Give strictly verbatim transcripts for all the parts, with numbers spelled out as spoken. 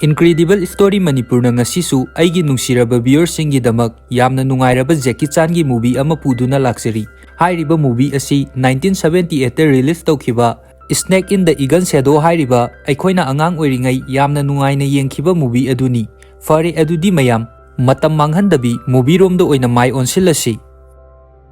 Incredible Story Manipurꯅ ꯉꯁꯤꯁꯨ ꯑꯩꯒꯤ ꯅꯨꯡꯁꯤꯔꯕ viewerꯁꯤꯡꯒꯤꯗꯃꯛ ꯌꯥꯝꯅ ꯅꯨꯡꯉꯥꯏꯔꯕ Jackie Chanꯒꯤ movie ꯑꯃ ꯄꯨꯗꯨꯅ ꯂꯥꯛꯆꯔꯤ꯫ ꯍꯥꯏꯔꯤꯕ movie ꯑꯁꯤ nineteen seventy eight ꯇ release ꯇꯧꯈꯤꯕ Snake in the Egon Shadow ꯍꯥꯏꯔꯤꯕ ꯑꯩꯈꯣꯏꯅ ꯑꯉꯥꯡ ꯑꯣꯏꯔꯤꯉꯩ ꯌꯥꯝꯅ ꯅꯨꯡꯉꯥꯏꯅ ꯌꯦꯡꯈꯤꯕ movie ꯑꯗꯨꯅꯤ꯫ ꯐꯔꯦ, ꯑꯗꯨꯗꯤ ꯃꯌꯥꯝ, ꯃꯇꯝ ꯃꯥꯡꯍꯟꯗꯕꯤ movie ꯔꯣꯝꯗ ꯑꯣꯏꯅ ꯃꯥꯏ ꯑꯣꯟꯁꯤꯜꯂꯁꯤ꯫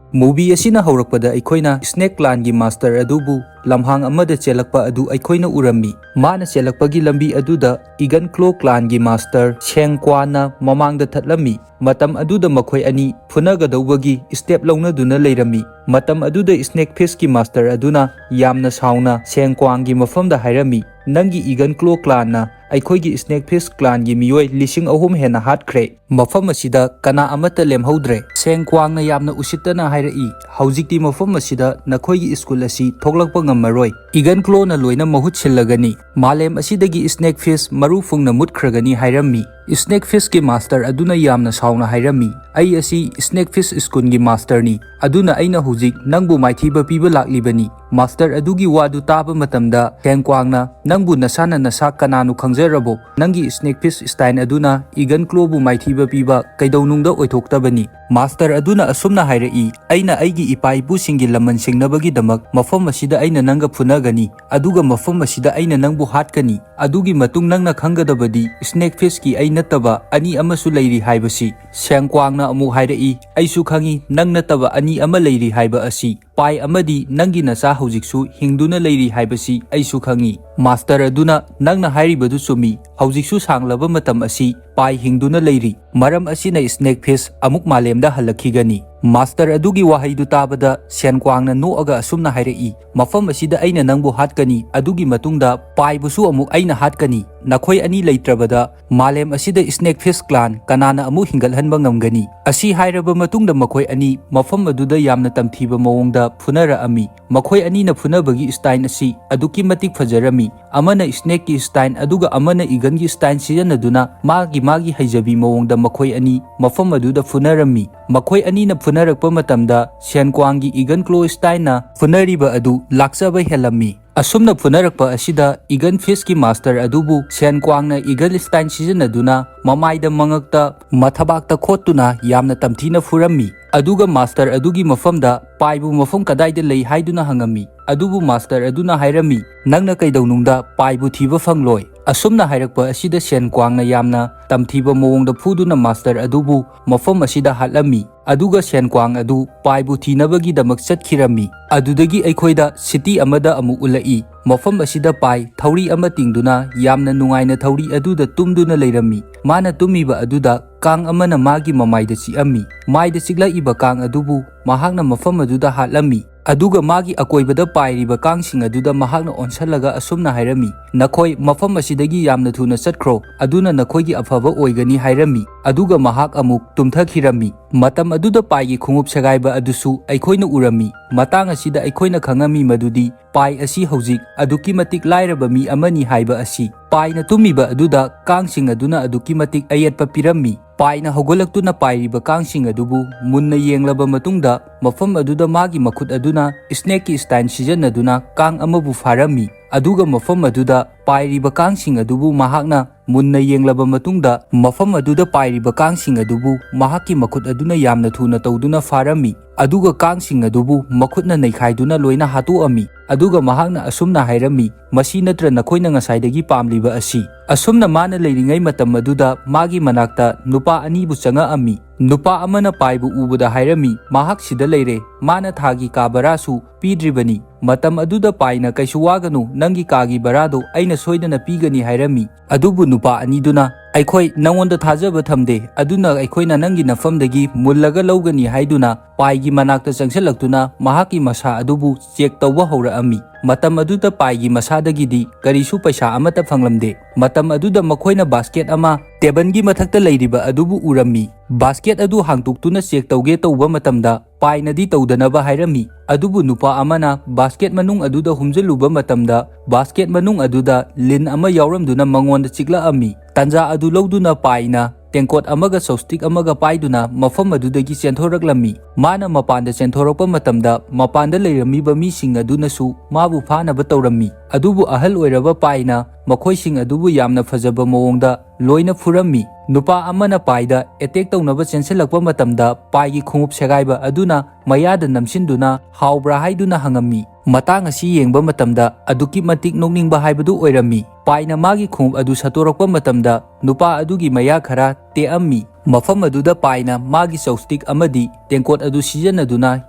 Movie ꯑꯁꯤꯅ ꯍꯧꯔꯛꯄꯗ ꯑꯩꯈꯣꯏꯅ Snake Clanꯒꯤ master ꯑꯗꯨꯕꯨ ꯂꯝꯍꯥꯡ ꯑꯃꯗ ꯆꯦꯜꯂꯛꯄ ꯑꯗꯨ ꯑꯩꯈꯣꯏꯅ ꯎꯔꯝꯃꯤ꯫ ꯃꯥꯅ ꯆꯦꯜꯂꯛꯄꯒꯤ ꯂꯝꯕꯤ ꯑꯗꯨꯗ Egon Claw Clanꯒꯤ master Shang Kuanna ꯃꯃꯥꯡꯗ ꯊꯠꯂꯝꯃꯤ꯫ ꯃꯇꯝ ꯑꯗꯨꯗ ꯃꯈꯣꯏ ꯑꯅꯤ ꯐꯨꯅꯒꯗꯧꯕꯒꯤ step ꯂꯧꯅꯗꯨꯅ ꯂꯩꯔꯝꯃꯤ꯫ ꯃꯇꯝ ꯑꯗꯨꯗ Snake Fistꯀꯤ master ꯑꯗꯨꯅ ꯌꯥꯝꯅ ꯁꯥꯎꯅ Shang Kuanꯒꯤ ꯃꯐꯝꯗ ꯍꯥꯏꯔꯝꯃꯤ, "ꯅꯪꯒꯤ Egon Claw Clanꯅ ꯑꯩꯈꯣꯏꯒꯤ Snake Fist Clanꯒꯤ ꯃꯤꯑꯣꯏ ꯂꯤꯁꯤꯡ ꯑꯍꯨꯝ ꯍꯦꯟꯅ ꯍꯥꯠꯈ꯭ꯔꯦ꯫ ꯃꯐꯝ ꯑꯁꯤꯗ ꯀꯅꯥ ꯑꯃꯠꯇ ꯂꯦꯝꯍꯧꯗ꯭ꯔꯦ꯫" Shang Kuanꯅ ꯌꯥꯝꯅ ꯎꯁꯤꯠꯇꯅ ꯍꯥꯏꯔꯛꯏ, "ꯍꯧꯖꯤꯛꯇꯤ ꯃꯐꯝ ꯑꯁꯤꯗ ꯅꯈꯣꯏꯒꯤ school ꯑꯁꯤ ꯊꯣꯛꯂꯛꯄ ꯉꯝꯃꯔꯣꯏ꯫ Egon Clawꯅ ꯂꯣꯏꯅ ꯃꯍꯨꯠ ꯁꯤꯜꯂꯒꯅꯤ꯫ ꯃꯥꯂꯦꯝ ꯑꯁꯤꯗꯒꯤ Snake Fist ꯃꯔꯨ ꯐꯨꯡꯅ ꯃꯨꯠꯈ꯭ꯔꯒꯅꯤ" ꯍꯥꯏꯔꯝꯃꯤ꯫ Snake Fistꯀꯤ master ꯑꯗꯨꯅ ꯌꯥꯝꯅ ꯁꯥꯎꯅ ꯍꯥꯏꯔꯝꯃꯤ, "ꯑꯩ ꯑꯁꯤ Snake Fist Schoolꯒꯤ masterꯅꯤ, ꯑꯗꯨꯅ ꯑꯩꯅ ꯍꯧꯖꯤꯛ ꯅꯪꯕꯨ ꯃꯥꯏꯊꯤꯕ ꯄꯤꯕ ꯂꯥꯛꯂꯤꯕꯅꯤ꯫" Master ꯑꯗꯨꯒꯤ ꯋꯥꯗꯨ ꯇꯥꯕ ꯃꯇꯝꯗ Shang Kuanꯅ, "ꯅꯪꯕꯨ ꯅꯁꯥꯅ ꯅꯁꯥ ꯀꯅꯥꯅꯣ ꯈꯪꯖꯔꯕꯣ? ꯅꯪꯒꯤ Snake Fist Stein ꯑꯗꯨꯅ Egon Clawꯕꯨ ꯃꯥꯏꯊꯤꯕ ꯄꯤꯕ ꯀꯩꯗꯧꯅꯨꯡꯗ ꯑꯣꯏꯊꯣꯛꯇꯕꯅꯤ꯫" Master ꯑꯗꯨꯅ ꯑꯁꯨꯝꯅ ꯍꯥꯏꯔꯛꯏ, "ꯑꯩꯅ ꯑꯩꯒꯤ ꯏꯄꯥ ꯏꯄꯨꯁꯤꯡꯒꯤ ꯂꯃꯟ ꯁꯤꯡꯅꯕꯒꯤꯗꯃꯛ ꯃꯐꯝ ꯑꯁꯤꯗ ꯑꯩꯅ ꯅꯪꯒ ꯐꯨꯅꯒꯅꯤ, ꯑꯗꯨꯒ ꯃꯐꯝ ꯑꯁꯤꯗ ꯑꯩꯅ ꯅꯪꯕꯨ ꯍꯥꯠꯀꯅꯤ꯫ ꯑꯗꯨꯒꯤ ꯃꯇꯨꯡ ꯅꯪꯅ ꯈꯪꯒꯗꯕꯗꯤ Snake Fistꯀꯤ ꯑꯩ ꯅꯠꯇꯕ ꯑꯅꯤ ꯑꯃꯁꯨ ꯂꯩꯔꯤ ꯍꯥꯏꯕꯁꯤ꯫" Shang Kuanꯅ ꯑꯃꯨꯛ ꯍꯥꯏꯔꯛꯏ, "ꯑꯩꯁꯨ ꯈꯪꯏ ꯅꯪ ꯅꯠꯇꯕ ꯑꯅꯤ ꯑꯃ ꯂꯩꯔꯤ ꯍꯥꯏꯕ ꯑꯁꯤ꯫ Pai ꯑꯃꯗꯤ ꯅꯪꯒꯤ ꯅꯆꯥ ꯍꯧꯖꯤꯛꯁꯨ ꯍꯤꯡꯗꯨꯅ ꯂꯩꯔꯤ ꯍꯥꯏꯕꯁꯤ ꯑꯩꯁꯨ ꯈꯪꯏ꯫" Master ꯑꯗꯨꯅ, "ꯅꯪꯅ ꯍꯥꯏꯔꯤꯕꯗꯨ ꯆꯨꯝꯃꯤ, ꯍꯧꯖꯤꯛꯁꯨ ꯁꯥꯡꯂꯕ ꯃꯇꯝ ꯑꯁꯤ Pai ꯍꯤꯡꯗꯨꯅ ꯂꯩꯔꯤ꯫ ꯃꯔꯝ ꯑꯁꯤꯅ Snake Fist ꯑꯃꯨꯛ ꯃꯥꯂꯦꯝꯗ ꯍꯜꯂꯛꯈꯤꯒꯅꯤ꯫" Master ꯑꯗꯨꯒꯤ ꯋꯥꯍꯩꯗꯨ ꯇꯥꯕꯗ Shang Kuanꯅ ꯅꯣꯛꯑꯒ ꯑꯁꯨꯝꯅ ꯍꯥꯏꯔꯛꯏ, "ꯃꯐꯝ ꯑꯁꯤꯗ ꯑꯩꯅ ꯅꯪꯕꯨ ꯍꯥꯠꯀꯅꯤ, ꯑꯗꯨꯒꯤ ꯃꯇꯨꯡꯗ Paiꯕꯨꯁꯨ ꯑꯃꯨꯛ ꯑꯩꯅ ꯍꯥꯠꯀꯅꯤ꯫ ꯅꯈꯣꯏ ꯑꯅꯤ ꯂꯩꯇ꯭ꯔꯕꯗ ꯃꯥꯂꯦꯝ ꯑꯁꯤꯗ Snake Fist Clan ꯀꯅꯥꯅ ꯑꯃꯨꯛ ꯍꯤꯡꯒꯠꯍꯟꯕ ꯉꯝꯒꯅꯤ?" ꯑꯁꯤ ꯍꯥꯏꯔꯕ ꯃꯇꯨꯡꯗ ꯃꯈꯣꯏ ꯑꯅꯤ ꯃꯐꯝ ꯑꯗꯨꯗ ꯌꯥꯝꯅ ꯇꯝꯊꯤꯕ ꯃꯑꯣꯡꯗ ꯐꯨꯅꯔꯛꯑꯝꯃꯤ꯫ ꯃꯈꯣꯏ ꯑꯅꯤꯅ ꯐꯨꯅꯕꯒꯤ style ꯑꯁꯤ ꯑꯗꯨꯛꯀꯤ ꯃꯇꯤꯛ ꯐꯖꯔꯝꯃꯤ꯫ ꯑꯃꯅ Snakeꯀꯤ style, ꯑꯗꯨꯒ ꯑꯃꯅ Egonꯒꯤ style ꯁꯤꯖꯤꯟꯅꯗꯨꯅ ꯃꯥꯒꯤ ꯃꯥꯒꯤ ꯍꯩꯖꯕꯤ ꯃꯑꯣꯡꯗ ꯃꯈꯣꯏ ꯑꯅꯤ ꯃꯐꯝ ꯑꯗꯨꯗ ꯐꯨꯅꯔꯝꯃꯤ꯫ ꯃꯈꯣꯏ ꯑꯅꯤꯅ ꯐꯨꯅꯔꯛꯄ ꯃꯇꯝꯗ ꯁꯦꯟ ꯀ꯭ꯋꯥꯡꯒꯤ ꯏꯒꯟ ꯀ꯭ꯂꯣ ꯁ꯭ꯇꯥꯏꯟꯅ ꯐꯨꯅꯔꯤꯕ ꯑꯗꯨ ꯂꯥꯛꯆꯕ ꯍꯦꯜꯂꯝꯃꯤ꯫ ꯑꯁꯨꯝꯅ ꯐꯨꯅꯔꯛꯄ ꯑꯁꯤꯗ ꯏꯒꯟ ꯐꯤꯁꯀꯤ ꯃꯥꯁꯇꯔ ꯑꯗꯨꯕꯨ ꯁꯦꯟ ꯀ꯭ꯋꯥꯡꯅ ꯏꯒꯟ ꯁ꯭ꯇꯥꯏꯟ ꯁꯤꯖꯤꯟꯅꯗꯨꯅ ꯃꯃꯥꯏꯗ, ꯃꯉꯛꯇ, ꯃꯊꯕꯥꯛꯇ ꯈꯣꯠꯇꯨꯅ ꯌꯥꯝꯅ ꯇꯝꯊꯤꯅ ꯐꯨꯔꯝꯃꯤ꯫ ꯑꯗꯨꯒ ꯃꯥꯁꯇꯔ ꯑꯗꯨꯒꯤ ꯃꯐꯝꯗ ꯄꯥꯏꯕꯨ ꯃꯐꯝ ꯀꯗꯥꯏꯗ ꯂꯩ ꯍꯥꯏꯗꯨꯅ ꯍꯪꯉꯝꯃꯤ꯫ ꯑꯗꯨꯕꯨ ꯃꯥꯁꯇꯔ ꯑꯗꯨꯅ ꯍꯥꯏꯔꯝꯃꯤ, "ꯅꯪꯅ ꯀꯩꯗꯧꯅꯨꯡꯗ ꯄꯥꯏꯕꯨ ꯊꯤꯕ ꯐꯪꯂꯣꯏ"꯫ ꯑꯁꯨꯝꯅ ꯍꯥꯏꯔꯛꯄ ꯑꯁꯤꯗ ꯁꯦꯟ ꯀ꯭ꯋꯥꯡꯅ ꯌꯥꯝꯅ ꯇꯝꯊꯤꯕ ꯃꯑꯣꯡꯗ ꯐꯨꯗꯨꯅ ꯃꯥꯁꯇꯔ ꯑꯗꯨꯕꯨ ꯃꯐꯝ ꯑꯁꯤꯗ ꯍꯥꯠꯂꯝꯃꯤ꯫ ꯑꯗꯨꯒ ꯁꯦꯟ ꯀ꯭ꯋꯥꯡ ꯑꯗꯨ ꯄꯥꯏꯕꯨ ꯊꯤꯅꯕꯒꯤꯗꯃꯛ ꯆꯠꯈꯤꯔꯝꯃꯤ꯫ ꯑꯗꯨꯗꯒꯤ ꯑꯩꯈꯣꯏꯗ ꯁꯤꯇꯤ ꯑꯃꯗ ꯑꯃꯨꯛ ꯎꯠꯂꯛꯏ꯫ ꯃꯐꯝ ꯑꯁꯤꯗ ꯄꯥꯏ ꯊꯧꯔꯤ ꯑꯃ ꯇꯤꯡꯗꯨꯅ ꯌꯥꯝꯅ ꯅꯨꯡꯉꯥꯏꯅ ꯊꯧꯔꯤ ꯑꯗꯨꯗ ꯇꯨꯝꯗꯨꯅ ꯂꯩꯔꯝꯃꯤ꯫ ꯃꯥꯅ ꯇꯨꯝꯃꯤꯕ ꯑꯗꯨꯗ ꯀꯥꯡ ꯑꯃꯅ ꯃꯥꯒꯤ ꯃꯃꯥꯏꯗ ꯆꯤꯛꯑꯝꯃꯤ꯫ ꯃꯥꯏꯗ ꯆꯤꯛꯂꯛꯏꯕ ꯀꯥꯡ ꯑꯗꯨꯕꯨ ꯃꯍꯥꯛꯅ ꯃꯐꯝ ꯑꯗꯨꯗ ꯍꯥꯠꯂꯝꯃꯤ꯫ ꯑꯗꯨꯒ ꯃꯥꯒꯤ ꯑꯀꯣꯏꯕꯗ ꯄꯥꯏꯔꯤꯕ ꯀꯥꯡꯁꯤꯡ ꯑꯗꯨꯗ ꯃꯍꯥꯛꯅ ꯑꯣꯟꯁꯜꯂꯒ ꯑꯁꯨꯝꯅ ꯍꯥꯏꯔꯝꯃꯤ, "ꯅꯈꯣꯏ ꯃꯐꯝ ꯑꯁꯤꯗꯒꯤ ꯌꯥꯝꯅ ꯊꯨꯅ ꯆꯠꯈ꯭ꯔꯣ, ꯑꯗꯨꯅ ꯅꯈꯣꯏꯒꯤ ꯑꯐꯕ ꯑꯣꯏꯒꯅꯤ" ꯍꯥꯏꯔꯝꯃꯤ꯫ ꯑꯗꯨꯒ ꯃꯍꯥꯛ ꯑꯃꯨꯛ ꯇꯨꯝꯊꯈꯤꯔꯝꯃꯤ꯫ ꯃꯇꯝ ꯑꯗꯨꯗ ꯄꯥꯏꯒꯤ ꯈꯣꯡꯎꯞ ꯁꯦꯒꯥꯏꯕ ꯑꯗꯨꯁꯨ ꯑꯩꯈꯣꯏꯅ ꯎꯔꯝꯃꯤ꯫ ꯃꯇꯥꯡ ꯑꯁꯤꯗ ꯑꯩꯈꯣꯏꯅ ꯈꯪꯉꯝꯃꯤ ꯃꯗꯨꯗꯤ ꯄꯥꯏ ꯑꯁꯤ ꯍꯧꯖꯤꯛ ꯑꯗꯨꯛꯀꯤ ꯃꯇꯤꯛ ꯂꯥꯏꯔꯕ ꯃꯤ ꯑꯃꯅꯤ ꯍꯥꯏꯕ ꯑꯁꯤ꯫ ꯄꯥꯏꯅ ꯇꯨꯝꯃꯤꯕ ꯑꯗꯨꯗ ꯀꯥꯡꯁꯤꯡ ꯑꯗꯨꯅ ꯑꯗꯨꯛꯀꯤ ꯃꯇꯤꯛ ꯑꯌꯦꯠꯄ ꯄꯤꯔꯝꯃꯤ꯫ ꯄꯥꯏꯅ ꯍꯧꯒꯠꯂꯛꯇꯨꯅ ꯄꯥꯏꯔꯤꯕ ꯀꯥꯡꯁꯤꯡ ꯑꯗꯨꯕꯨ ꯃꯨꯟꯅ ꯌꯦꯡꯂꯕ ꯃꯇꯨꯡꯗ, ꯃꯐꯝ ꯑꯗꯨꯗ ꯃꯥꯒꯤ ꯃꯈꯨꯠ ꯑꯗꯨꯅ ꯁ꯭ꯅꯦꯛꯀꯤ ꯁ꯭ꯇꯥꯏꯟ ꯁꯤꯖꯤꯟꯅꯗꯨꯅ ꯀꯥꯡ ꯑꯃꯕꯨ ꯐꯥꯔꯝꯃꯤ꯫ ꯑꯗꯨꯒ ꯃꯐꯝ ꯑꯗꯨꯗ ꯄꯥꯏꯔꯤꯕ ꯀꯥꯡꯁꯤꯡ ꯑꯗꯨꯕꯨ ꯃꯍꯥꯛꯅ ꯃꯨꯟꯅ ꯌꯦꯡꯂꯕ ꯃꯇꯨꯡꯗ, ꯃꯐꯝ ꯑꯗꯨꯗ ꯄꯥꯏꯔꯤꯕ ꯀꯥꯡꯁꯤꯡ ꯑꯗꯨꯕꯨ ꯃꯍꯥꯛꯀꯤ ꯃꯈꯨꯠ ꯑꯗꯨꯅ ꯌꯥꯝꯅ ꯊꯨꯅ ꯇꯧꯗꯨꯅ ꯐꯥꯔꯝꯃꯤ꯫ ꯑꯗꯨꯒ ꯀꯥꯡꯁꯤꯡ ꯑꯗꯨꯕꯨ ꯃꯈꯨꯠꯅ ꯅꯩꯈꯥꯏꯗꯨꯅ ꯂꯣꯏꯅ ꯍꯥꯠꯇꯣꯛꯑꯝꯃꯤ꯫ ꯑꯗꯨꯒ ꯃꯍꯥꯛꯅ ꯑꯁꯨꯝꯅ ꯍꯥꯏꯔꯝꯃꯤ, "ꯃꯁꯤ ꯅꯠꯇ꯭ꯔ ꯅꯈꯣꯏꯅ ꯉꯁꯥꯏꯗꯒꯤ ꯄꯥꯝꯂꯤꯕ ꯑꯁꯤ?" ꯑꯁꯨꯝꯅ ꯃꯥꯅ ꯂꯩꯔꯤꯉꯩ ꯃꯇꯝ ꯑꯗꯨꯗ ꯃꯥꯒꯤ ꯃꯅꯥꯛꯇ ꯅꯨꯄꯥ ꯑꯅꯤꯕꯨ ꯆꯪꯉꯛꯑꯝꯃꯤ꯫ ꯅꯨꯄꯥ ꯑꯃꯅ ꯄꯥꯏꯕꯨ ꯎꯕꯗ ꯍꯥꯏꯔꯝꯃꯤ, "ꯃꯍꯥꯛ ꯁꯤꯗ ꯂꯩꯔꯦ, ꯃꯥꯅ ꯊꯥꯒꯤ ꯀꯥ ꯚꯔꯥꯁꯨ ꯄꯤꯗ꯭ꯔꯤꯕꯅꯤ"꯫ ꯃꯇꯝ ꯑꯗꯨꯗ ꯄꯥꯏꯅ, "ꯀꯩꯁꯨ ꯋꯥꯒꯅꯨ, ꯅꯪꯒꯤ ꯀꯥꯒꯤ ꯚꯔꯥꯗꯣ ꯑꯩꯅ ꯁꯣꯏꯗꯅ ꯄꯤꯒꯅꯤ" ꯍꯥꯏꯔꯝꯃꯤ꯫ ꯑꯗꯨꯕꯨ ꯅꯨꯄꯥ ꯑꯅꯤꯗꯨꯅ, "ꯑꯩꯈꯣꯏ ꯅꯪꯉꯣꯟꯗ ꯊꯥꯖꯕ ꯊꯝꯗꯦ, ꯑꯗꯨꯅ ꯑꯩꯈꯣꯏꯅ ꯅꯪꯒꯤ ꯅꯐꯝꯗꯒꯤ ꯃꯨꯜꯂꯒ ꯂꯧꯒꯅꯤ" ꯍꯥꯏꯗꯨꯅ ꯄꯥꯏꯒꯤ ꯃꯅꯥꯛꯇ ꯆꯪꯁꯤꯜꯂꯛꯇꯨꯅ ꯃꯍꯥꯛꯀꯤ ꯃꯁꯥ ꯑꯗꯨꯕꯨ ꯆꯦꯛ ꯇꯧꯕ ꯍꯧꯔꯛꯑꯝꯃꯤ꯫ ꯃꯇꯝ ꯑꯗꯨꯗ ꯄꯥꯏꯒꯤ ꯃꯁꯥꯗꯒꯤꯗꯤ ꯀꯔꯤꯁꯨ ꯄꯩꯁꯥ ꯑꯃꯠꯇ ꯐꯪꯂꯝꯗꯦ꯫ ꯃꯇꯝ ꯑꯗꯨꯗ ꯃꯈꯣꯏꯅ ꯕꯥꯁꯀꯦꯠ ꯑꯃ ꯇꯦꯕꯜꯒꯤ ꯃꯊꯛꯇ ꯂꯩꯔꯤꯕ ꯑꯗꯨꯕꯨ ꯎꯔꯝꯃꯤ꯫ ꯕꯥꯁꯀꯦꯠ ꯑꯗꯨ ꯍꯥꯡꯇꯣꯛꯇꯨꯅ ꯆꯦꯛ ꯇꯧꯒꯦ ꯇꯧꯕ ꯃꯇꯝꯗ ꯄꯥꯏꯅꯗꯤ ꯇꯧꯗꯅꯕ ꯍꯥꯏꯔꯝꯃꯤ꯫ ꯑꯗꯨꯕꯨ ꯅꯨꯄꯥ ꯑꯃꯅ ꯕꯥꯁꯀꯦꯠ ꯃꯅꯨꯡ ꯑꯗꯨꯗ ꯍꯨꯝꯖꯤꯜꯂꯨꯕ ꯃꯇꯝꯗ, ꯕꯥꯁꯀꯦꯠ ꯃꯅꯨꯡ ꯑꯗꯨꯗ ꯂꯤꯟ ꯑꯃ ꯌꯥꯎꯔꯝꯗꯨꯅ ꯃꯉꯣꯟꯗ ꯆꯤꯛꯂꯛꯑꯝꯃꯤ꯫ ꯇꯥꯟꯖꯥ ꯑꯗꯨ ꯂꯧꯗꯨꯅ ꯄꯥꯏꯅ ꯇꯦꯡꯀꯣꯠ ꯑꯃꯒ ꯆꯧꯁꯇꯤꯛ ꯑꯃꯒ ꯄꯥꯏꯗꯨꯅ ꯃꯐꯝ ꯑꯗꯨꯗꯒꯤ ꯆꯦꯟꯊꯣꯔꯛꯂꯝꯃꯤ꯫ ꯃꯥꯅ ꯃꯄꯥꯟꯗ ꯆꯦꯟꯊꯣꯔꯛꯄ ꯃꯇꯝꯗ ꯃꯄꯥꯟꯗ ꯂꯩꯔꯝꯃꯤꯕ ꯃꯤꯁꯤꯡ ꯑꯗꯨꯅꯁꯨ ꯃꯥꯕꯨ ꯐꯥꯅꯕ ꯇꯧꯔꯝꯃꯤ꯫ ꯑꯗꯨꯕꯨ ꯑꯍꯜ ꯑꯣꯏꯔꯕ ꯄꯥꯏꯅ ꯃꯈꯣꯏꯁꯤꯡ ꯑꯗꯨꯕꯨ ꯌꯥꯝꯅ ꯐꯖꯕ ꯃꯑꯣꯡꯗ ꯂꯣꯏꯅ ꯐꯨꯔꯝꯃꯤ꯫ ꯅꯨꯄꯥ ꯑꯃꯅ ꯄꯥꯏꯗ ꯑꯦꯇꯦꯛ ꯇꯧꯅꯕ ꯆꯦꯟꯁꯤꯜꯂꯛꯄ ꯃꯇꯝꯗ ꯄꯥꯏꯒꯤ ꯈꯣꯡꯎꯞ ꯁꯦꯒꯥꯏꯕ ꯑꯗꯨꯅ ꯃꯌꯥꯗ ꯅꯝꯁꯤꯟꯗꯨꯅ ꯍꯥꯎꯕ꯭ꯔꯥ ꯍꯥꯏꯗꯨꯅ ꯍꯪꯉꯝꯃꯤ꯫ ꯃꯇꯥꯡ ꯑꯁꯤ ꯌꯦꯡꯕ ꯃꯇꯝꯗ ꯑꯗꯨꯛꯀꯤ ꯃꯇꯤꯛ ꯅꯣꯛꯅꯤꯡꯕ ꯍꯥꯏꯕꯗꯨ ꯑꯣꯏꯔꯝꯃꯤ꯫ ꯄꯥꯏꯅ ꯃꯥꯒꯤ ꯈꯣꯡꯎꯞ ꯑꯗꯨ ꯁꯠꯇꯣꯔꯛꯄ ꯃꯇꯝꯗ ꯅꯨꯄꯥ ꯑꯗꯨꯒꯤ ꯃꯌꯥ ꯈꯔ ꯇꯦꯛꯑꯝꯃꯤ꯫ ꯃꯐꯝ ꯑꯗꯨꯗ ꯄꯥꯏꯅ ꯃꯥꯒꯤ ꯆꯧꯁꯇꯤꯛ ꯑꯃꯗꯤ ꯇꯦꯡꯀꯣꯠ ꯑꯗꯨ ꯁꯤꯖꯤꯟꯅꯗꯨꯅ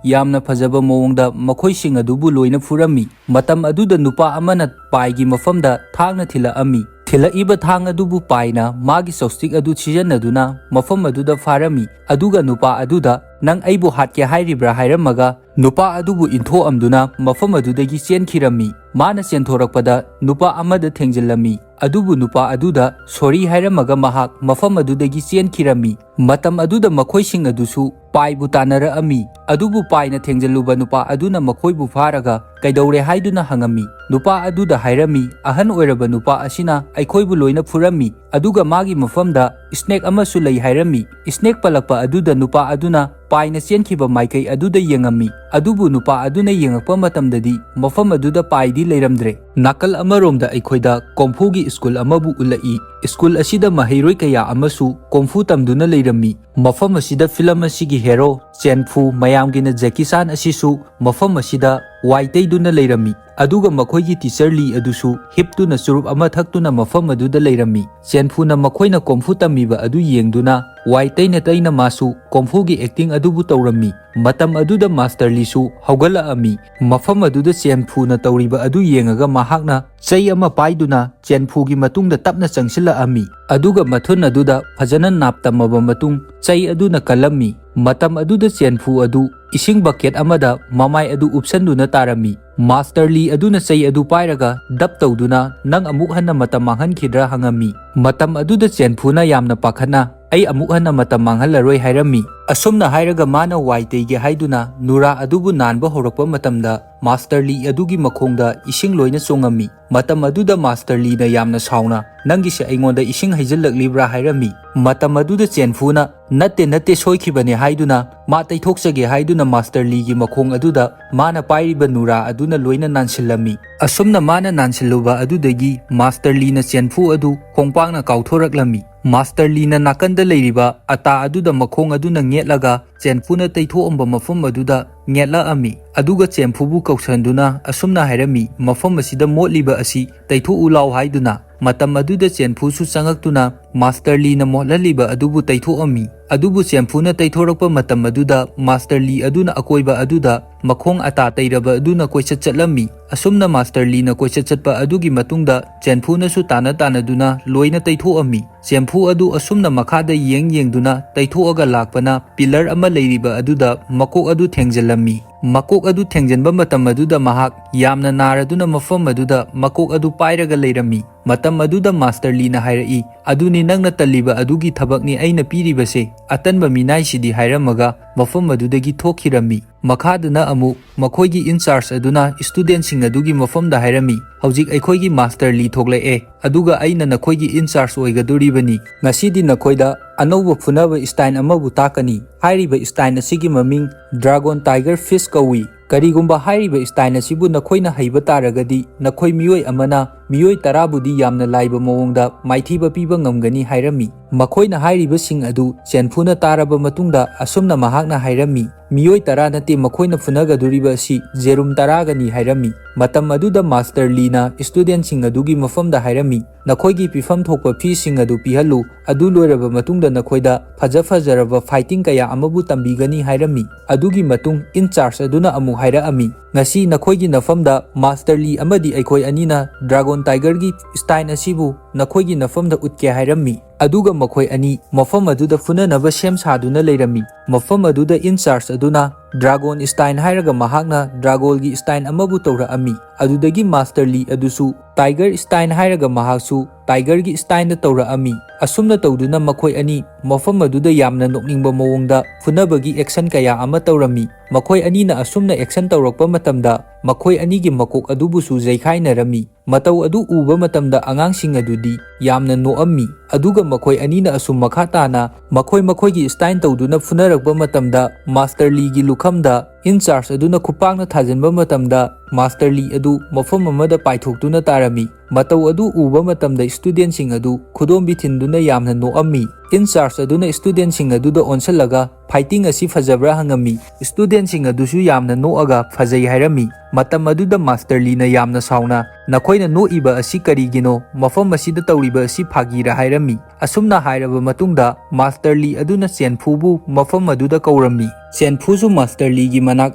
ꯌꯥꯝꯅ ꯐꯖꯕ ꯃꯑꯣꯡꯗ ꯃꯈꯣꯏꯁꯤꯡ ꯑꯗꯨꯕꯨ ꯂꯣꯏꯅ ꯐꯨꯔꯝꯃꯤ꯫ ꯃꯇꯝ ꯑꯗꯨꯗ ꯅꯨꯄꯥ ꯑꯃꯅ ꯄꯥꯏꯒꯤ ꯃꯐꯝꯗ ꯊꯥꯡꯅ ꯊꯤꯜꯂꯛꯑꯝꯃꯤ꯫ ꯊꯤꯜꯂꯛꯏꯕ ꯊꯥꯡ ꯑꯗꯨꯕꯨ ꯄꯥꯏꯅ ꯃꯥꯒꯤ ꯆꯧꯁꯇꯤꯛ ꯑꯗꯨ ꯁꯤꯖꯤꯟꯅꯗꯨꯅ ꯃꯐꯝ ꯑꯗꯨꯗ ꯐꯥꯔꯝꯃꯤ꯫ ꯑꯗꯨꯒ ꯅꯨꯄꯥ ꯑꯗꯨꯗ, "ꯅꯪ ꯑꯩꯕꯨ ꯍꯥꯠꯀꯦ ꯍꯥꯏꯔꯤꯕ꯭ꯔꯥ?" ꯍꯥꯏꯔꯝꯃꯒ ꯅꯨꯄꯥ ꯑꯗꯨꯕꯨ ꯏꯟꯊꯣꯛꯑꯝꯗꯨꯅ ꯃꯐꯝ ꯑꯗꯨꯗꯒꯤ ꯆꯦꯟꯈꯤꯔꯝꯃꯤ꯫ ꯃꯥꯅ ꯆꯦꯟꯊꯣꯔꯛꯄꯗ ꯅꯨꯄꯥ ꯑꯃꯗ ꯊꯦꯡꯖꯤꯜꯂꯝꯃꯤ꯫ ꯑꯗꯨꯕꯨ ꯅꯨꯄꯥ ꯑꯗꯨꯗ "ꯁꯣꯔꯤ" ꯍꯥꯏꯔꯝꯃꯒ ꯃꯍꯥꯛ ꯃꯐꯝ ꯑꯗꯨꯗꯒꯤ ꯆꯦꯟꯈꯤꯔꯝꯃꯤ꯫ ꯃꯇꯝ ꯑꯗꯨꯗ ꯃꯈꯣꯏꯁꯤꯡ ꯑꯗꯨꯁꯨ ꯄꯥꯏꯕꯨ ꯇꯥꯟꯅꯔꯛꯑꯝꯃꯤ꯫ ꯑꯗꯨꯕꯨ ꯄꯥꯏꯅ ꯊꯦꯡꯖꯤꯜꯂꯨꯕ ꯅꯨꯄꯥ ꯑꯗꯨꯅ ꯃꯈꯣꯏꯕꯨ ꯐꯥꯔꯒ "ꯀꯩꯗꯧꯔꯦ?" ꯍꯥꯏꯗꯨꯅ ꯍꯪꯉꯝꯃꯤ꯫ ꯅꯨꯄꯥ ꯑꯗꯨꯗ ꯍꯥꯏꯔꯝꯃꯤ, "ꯑꯍꯟ ꯑꯣꯏꯔꯕ ꯅꯨꯄꯥ ꯑꯁꯤꯅ ꯑꯩꯈꯣꯏꯕꯨ ꯂꯣꯏꯅ ꯐꯨꯔꯝꯃꯤ, ꯑꯗꯨꯒ ꯃꯥꯒꯤ ꯃꯐꯝꯗ ꯁ꯭ꯅꯦꯛ ꯑꯃꯁꯨ ꯂꯩ" ꯍꯥꯏꯔꯝꯃꯤ꯫ ꯁ꯭ꯅꯦꯛ ꯄꯜꯂꯛꯄ ꯑꯗꯨꯗ ꯅꯨꯄꯥ ꯑꯗꯨꯅ ꯄꯥꯏꯅ ꯆꯦꯟꯈꯤꯕ ꯃꯥꯏꯀꯩ ꯑꯗꯨꯗ ꯌꯦꯡꯉꯝꯃꯤ꯫ ꯑꯗꯨꯕꯨ ꯅꯨꯄꯥ ꯑꯗꯨꯅ ꯌꯦꯡꯉꯛꯄ ꯃꯇꯝꯗꯗꯤ ꯃꯐꯝ ꯑꯗꯨꯗ ꯄꯥꯏꯗꯤ ꯂꯩꯔꯝꯗ꯭ꯔꯦ꯫ ꯅꯥꯀꯜ ꯑꯃꯔꯣꯝꯗ ꯑꯩꯈꯣꯏꯗ ꯀꯣꯝꯐꯨꯒꯤ ꯁ꯭ꯀꯨꯜ ꯑꯃꯕꯨ ꯎꯠꯂꯛꯏ꯫ ꯁ꯭ꯀꯨꯜ ꯑꯁꯤꯗ ꯃꯍꯩꯔꯣꯏ ꯀꯌꯥ ꯑꯃꯁꯨ ꯀꯣꯝꯐꯨ ꯇꯝꯗꯨꯅ ꯂꯩꯔꯝꯃꯤ꯫ ꯃꯐꯝ ꯑꯁꯤꯗ ꯐꯤꯂꯝ ꯑꯁꯤꯒꯤ ꯍꯦꯔꯣ ꯆꯦꯟꯐꯨ, ꯃꯌꯥꯝꯒꯤꯅ ꯖꯦꯀꯤ ꯆꯥꯟ ꯑꯁꯤꯁꯨ ꯃꯐꯝ ꯑꯁꯤꯗ ꯋꯥꯏ ꯇꯩꯗꯨꯅ ꯂꯩꯔꯝꯃꯤ꯫ ꯑꯗꯨꯒ ꯃꯈꯣꯏꯒꯤ ꯇꯤꯆꯔ ꯂꯤ ꯑꯗꯨꯁꯨ ꯍꯤꯞꯇꯨꯅ ꯆꯨꯔꯨꯞ ꯑꯃ ꯊꯛꯇꯨꯅ ꯃꯐꯝ ꯑꯗꯨꯗ ꯂꯩꯔꯝꯃꯤ꯫ ꯆꯦꯟꯐꯨꯅ ꯃꯈꯣꯏꯅ ꯀꯣꯝꯐꯨ ꯇꯝꯃꯤꯕ ꯑꯗꯨ ꯌꯦꯡꯗꯨꯅ ꯋꯥꯏ ꯇꯩꯅ ꯇꯩꯅ ꯃꯥꯁꯨ ꯀꯣꯝꯐꯨꯒꯤ ꯑꯦꯛꯇꯤꯡ ꯑꯗꯨꯕꯨ ꯇꯧꯔꯝꯃꯤ꯫ ꯃꯇꯝ ꯑꯗꯨꯗ ꯃꯥꯁꯇꯔ ꯂꯤꯁꯨ ꯍꯧꯒꯠꯂꯛꯑꯝꯃꯤ꯫ ꯃꯐꯝ ꯑꯗꯨꯗ ꯆꯦꯟꯐꯨꯅ ꯇꯧꯔꯤꯕ ꯑꯗꯨ ꯌꯦꯡꯉꯒ ꯃꯍꯥꯛꯅ ꯆꯩ ꯑꯃ ꯄꯥꯏꯗꯨꯅ ꯆꯦꯟꯐꯨꯒꯤ ꯃꯇꯨꯡꯗ ꯇꯞꯅ ꯆꯪꯁꯤꯜꯂꯛꯑꯝꯃꯤ꯫ ꯑꯗꯨꯒ ꯃꯊꯨꯟ ꯑꯗꯨꯗ ꯐꯖꯅ ꯅꯥꯞ ꯇꯝꯃꯕ ꯃꯇꯨꯡ ꯆꯩ ꯑꯗꯨꯅ ꯀꯜꯂꯝꯃꯤ꯫ ꯃꯇꯝ ꯑꯗꯨꯗ ꯆꯦꯟꯐꯨ ꯑꯗꯨ ꯏꯁꯤꯡ ꯕꯛꯀꯦꯠ ꯑꯃꯗ ꯃꯃꯥꯏ ꯑꯗꯨ ꯎꯞꯁꯟꯗꯨꯅ ꯇꯥꯔꯝꯃꯤ꯫ ꯃꯥꯁꯇꯔ ꯂꯤ ꯑꯗꯨꯅ ꯆꯩ ꯑꯗꯨ ꯄꯥꯏꯔꯒ ꯗꯞ ꯇꯧꯗꯨꯅ, "ꯅꯪ ꯑꯃꯨꯛ ꯍꯟꯅ ꯃꯇꯝ ꯃꯥꯡꯍꯟꯈꯤꯗ꯭ꯔꯥ?" ꯍꯪꯉꯝꯃꯤ꯫ ꯃꯇꯝ ꯑꯗꯨꯗ ꯆꯦꯟꯐꯨꯅ ꯌꯥꯝꯅ ꯄꯥꯈꯠꯅ, "ꯑꯩ ꯑꯃꯨꯛ ꯍꯟꯅ ꯃꯇꯝ ꯃꯥꯡꯍꯜꯂꯔꯣꯏ" ꯍꯥꯏꯔꯝꯃꯤ꯫ ꯑꯁꯨꯝꯅ ꯍꯥꯏꯔꯒ ꯃꯥꯅ ꯋꯥꯏ ꯇꯩꯒꯦ ꯍꯥꯏꯗꯨꯅ ꯅꯨꯔꯥ ꯑꯗꯨꯕꯨ ꯅꯥꯟꯕ ꯍꯧꯔꯛꯄ ꯃꯇꯝꯗ, ꯃꯥꯁꯇꯔ ꯂꯤ ꯑꯗꯨꯒꯤ ꯃꯈꯣꯡꯗ ꯏꯁꯤꯡ ꯂꯣꯏꯅ ꯆꯣꯡꯉꯝꯃꯤ꯫ ꯃꯇꯝ ꯑꯗꯨꯗ ꯃꯥꯁꯇꯔ ꯂꯤꯅ ꯌꯥꯝꯅ ꯁꯥꯎꯅ, "ꯅꯪꯒꯤꯁꯦ ꯑꯩꯉꯣꯟꯗ ꯏꯁꯤꯡ ꯍꯩꯖꯤꯜꯂꯛꯂꯤꯕ꯭ꯔꯥ?" ꯍꯥꯏꯔꯝꯃꯤ꯫ ꯃꯇꯝ ꯑꯗꯨꯗ ꯆꯦꯟꯐꯨꯅ, "ꯅꯠꯇꯦ, ꯅꯠꯇꯦ, ꯁꯣꯏꯈꯤꯕꯅꯦ" ꯍꯥꯏꯗꯨꯅ ꯃꯥ ꯇꯩꯊꯣꯛꯆꯒꯦ ꯍꯥꯏꯗꯨꯅ ꯃꯥꯁꯇꯔ ꯂꯤꯒꯤ ꯃꯈꯣꯡ ꯑꯗꯨꯗ ꯃꯥꯅ ꯄꯥꯏꯔꯤꯕ ꯅꯨꯔꯥ ꯑꯗꯨꯅ ꯂꯣꯏꯅ ꯅꯥꯟꯁꯤꯜꯂꯝꯃꯤ꯫ ꯑꯁꯨꯝꯅ ꯃꯥꯅ ꯅꯥꯟꯁꯤꯜꯂꯨꯕ ꯑꯗꯨꯗꯒꯤ ꯃꯥꯁꯇꯔ ꯂꯤꯅ ꯆꯦꯟꯐꯨ ꯑꯗꯨ ꯈꯣꯡꯄꯥꯛꯅ ꯀꯥꯎꯊꯣꯔꯛꯂꯝꯃꯤ꯫ ꯃꯥꯁꯇꯔ ꯂꯤꯅ ꯅꯥꯀꯟꯗ ꯂꯩꯔꯤꯕ ꯑꯇꯥ ꯑꯗꯨꯗ ꯃꯈꯣꯡ ꯑꯗꯨꯅ ꯉꯦꯠꯂꯒ ꯆꯦꯟꯐꯨꯅ ꯇꯩꯊꯣꯛꯑꯝꯕ ꯃꯐꯝ ꯑꯗꯨꯗ ꯉꯦꯠꯂꯛꯑꯝꯃꯤ꯫ ꯑꯗꯨꯒ ꯆꯦꯟꯐꯨꯕꯨ ꯀꯧꯁꯟꯗꯨꯅ ꯑꯁꯨꯝꯅ ꯍꯥꯏꯔꯝꯃꯤ, "ꯃꯐꯝ ꯑꯁꯤꯗ ꯃꯣꯠꯂꯤꯕ ꯑꯁꯤ ꯇꯩꯊꯣꯛꯎ ꯂꯥꯎ" ꯍꯥꯏꯗꯨꯅ꯫ ꯃꯇꯝ ꯑꯗꯨꯗ ꯆꯦꯟꯐꯨꯁꯨ ꯆꯪꯉꯛꯇꯨꯅ ꯃꯥꯁꯇꯔ ꯂꯤꯅ ꯃꯣꯠꯍꯜꯂꯤꯕ ꯑꯗꯨꯕꯨ ꯇꯩꯊꯣꯛꯑꯝꯃꯤ꯫ ꯑꯗꯨꯕꯨ ꯆꯦꯟꯐꯨꯅ ꯇꯩꯊꯣꯔꯛꯄ ꯃꯇꯝ ꯑꯗꯨꯗ ꯃꯥꯁꯇꯔ ꯂꯤ ꯑꯗꯨꯅ ꯑꯀꯣꯏꯕ ꯑꯗꯨꯗ ꯃꯈꯣꯡ ꯑꯇꯥ ꯇꯩꯔꯕ ꯑꯗꯨꯅ ꯀꯣꯏꯆꯠ ꯆꯠꯂꯝꯃꯤ꯫ ꯑꯁꯨꯝꯅ ꯃꯥꯁꯇꯔ ꯂꯤꯅ ꯀꯣꯏꯆꯠ ꯆꯠꯄ ꯑꯗꯨꯒꯤ ꯃꯇꯨꯡꯗ ꯆꯦꯟꯐꯨꯅꯁꯨ ꯇꯥꯅ ꯇꯥꯅꯗꯨꯅ ꯂꯣꯏꯅ ꯇꯩꯊꯣꯛꯑꯝꯃꯤ꯫ ꯆꯦꯟꯐꯨ ꯑꯗꯨ ꯑꯁꯨꯝꯅ ꯃꯈꯥꯗ ꯌꯦꯡ ꯌꯦꯡꯗꯨꯅ ꯇꯩꯊꯣꯛꯑꯒ ꯂꯥꯛꯄꯅ ꯄꯤꯂꯔ ꯑꯃ ꯂꯩꯔꯤꯕ ꯑꯗꯨꯗ ꯃꯀꯣꯛ ꯑꯗꯨ ꯊꯦꯡꯖꯤꯜꯂꯝꯃꯤ꯫ ꯃꯀꯣꯛ ꯑꯗꯨ ꯊꯦꯡꯖꯤꯟꯕ ꯃꯇꯝ ꯑꯗꯨꯗ ꯃꯍꯥꯛ ꯌꯥꯝꯅ ꯅꯥꯔꯗꯨꯅ ꯃꯐꯝ ꯑꯗꯨꯗ ꯃꯀꯣꯛ ꯑꯗꯨ ꯄꯥꯏꯔꯒ ꯂꯩꯔꯝꯃꯤ꯫ ꯃꯇꯝ ꯑꯗꯨꯗ ꯃꯥꯁꯇꯔ ꯂꯤꯅ ꯍꯥꯏꯔꯛꯏ, "ꯑꯗꯨꯅꯤ ꯅꯪꯅ ꯇꯜꯂꯤꯕ ꯑꯗꯨꯒꯤ ꯊꯕꯛꯅꯤ ꯑꯩꯅ ꯄꯤꯔꯤꯕꯁꯦ, ꯑꯇꯟꯕ ꯃꯤꯅꯥꯏꯁꯤꯗꯤ" ꯍꯥꯏꯔꯝꯃꯒ ꯃꯐꯝ ꯑꯗꯨꯗꯒꯤ ꯊꯣꯛꯈꯤꯔꯝꯃꯤ꯫ ꯃꯈꯥꯗꯅ ꯑꯃꯨꯛ ꯃꯈꯣꯏꯒꯤ ꯏꯟꯆꯥꯔꯖ ꯑꯗꯨꯅ ꯁ꯭ꯇꯨꯗꯦꯟꯠꯁꯤꯡ ꯑꯗꯨꯒꯤ ꯃꯐꯝꯗ ꯍꯥꯏꯔꯝꯃꯤ, "ꯍꯧꯖꯤꯛ ꯑꯩꯈꯣꯏꯒꯤ ꯃꯥꯁꯇꯔ ꯂꯤ ꯊꯣꯛꯂꯛꯑꯦ, ꯑꯗꯨꯒ ꯑꯩꯅ ꯅꯈꯣꯏꯒꯤ ꯏꯟꯆꯥꯔꯖ ꯑꯣꯏꯒꯗꯣꯔꯤꯕꯅꯤ꯫ ꯉꯁꯤꯗꯤ ꯅꯈꯣꯏꯗ ꯑꯅꯧꯕ ꯐꯨꯅꯕ ꯁ꯭ꯇꯥꯏꯜ ꯑꯃꯕꯨ ꯇꯥꯛꯀꯅꯤ꯫ ꯍꯥꯏꯔꯤꯕ ꯁ꯭ꯇꯥꯏꯜ ꯑꯁꯤꯒꯤ ꯃꯃꯤꯡ ꯗ꯭ꯔꯥꯒꯣꯟ ꯇꯥꯏꯒꯔ ꯐꯤꯁ ꯀꯧꯏ꯫ ꯀꯔꯤꯒꯨꯝꯕ ꯍꯥꯏꯔꯤꯕ ꯁ꯭ꯇꯥꯏꯜ ꯑꯁꯤꯕꯨ ꯅꯈꯣꯏꯅ ꯍꯩꯕ ꯇꯥꯔꯒꯗꯤ, ꯅꯈꯣꯏ ꯃꯤꯑꯣꯏ ꯑꯃꯅ ꯃꯤꯑꯣꯏ ꯇꯔꯥꯕꯨꯗꯤ ꯌꯥꯝꯅ ꯂꯥꯏꯕ ꯃꯑꯣꯡꯗ ꯃꯥꯏꯊꯤꯕ ꯄꯤꯕ ꯉꯝꯒꯅꯤ" ꯍꯥꯏꯔꯝꯃꯤ꯫ ꯃꯈꯣꯏꯅ ꯍꯥꯏꯔꯤꯕꯁꯤꯡ ꯑꯗꯨ ꯆꯦꯟꯐꯨꯅ ꯇꯥꯔꯕ ꯃꯇꯨꯡꯗ ꯑꯁꯨꯝꯅ ꯃꯍꯥꯛꯅ ꯍꯥꯏꯔꯝꯃꯤ, "ꯃꯤꯑꯣꯏ ꯇꯔꯥ ꯅꯠꯇꯦ ꯃꯈꯣꯏꯅ ꯐꯨꯅꯒꯗꯧꯔꯤꯕ ꯑꯁꯤ, ꯖꯦꯔꯨꯝ ꯇꯔꯥꯒꯅꯤ" ꯍꯥꯏꯔꯝꯃꯤ꯫ ꯃꯇꯝ ꯑꯗꯨꯗ ꯃꯥꯁꯇꯔ ꯂꯤꯅ ꯁ꯭ꯇꯨꯗꯦꯟꯠꯁꯤꯡ ꯑꯗꯨꯒꯤ ꯃꯐꯝꯗ ꯍꯥꯏꯔꯝꯃꯤ, "ꯅꯈꯣꯏꯒꯤ ꯄꯤꯐꯝ ꯊꯣꯛꯄ ꯐꯤꯁꯤꯡ ꯑꯗꯨ ꯄꯤꯍꯜꯂꯨ꯫ ꯑꯗꯨ ꯂꯣꯏꯔꯕ ꯃꯇꯨꯡꯗ ꯅꯈꯣꯏꯗ ꯐꯖ ꯐꯖꯔꯕ ꯐꯥꯏꯇꯤꯡ ꯀꯌꯥ ꯑꯃꯕꯨ ꯇꯝꯕꯤꯒꯅꯤ" ꯍꯥꯏꯔꯝꯃꯤ꯫ ꯑꯗꯨꯒꯤ ꯃꯇꯨꯡ ꯏꯟꯆꯥꯔꯖ ꯑꯗꯨꯅ ꯑꯃꯨꯛ ꯍꯥꯏꯔꯛꯑꯝꯃꯤ, "ꯉꯁꯤ ꯅꯈꯣꯏꯒꯤ ꯅꯐꯝꯗ ꯃꯥꯁꯇꯔ ꯂꯤ ꯑꯃꯗꯤ ꯑꯩꯈꯣꯏ ꯑꯅꯤꯅ ꯗ꯭ꯔꯥꯒꯣꯟ ꯇꯥꯏꯒꯔꯒꯤ ꯁ꯭ꯇꯥꯏꯜ ꯑꯁꯤꯕꯨ ꯅꯈꯣꯏꯒꯤ ꯅꯐꯝꯗ ꯎꯠꯀꯦ" ꯍꯥꯏꯔꯝꯃꯤ꯫ ꯑꯗꯨꯒ ꯃꯈꯣꯏ ꯑꯅꯤ ꯃꯐꯝ ꯑꯗꯨꯗ ꯐꯨꯅꯅꯕ ꯁꯦꯝ ꯁꯥꯗꯨꯅ ꯂꯩꯔꯝꯃꯤ꯫ ꯃꯐꯝ ꯑꯗꯨꯗ in charge ꯑꯗꯨꯅ Dragon Stein ꯍꯥꯏꯔꯒ ꯃꯍꯥꯛꯅ Dragonꯒꯤ Stein ꯑꯃꯕꯨ ꯇꯧꯔꯛꯑꯝꯃꯤ꯫ ꯑꯗꯨꯗꯒꯤ Master Li ꯑꯗꯨꯁꯨ Tiger Stein ꯍꯥꯏꯔꯒ ꯃꯍꯥꯛꯁꯨ Tigerꯒꯤ Steinꯗ ꯇꯧꯔꯛꯑꯝꯃꯤ꯫ ꯑꯁꯨꯝꯅ ꯇꯧꯗꯨꯅ ꯃꯈꯣꯏ ꯑꯅꯤ ꯃꯐꯝ ꯑꯗꯨꯗ ꯌꯥꯝꯅ ꯅꯣꯛꯅꯤꯡꯕ ꯃꯑꯣꯡꯗ ꯐꯨꯅꯕꯒꯤ action ꯀꯌꯥ ꯑꯃ ꯇꯧꯔꯝꯃꯤ꯫ ꯃꯈꯣꯏ ꯑꯅꯤꯅ ꯑꯁꯨꯝꯅ action ꯇꯧꯔꯛꯄ ꯃꯇꯝꯗ ꯃꯈꯣꯏ ꯑꯅꯤꯒꯤ ꯃꯀꯣꯛ ꯑꯗꯨꯕꯨꯁꯨ ꯌꯩꯈꯥꯏꯅꯔꯝꯃꯤ꯫ ꯃꯇꯧ ꯑꯗꯨ ꯎꯕ ꯃꯇꯝꯗ ꯑꯉꯥꯡꯁꯤꯡ ꯑꯗꯨꯗꯤ ꯌꯥꯝꯅ ꯅꯣꯛꯑꯝꯃꯤ꯫ ꯑꯗꯨꯒ ꯃꯈꯣꯏ ꯑꯅꯤꯅ ꯑꯁꯨꯝ ꯃꯈꯥ ꯇꯥꯅ ꯃꯈꯣꯏ ꯃꯈꯣꯏꯒꯤ Stein ꯇꯧꯗꯨꯅ ꯐꯨꯅꯔꯛꯄ ꯃꯇꯝꯗ Master Liꯒꯤ ꯂꯨꯈꯝꯗ in charge ꯑꯗꯨꯅ ꯈꯨꯄꯥꯛꯅ ꯊꯥꯖꯤꯟꯕ ꯃꯇꯝꯗ Master Li ꯑꯗꯨ ꯃꯐꯝ ꯑꯃꯗ ꯄꯥꯏꯊꯣꯛꯇꯨꯅ ꯇꯥꯔꯝꯃꯤ꯫ ꯃꯇꯧ ꯑꯗꯨ ꯎꯕ ꯃꯇꯝꯗ studentꯁꯤꯡ ꯑꯗꯨ ꯈꯨꯗꯣꯝꯕꯤ ꯊꯤꯟꯗꯨꯅ ꯌꯥꯝꯅ ꯅꯣꯛꯑꯝꯃꯤ꯫ In charge ꯑꯗꯨꯅ studentꯁꯤꯡ ꯑꯗꯨꯗ ꯑꯣꯟꯁꯤꯜꯂꯒ fighting ꯑꯁꯤ ꯐꯖꯕ꯭ꯔꯥ ꯍꯪꯉꯝꯃꯤ꯫ Studentꯁꯤꯡ ꯑꯗꯨꯁꯨ ꯌꯥꯝꯅ ꯅꯣꯛꯑꯒ ꯐꯖꯩ ꯍꯥꯏꯔꯝꯃꯤ꯫ ꯃꯇꯝ ꯑꯗꯨꯗ Master Liꯅ ꯌꯥꯝꯅ ꯁꯥꯎꯅ, "ꯅꯈꯣꯏꯅ ꯅꯣꯛꯏꯕ ꯑꯁꯤ ꯀꯔꯤꯒꯤꯅꯣ? ꯃꯐꯝ ꯑꯁꯤꯗ ꯇꯧꯔꯤꯕ ꯑꯁꯤ ꯐꯥꯒꯤꯔꯥ?" ꯍꯥꯏꯔꯝꯃꯤ꯫ ꯑꯁꯨꯝꯅ ꯍꯥꯏꯔꯕ ꯃꯇꯨꯡꯗ Master Li ꯑꯗꯨꯅ ꯆꯦꯟꯐꯨꯕꯨ ꯃꯐꯝ ꯑꯗꯨꯗ ꯀꯧꯔꯝꯃꯤ꯫ ꯆꯦꯟꯐꯨꯁꯨ Master Liꯒꯤ ꯃꯅꯥꯛ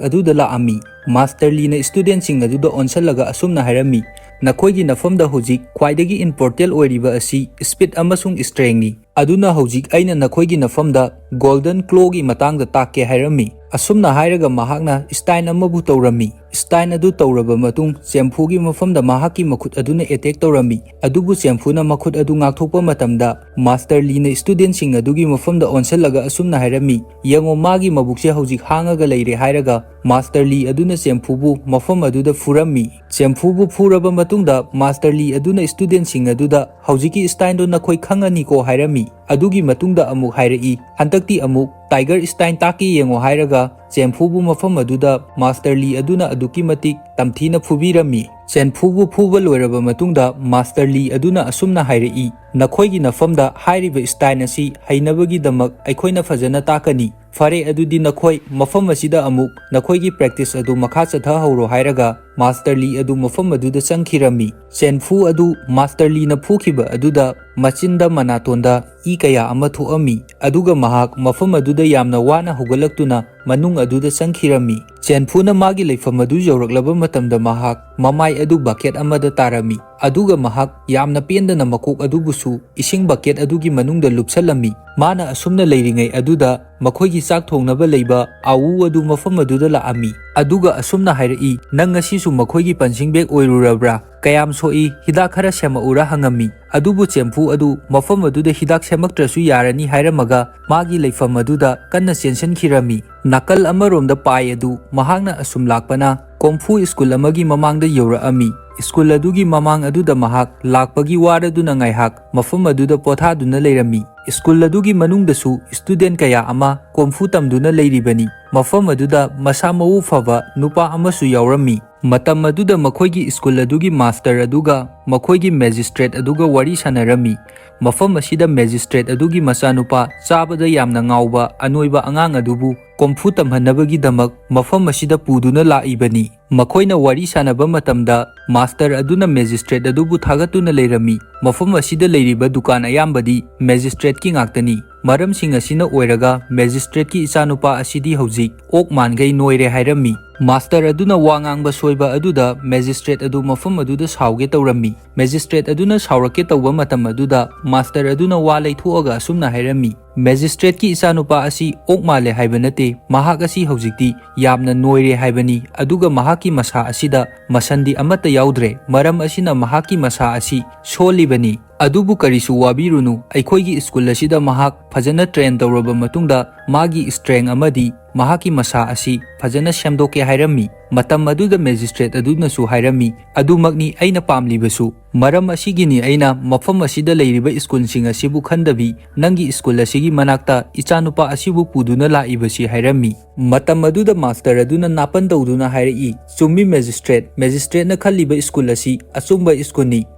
ꯑꯗꯨꯗ ꯂꯥꯛꯑꯝꯃꯤ꯫ Master Liꯅ studentꯁꯤꯡ ꯑꯗꯨꯗ ꯑꯣꯟꯁꯤꯜꯂꯒ ꯑꯁꯨꯝꯅ ꯍꯥꯏꯔꯝꯃꯤ, "ꯅꯈꯣꯏꯒꯤ ꯅꯐꯝꯗ ꯍꯧꯖꯤꯛ ꯈ꯭ꯋꯥꯏꯗꯒꯤ important ꯑꯣꯏꯔꯤꯕ ꯑꯁꯤ speed ꯑꯃꯁꯨꯡ strengthꯅꯤ꯫ ꯑꯗꯨꯅ ꯍꯧꯖꯤꯛ ꯑꯩꯅ ꯅꯈꯣꯏꯒꯤ ꯅꯐꯝꯗ Golden Clawꯒꯤ ꯃꯇꯥꯡꯗ ꯇꯥꯛꯀꯦ" ꯍꯥꯏꯔꯝꯃꯤ꯫ ꯑꯁꯨꯝꯅ ꯍꯥꯏꯔꯒ ꯃꯍꯥꯛꯅ Stein ꯑꯃꯕꯨ ꯇꯧꯔꯝꯃꯤ꯫ Stein ꯑꯗꯨ ꯇꯧꯔꯕ ꯃꯇꯨꯡ ꯆꯦꯝꯐꯨꯒꯤ ꯃꯐꯝꯗ ꯃꯍꯥꯛꯀꯤ ꯃꯈꯨꯠ ꯑꯗꯨꯅ attack ꯇꯧꯔꯝꯃꯤ꯫ ꯑꯗꯨꯕꯨ ꯆꯦꯝꯐꯨꯅ ꯃꯈꯨꯠ ꯑꯗꯨ ꯉꯥꯛꯊꯣꯛꯄ ꯃꯇꯝꯗ Master Liꯅ studentꯁꯤꯡ ꯑꯗꯨꯒꯤ ꯃꯐꯝꯗ ꯑꯣꯟꯁꯤꯜꯂꯒ ꯑꯁꯨꯝꯅ ꯍꯥꯏꯔꯝꯃꯤ, "ꯌꯦꯡꯉꯣ, ꯃꯥꯒꯤ ꯃꯕꯨꯛꯁꯦ ꯍꯧꯖꯤꯛ ꯍꯥꯡꯉꯒ ꯂꯩꯔꯦ" ꯍꯥꯏꯔꯒ Master Li ꯑꯗꯨꯅ ꯆꯦꯝꯐꯨꯕꯨ ꯃꯐꯝ ꯑꯗꯨꯗ ꯐꯨꯔꯝꯃꯤ꯫ ꯆꯦꯝꯐꯨꯕꯨ ꯐꯨꯔꯕ ꯃꯇꯨꯡꯗ Master Li ꯑꯗꯨꯅ studentꯁꯤꯡ ꯑꯗꯨꯗ, "ꯍꯧꯖꯤꯛꯀꯤ Steinꯗꯣ ꯅꯈꯣꯏ ꯈꯪꯉꯅꯤꯀꯣ" ꯍꯥꯏꯔꯝꯃꯤ꯫ ꯑꯗꯨꯒꯤ ꯃꯇꯨꯡꯗ ꯑꯃꯨꯛ ꯍꯥꯏꯔꯛꯏ, "ꯍꯟꯗꯛꯇꯤ ꯑꯃꯨꯛ Tiger Stein ꯇꯥꯛꯀꯦ ꯌꯦꯡꯉꯣ" ꯍꯥꯏꯔꯒ ꯆꯦꯝꯐꯨꯕꯨ ꯃꯐꯝ ꯑꯗꯨꯗ Master Li ꯑꯗꯨꯅ ꯑꯗꯨꯛꯀꯤ ꯃꯇꯤꯛ ꯇꯝꯊꯤꯅ ꯐꯨꯕꯤꯔꯝꯃꯤ꯫ ꯆꯦꯝꯐꯨꯕꯨ ꯐꯨꯕ ꯂꯣꯏꯔꯕ ꯃꯇꯨꯡꯗ Master Li ꯑꯗꯨꯅ ꯑꯁꯨꯝꯅ ꯍꯥꯏꯔꯛꯏ, "ꯅꯈꯣꯏꯒꯤ ꯅꯐꯝꯗ ꯍꯥꯏꯔꯤꯕ Stein ꯑꯁꯤ ꯍꯩꯅꯕꯒꯤꯗꯃꯛ ꯑꯩꯈꯣꯏꯅ ꯐꯖꯅ ꯇꯥꯛꯀꯅꯤ꯫ ꯐꯔꯦ, ꯑꯗꯨꯗꯤ ꯅꯈꯣꯏ ꯃꯐꯝ ꯑꯁꯤꯗ ꯑꯃꯨꯛ ꯅꯈꯣꯏꯒꯤ practice ꯑꯗꯨ ꯃꯈꯥ ꯆꯠꯊꯍꯧꯔꯣ" ꯍꯥꯏꯔꯒ ꯃꯥꯁꯇꯔ ꯂꯤ ꯑꯗꯨ ꯃꯐꯝ ꯑꯗꯨꯗ ꯆꯪꯈꯤꯔꯝꯃꯤ꯫ ꯆꯦꯟꯐꯨ ꯑꯗꯨ ꯃꯥꯁꯇꯔ ꯂꯤꯅ ꯐꯨꯈꯤꯕ ꯑꯗꯨꯗ ꯃꯆꯤꯟꯗ ꯃꯅꯥꯇꯣꯟꯗ ꯏ ꯀꯌꯥ ꯑꯃ ꯊꯣꯛꯑꯝꯃꯤ, ꯑꯗꯨꯒ ꯃꯍꯥꯛ ꯃꯐꯝ ꯑꯗꯨꯗ ꯌꯥꯝꯅ ꯋꯥꯅ ꯍꯧꯒꯠꯂꯛꯇꯨꯅ ꯃꯅꯨꯡ ꯑꯗꯨꯗ ꯆꯪꯈꯤꯔꯝꯃꯤ꯫ ꯆꯦꯟꯐꯨꯅ ꯃꯥꯒꯤ ꯂꯩꯐꯝ ꯑꯗꯨ ꯌꯧꯔꯛꯂꯕ ꯃꯇꯝꯗ ꯃꯍꯥꯛ ꯃꯃꯥꯏ ꯑꯗꯨ ꯕꯛꯀꯦꯠ ꯑꯃꯗ ꯇꯥꯔꯝꯃꯤ, ꯑꯗꯨꯒ ꯃꯍꯥꯛ ꯌꯥꯝꯅ ꯄꯦꯟꯗꯅ ꯃꯀꯣꯛ ꯑꯗꯨꯕꯨꯁꯨ ꯏꯁꯤꯡ ꯕꯛꯀꯦꯠ ꯑꯗꯨꯒꯤ ꯃꯅꯨꯡꯗ ꯂꯨꯞꯁꯜꯂꯝꯃꯤ꯫ ꯃꯥꯅ ꯑꯁꯨꯝꯅ ꯂꯩꯔꯤꯉꯩ ꯑꯗꯨꯗ ꯃꯈꯣꯏꯒꯤ ꯆꯥꯛ ꯊꯣꯡꯅꯕ ꯂꯩꯕ ꯑꯥꯋꯨ ꯑꯗꯨ ꯃꯐꯝ ꯑꯗꯨꯗ ꯂꯥꯛꯑꯝꯃꯤ, ꯑꯗꯨꯒ ꯑꯁꯨꯝꯅ ꯍꯥꯏꯔꯛꯏ, "ꯅꯪ ꯉꯁꯤꯁꯨ ꯃꯈꯣꯏꯒꯤ ꯄꯟꯁꯤꯡ ꯕꯦꯛ ꯑꯣꯏꯔꯨꯔꯕ꯭ꯔꯥ? ꯀꯌꯥꯝ ꯁꯣꯛꯏ? ꯍꯤꯗꯥꯛ ꯈꯔ ꯁꯦꯝꯃꯛꯎꯔꯥ?" ꯍꯪꯉꯝꯃꯤ꯫ ꯑꯗꯨꯕꯨ ꯆꯦꯟꯐꯨ ꯑꯗꯨ ꯃꯐꯝ ꯑꯗꯨꯗ ꯍꯤꯗꯥꯛ ꯁꯦꯝꯃꯛꯇ꯭ꯔꯁꯨ ꯌꯥꯔꯅꯤ ꯍꯥꯏꯔꯝꯃꯒ ꯃꯥꯒꯤ ꯂꯩꯐꯝ ꯑꯗꯨꯗ ꯀꯟꯅ ꯆꯦꯟꯁꯤꯟꯈꯤꯔꯝꯃꯤ꯫ ꯅꯥꯀꯜ ꯑꯃꯔꯣꯝꯗ ꯄꯥꯏ ꯑꯗꯨ ꯃꯍꯥꯛꯅ ꯑꯁꯨꯝ ꯂꯥꯛꯄꯅ ꯀꯣꯝꯐꯨ ꯁ꯭ꯀꯨꯜ ꯑꯃꯒꯤ ꯃꯃꯥꯡꯗ ꯌꯧꯔꯛꯑꯝꯃꯤ꯫ ꯁ꯭ꯀꯨꯜ ꯑꯗꯨꯒꯤ ꯃꯃꯥꯡ ꯑꯗꯨꯗ ꯃꯍꯥꯛ ꯂꯥꯛꯄꯒꯤ ꯋꯥꯔꯗꯨꯅ ꯉꯥꯏꯍꯥꯛ ꯃꯐꯝ ꯑꯗꯨꯗ ꯄꯣꯊꯥꯗꯨꯅ ꯂꯩꯔꯝꯃꯤ꯫ ꯁ꯭ꯀꯨꯜ ꯑꯗꯨꯒꯤ ꯃꯅꯨꯡꯗꯁꯨ ꯁ꯭ꯇꯨꯗꯦꯟ ꯀꯌꯥ ꯑꯃ ꯀꯣꯝꯐꯨ ꯇꯝꯗꯨꯅ ꯂꯩꯔꯤꯕꯅꯤ꯫ ꯃꯐꯝ ꯑꯗꯨꯗ ꯃꯁꯥ ꯃꯎ ꯐꯕ ꯅꯨꯄꯥ ꯑꯃꯁꯨ ꯌꯥꯎꯔꯝꯃꯤ꯫ ꯃꯇꯝ ꯑꯗꯨꯗ ꯃꯈꯣꯏꯒꯤ ꯁ꯭ꯀꯨꯜ ꯑꯗꯨꯒꯤ ꯃꯥꯁꯇꯔ ꯑꯗꯨꯒ ꯃꯈꯣꯏꯒꯤ ꯃꯦꯖꯤꯁꯇ꯭ꯔꯦꯠ ꯑꯗꯨꯒ ꯋꯥꯔꯤ ꯁꯥꯟꯅꯔꯝꯃꯤ꯫ ꯃꯐꯝ ꯑꯁꯤꯗ ꯃꯦꯖꯤꯁꯇ꯭ꯔꯦꯠ ꯑꯗꯨꯒꯤ ꯃꯆꯥꯅꯨꯄꯥ ꯆꯥꯕꯗ ꯌꯥꯝꯅ ꯉꯥꯎꯕ ꯑꯅꯣꯏꯕ ꯑꯉꯥꯡ ꯑꯗꯨꯕꯨ ꯀꯣꯝꯐꯨ ꯇꯝꯍꯟꯅꯕꯒꯤꯗꯃꯛ ꯃꯐꯝ ꯑꯁꯤꯗ ꯄꯨꯗꯨꯅ ꯂꯥꯛꯏꯕꯅꯤ꯫ ꯃꯈꯣꯏꯅ ꯋꯥꯔꯤ ꯁꯥꯟꯅꯕ ꯃꯇꯝꯗ ꯃꯥꯁꯇꯔ ꯑꯗꯨꯅ ꯃꯦꯖꯤꯁꯇ꯭ꯔꯦꯠ ꯑꯗꯨꯕꯨ ꯊꯥꯒꯠꯇꯨꯅ ꯂꯩꯔꯝꯃꯤ꯫ ꯃꯐꯝ ꯑꯁꯤꯗ ꯂꯩꯔꯤꯕ ꯗꯨꯀꯥꯟ ꯑꯌꯥꯝꯕꯗꯤ ꯃꯦꯖꯤꯁꯇ꯭ꯔꯦꯠꯀꯤ ꯉꯥꯛꯇꯅꯤ꯫ ꯃꯔꯝꯁꯤꯡ ꯑꯁꯤꯅ ꯑꯣꯏꯔꯒ ꯃꯦꯖꯤꯁꯇ꯭ꯔꯦꯠꯀꯤ ꯏꯆꯥꯅꯨꯄꯥ ꯑꯁꯤꯗꯤ ꯍꯧꯖꯤꯛ ꯑꯣꯛ ꯃꯥꯟꯈꯩ ꯅꯣꯏꯔꯦ ꯍꯥꯏꯔꯝꯃꯤ꯫ ꯃꯥꯁꯇꯔ ꯑꯗꯨꯅ ꯋꯥ ꯉꯥꯡꯕ ꯁꯣꯏꯕ ꯑꯗꯨꯗ ꯃꯦꯖꯤꯁꯇ꯭ꯔꯦꯠ ꯑꯗꯨ ꯃꯐꯝ ꯑꯗꯨꯗ ꯁꯥꯎꯒꯦ ꯇꯧꯔꯝꯃꯤ꯫ ꯃꯦꯖꯤꯁꯇ꯭ꯔꯦꯠ ꯑꯗꯨꯅ ꯁꯥꯎꯔꯛꯀꯦ ꯇꯧꯕ ꯃꯇꯝ ꯑꯗꯨꯗ ꯃꯥꯁꯇꯔ ꯑꯗꯨꯅ ꯋꯥ ꯂꯩꯊꯣꯛꯑꯒ ꯑꯁꯨꯝꯅ ꯍꯥꯏꯔꯝꯃꯤ, "ꯃꯦꯖꯤꯁꯇ꯭ꯔꯦꯠꯀꯤ ꯏꯆꯥꯅꯨꯄꯥ ꯑꯁꯤ ꯑꯣꯛ ꯃꯥꯜꯂꯦ ꯍꯥꯏꯕ ꯅꯠꯇꯦ, ꯃꯍꯥꯛ ꯑꯁꯤ ꯍꯧꯖꯤꯛꯇꯤ ꯌꯥꯝꯅ ꯅꯣꯏꯔꯦ ꯍꯥꯏꯕꯅꯤ, ꯑꯗꯨꯒ ꯃꯍꯥꯛꯀꯤ ꯃꯁꯥ ꯑꯁꯤꯗ ꯃꯁꯟꯗꯤ ꯑꯃꯠꯇ ꯌꯥꯎꯗ꯭ꯔꯦ, ꯃꯔꯝ ꯑꯁꯤꯅ ꯃꯍꯥꯛꯀꯤ ꯃꯁꯥ ꯑꯁꯤ ꯁꯣꯜꯂꯤꯕꯅꯤ꯫ ꯑꯗꯨꯕꯨ ꯀꯔꯤꯁꯨ ꯋꯥꯕꯤꯔꯨꯅꯨ, ꯑꯩꯈꯣꯏꯒꯤ ꯁ꯭ꯀꯨꯜ ꯑꯁꯤꯗ ꯃꯍꯥꯛ ꯐꯖꯅ ꯇ꯭ꯔꯦꯟ ꯇꯧꯔꯕ ꯃꯇꯨꯡꯗ ꯃꯥꯒꯤ ꯁ꯭ꯇ꯭ꯔꯦꯡ ꯑꯃꯗꯤ ꯃꯍꯥꯛꯀꯤ ꯃꯁꯥ ꯑꯁꯤ ꯐꯖꯅ ꯁꯦꯝꯗꯣꯛꯀꯦ" ꯍꯥꯏꯔꯝꯃꯤ꯫ ꯃꯇꯝ ꯑꯗꯨꯗ ꯃꯦꯖꯤꯁꯇ꯭ꯔꯦꯠ ꯑꯗꯨꯅꯁꯨ ꯍꯥꯏꯔꯝꯃꯤ, "ꯑꯗꯨꯃꯛꯅꯤ ꯑꯩꯅ ꯄꯥꯝꯂꯤꯕꯁꯨ꯫ ꯃꯔꯝ ꯑꯁꯤꯒꯤꯅꯤ ꯑꯩꯅ ꯃꯐꯝ ꯑꯁꯤꯗ ꯂꯩꯔꯤꯕ ꯁ꯭ꯀꯨꯜꯁꯤꯡ ꯑꯁꯤꯕꯨ ꯈꯟꯗꯕꯤ ꯅꯪꯒꯤ ꯁ꯭ꯀꯨꯜ ꯑꯁꯤꯒꯤ ꯃꯅꯥꯛꯇ ꯏꯆꯥꯅꯨꯄꯥ ꯑꯁꯤꯕꯨ ꯄꯨꯗꯨꯅ ꯂꯥꯛꯏꯕꯁꯤ" ꯍꯥꯏꯔꯝꯃꯤ꯫ ꯃꯇꯝ ꯑꯗꯨꯗ ꯃꯥꯁꯇꯔ ꯑꯗꯨꯅ ꯅꯥꯄꯟ ꯇꯧꯗꯨꯅ ꯍꯥꯏꯔꯛꯏ, "ꯆꯨꯝꯃꯤ ꯃꯦꯖꯤꯁꯇ꯭ꯔꯦꯠ, ꯃꯦꯖꯤꯁꯇ꯭ꯔꯦꯠꯅ ꯈꯜꯂꯤꯕ ꯁ꯭ꯀꯨꯜ ꯑꯁꯤ ꯑꯆꯨꯝꯕ ꯁ꯭ꯀꯨꯜꯅꯤ꯫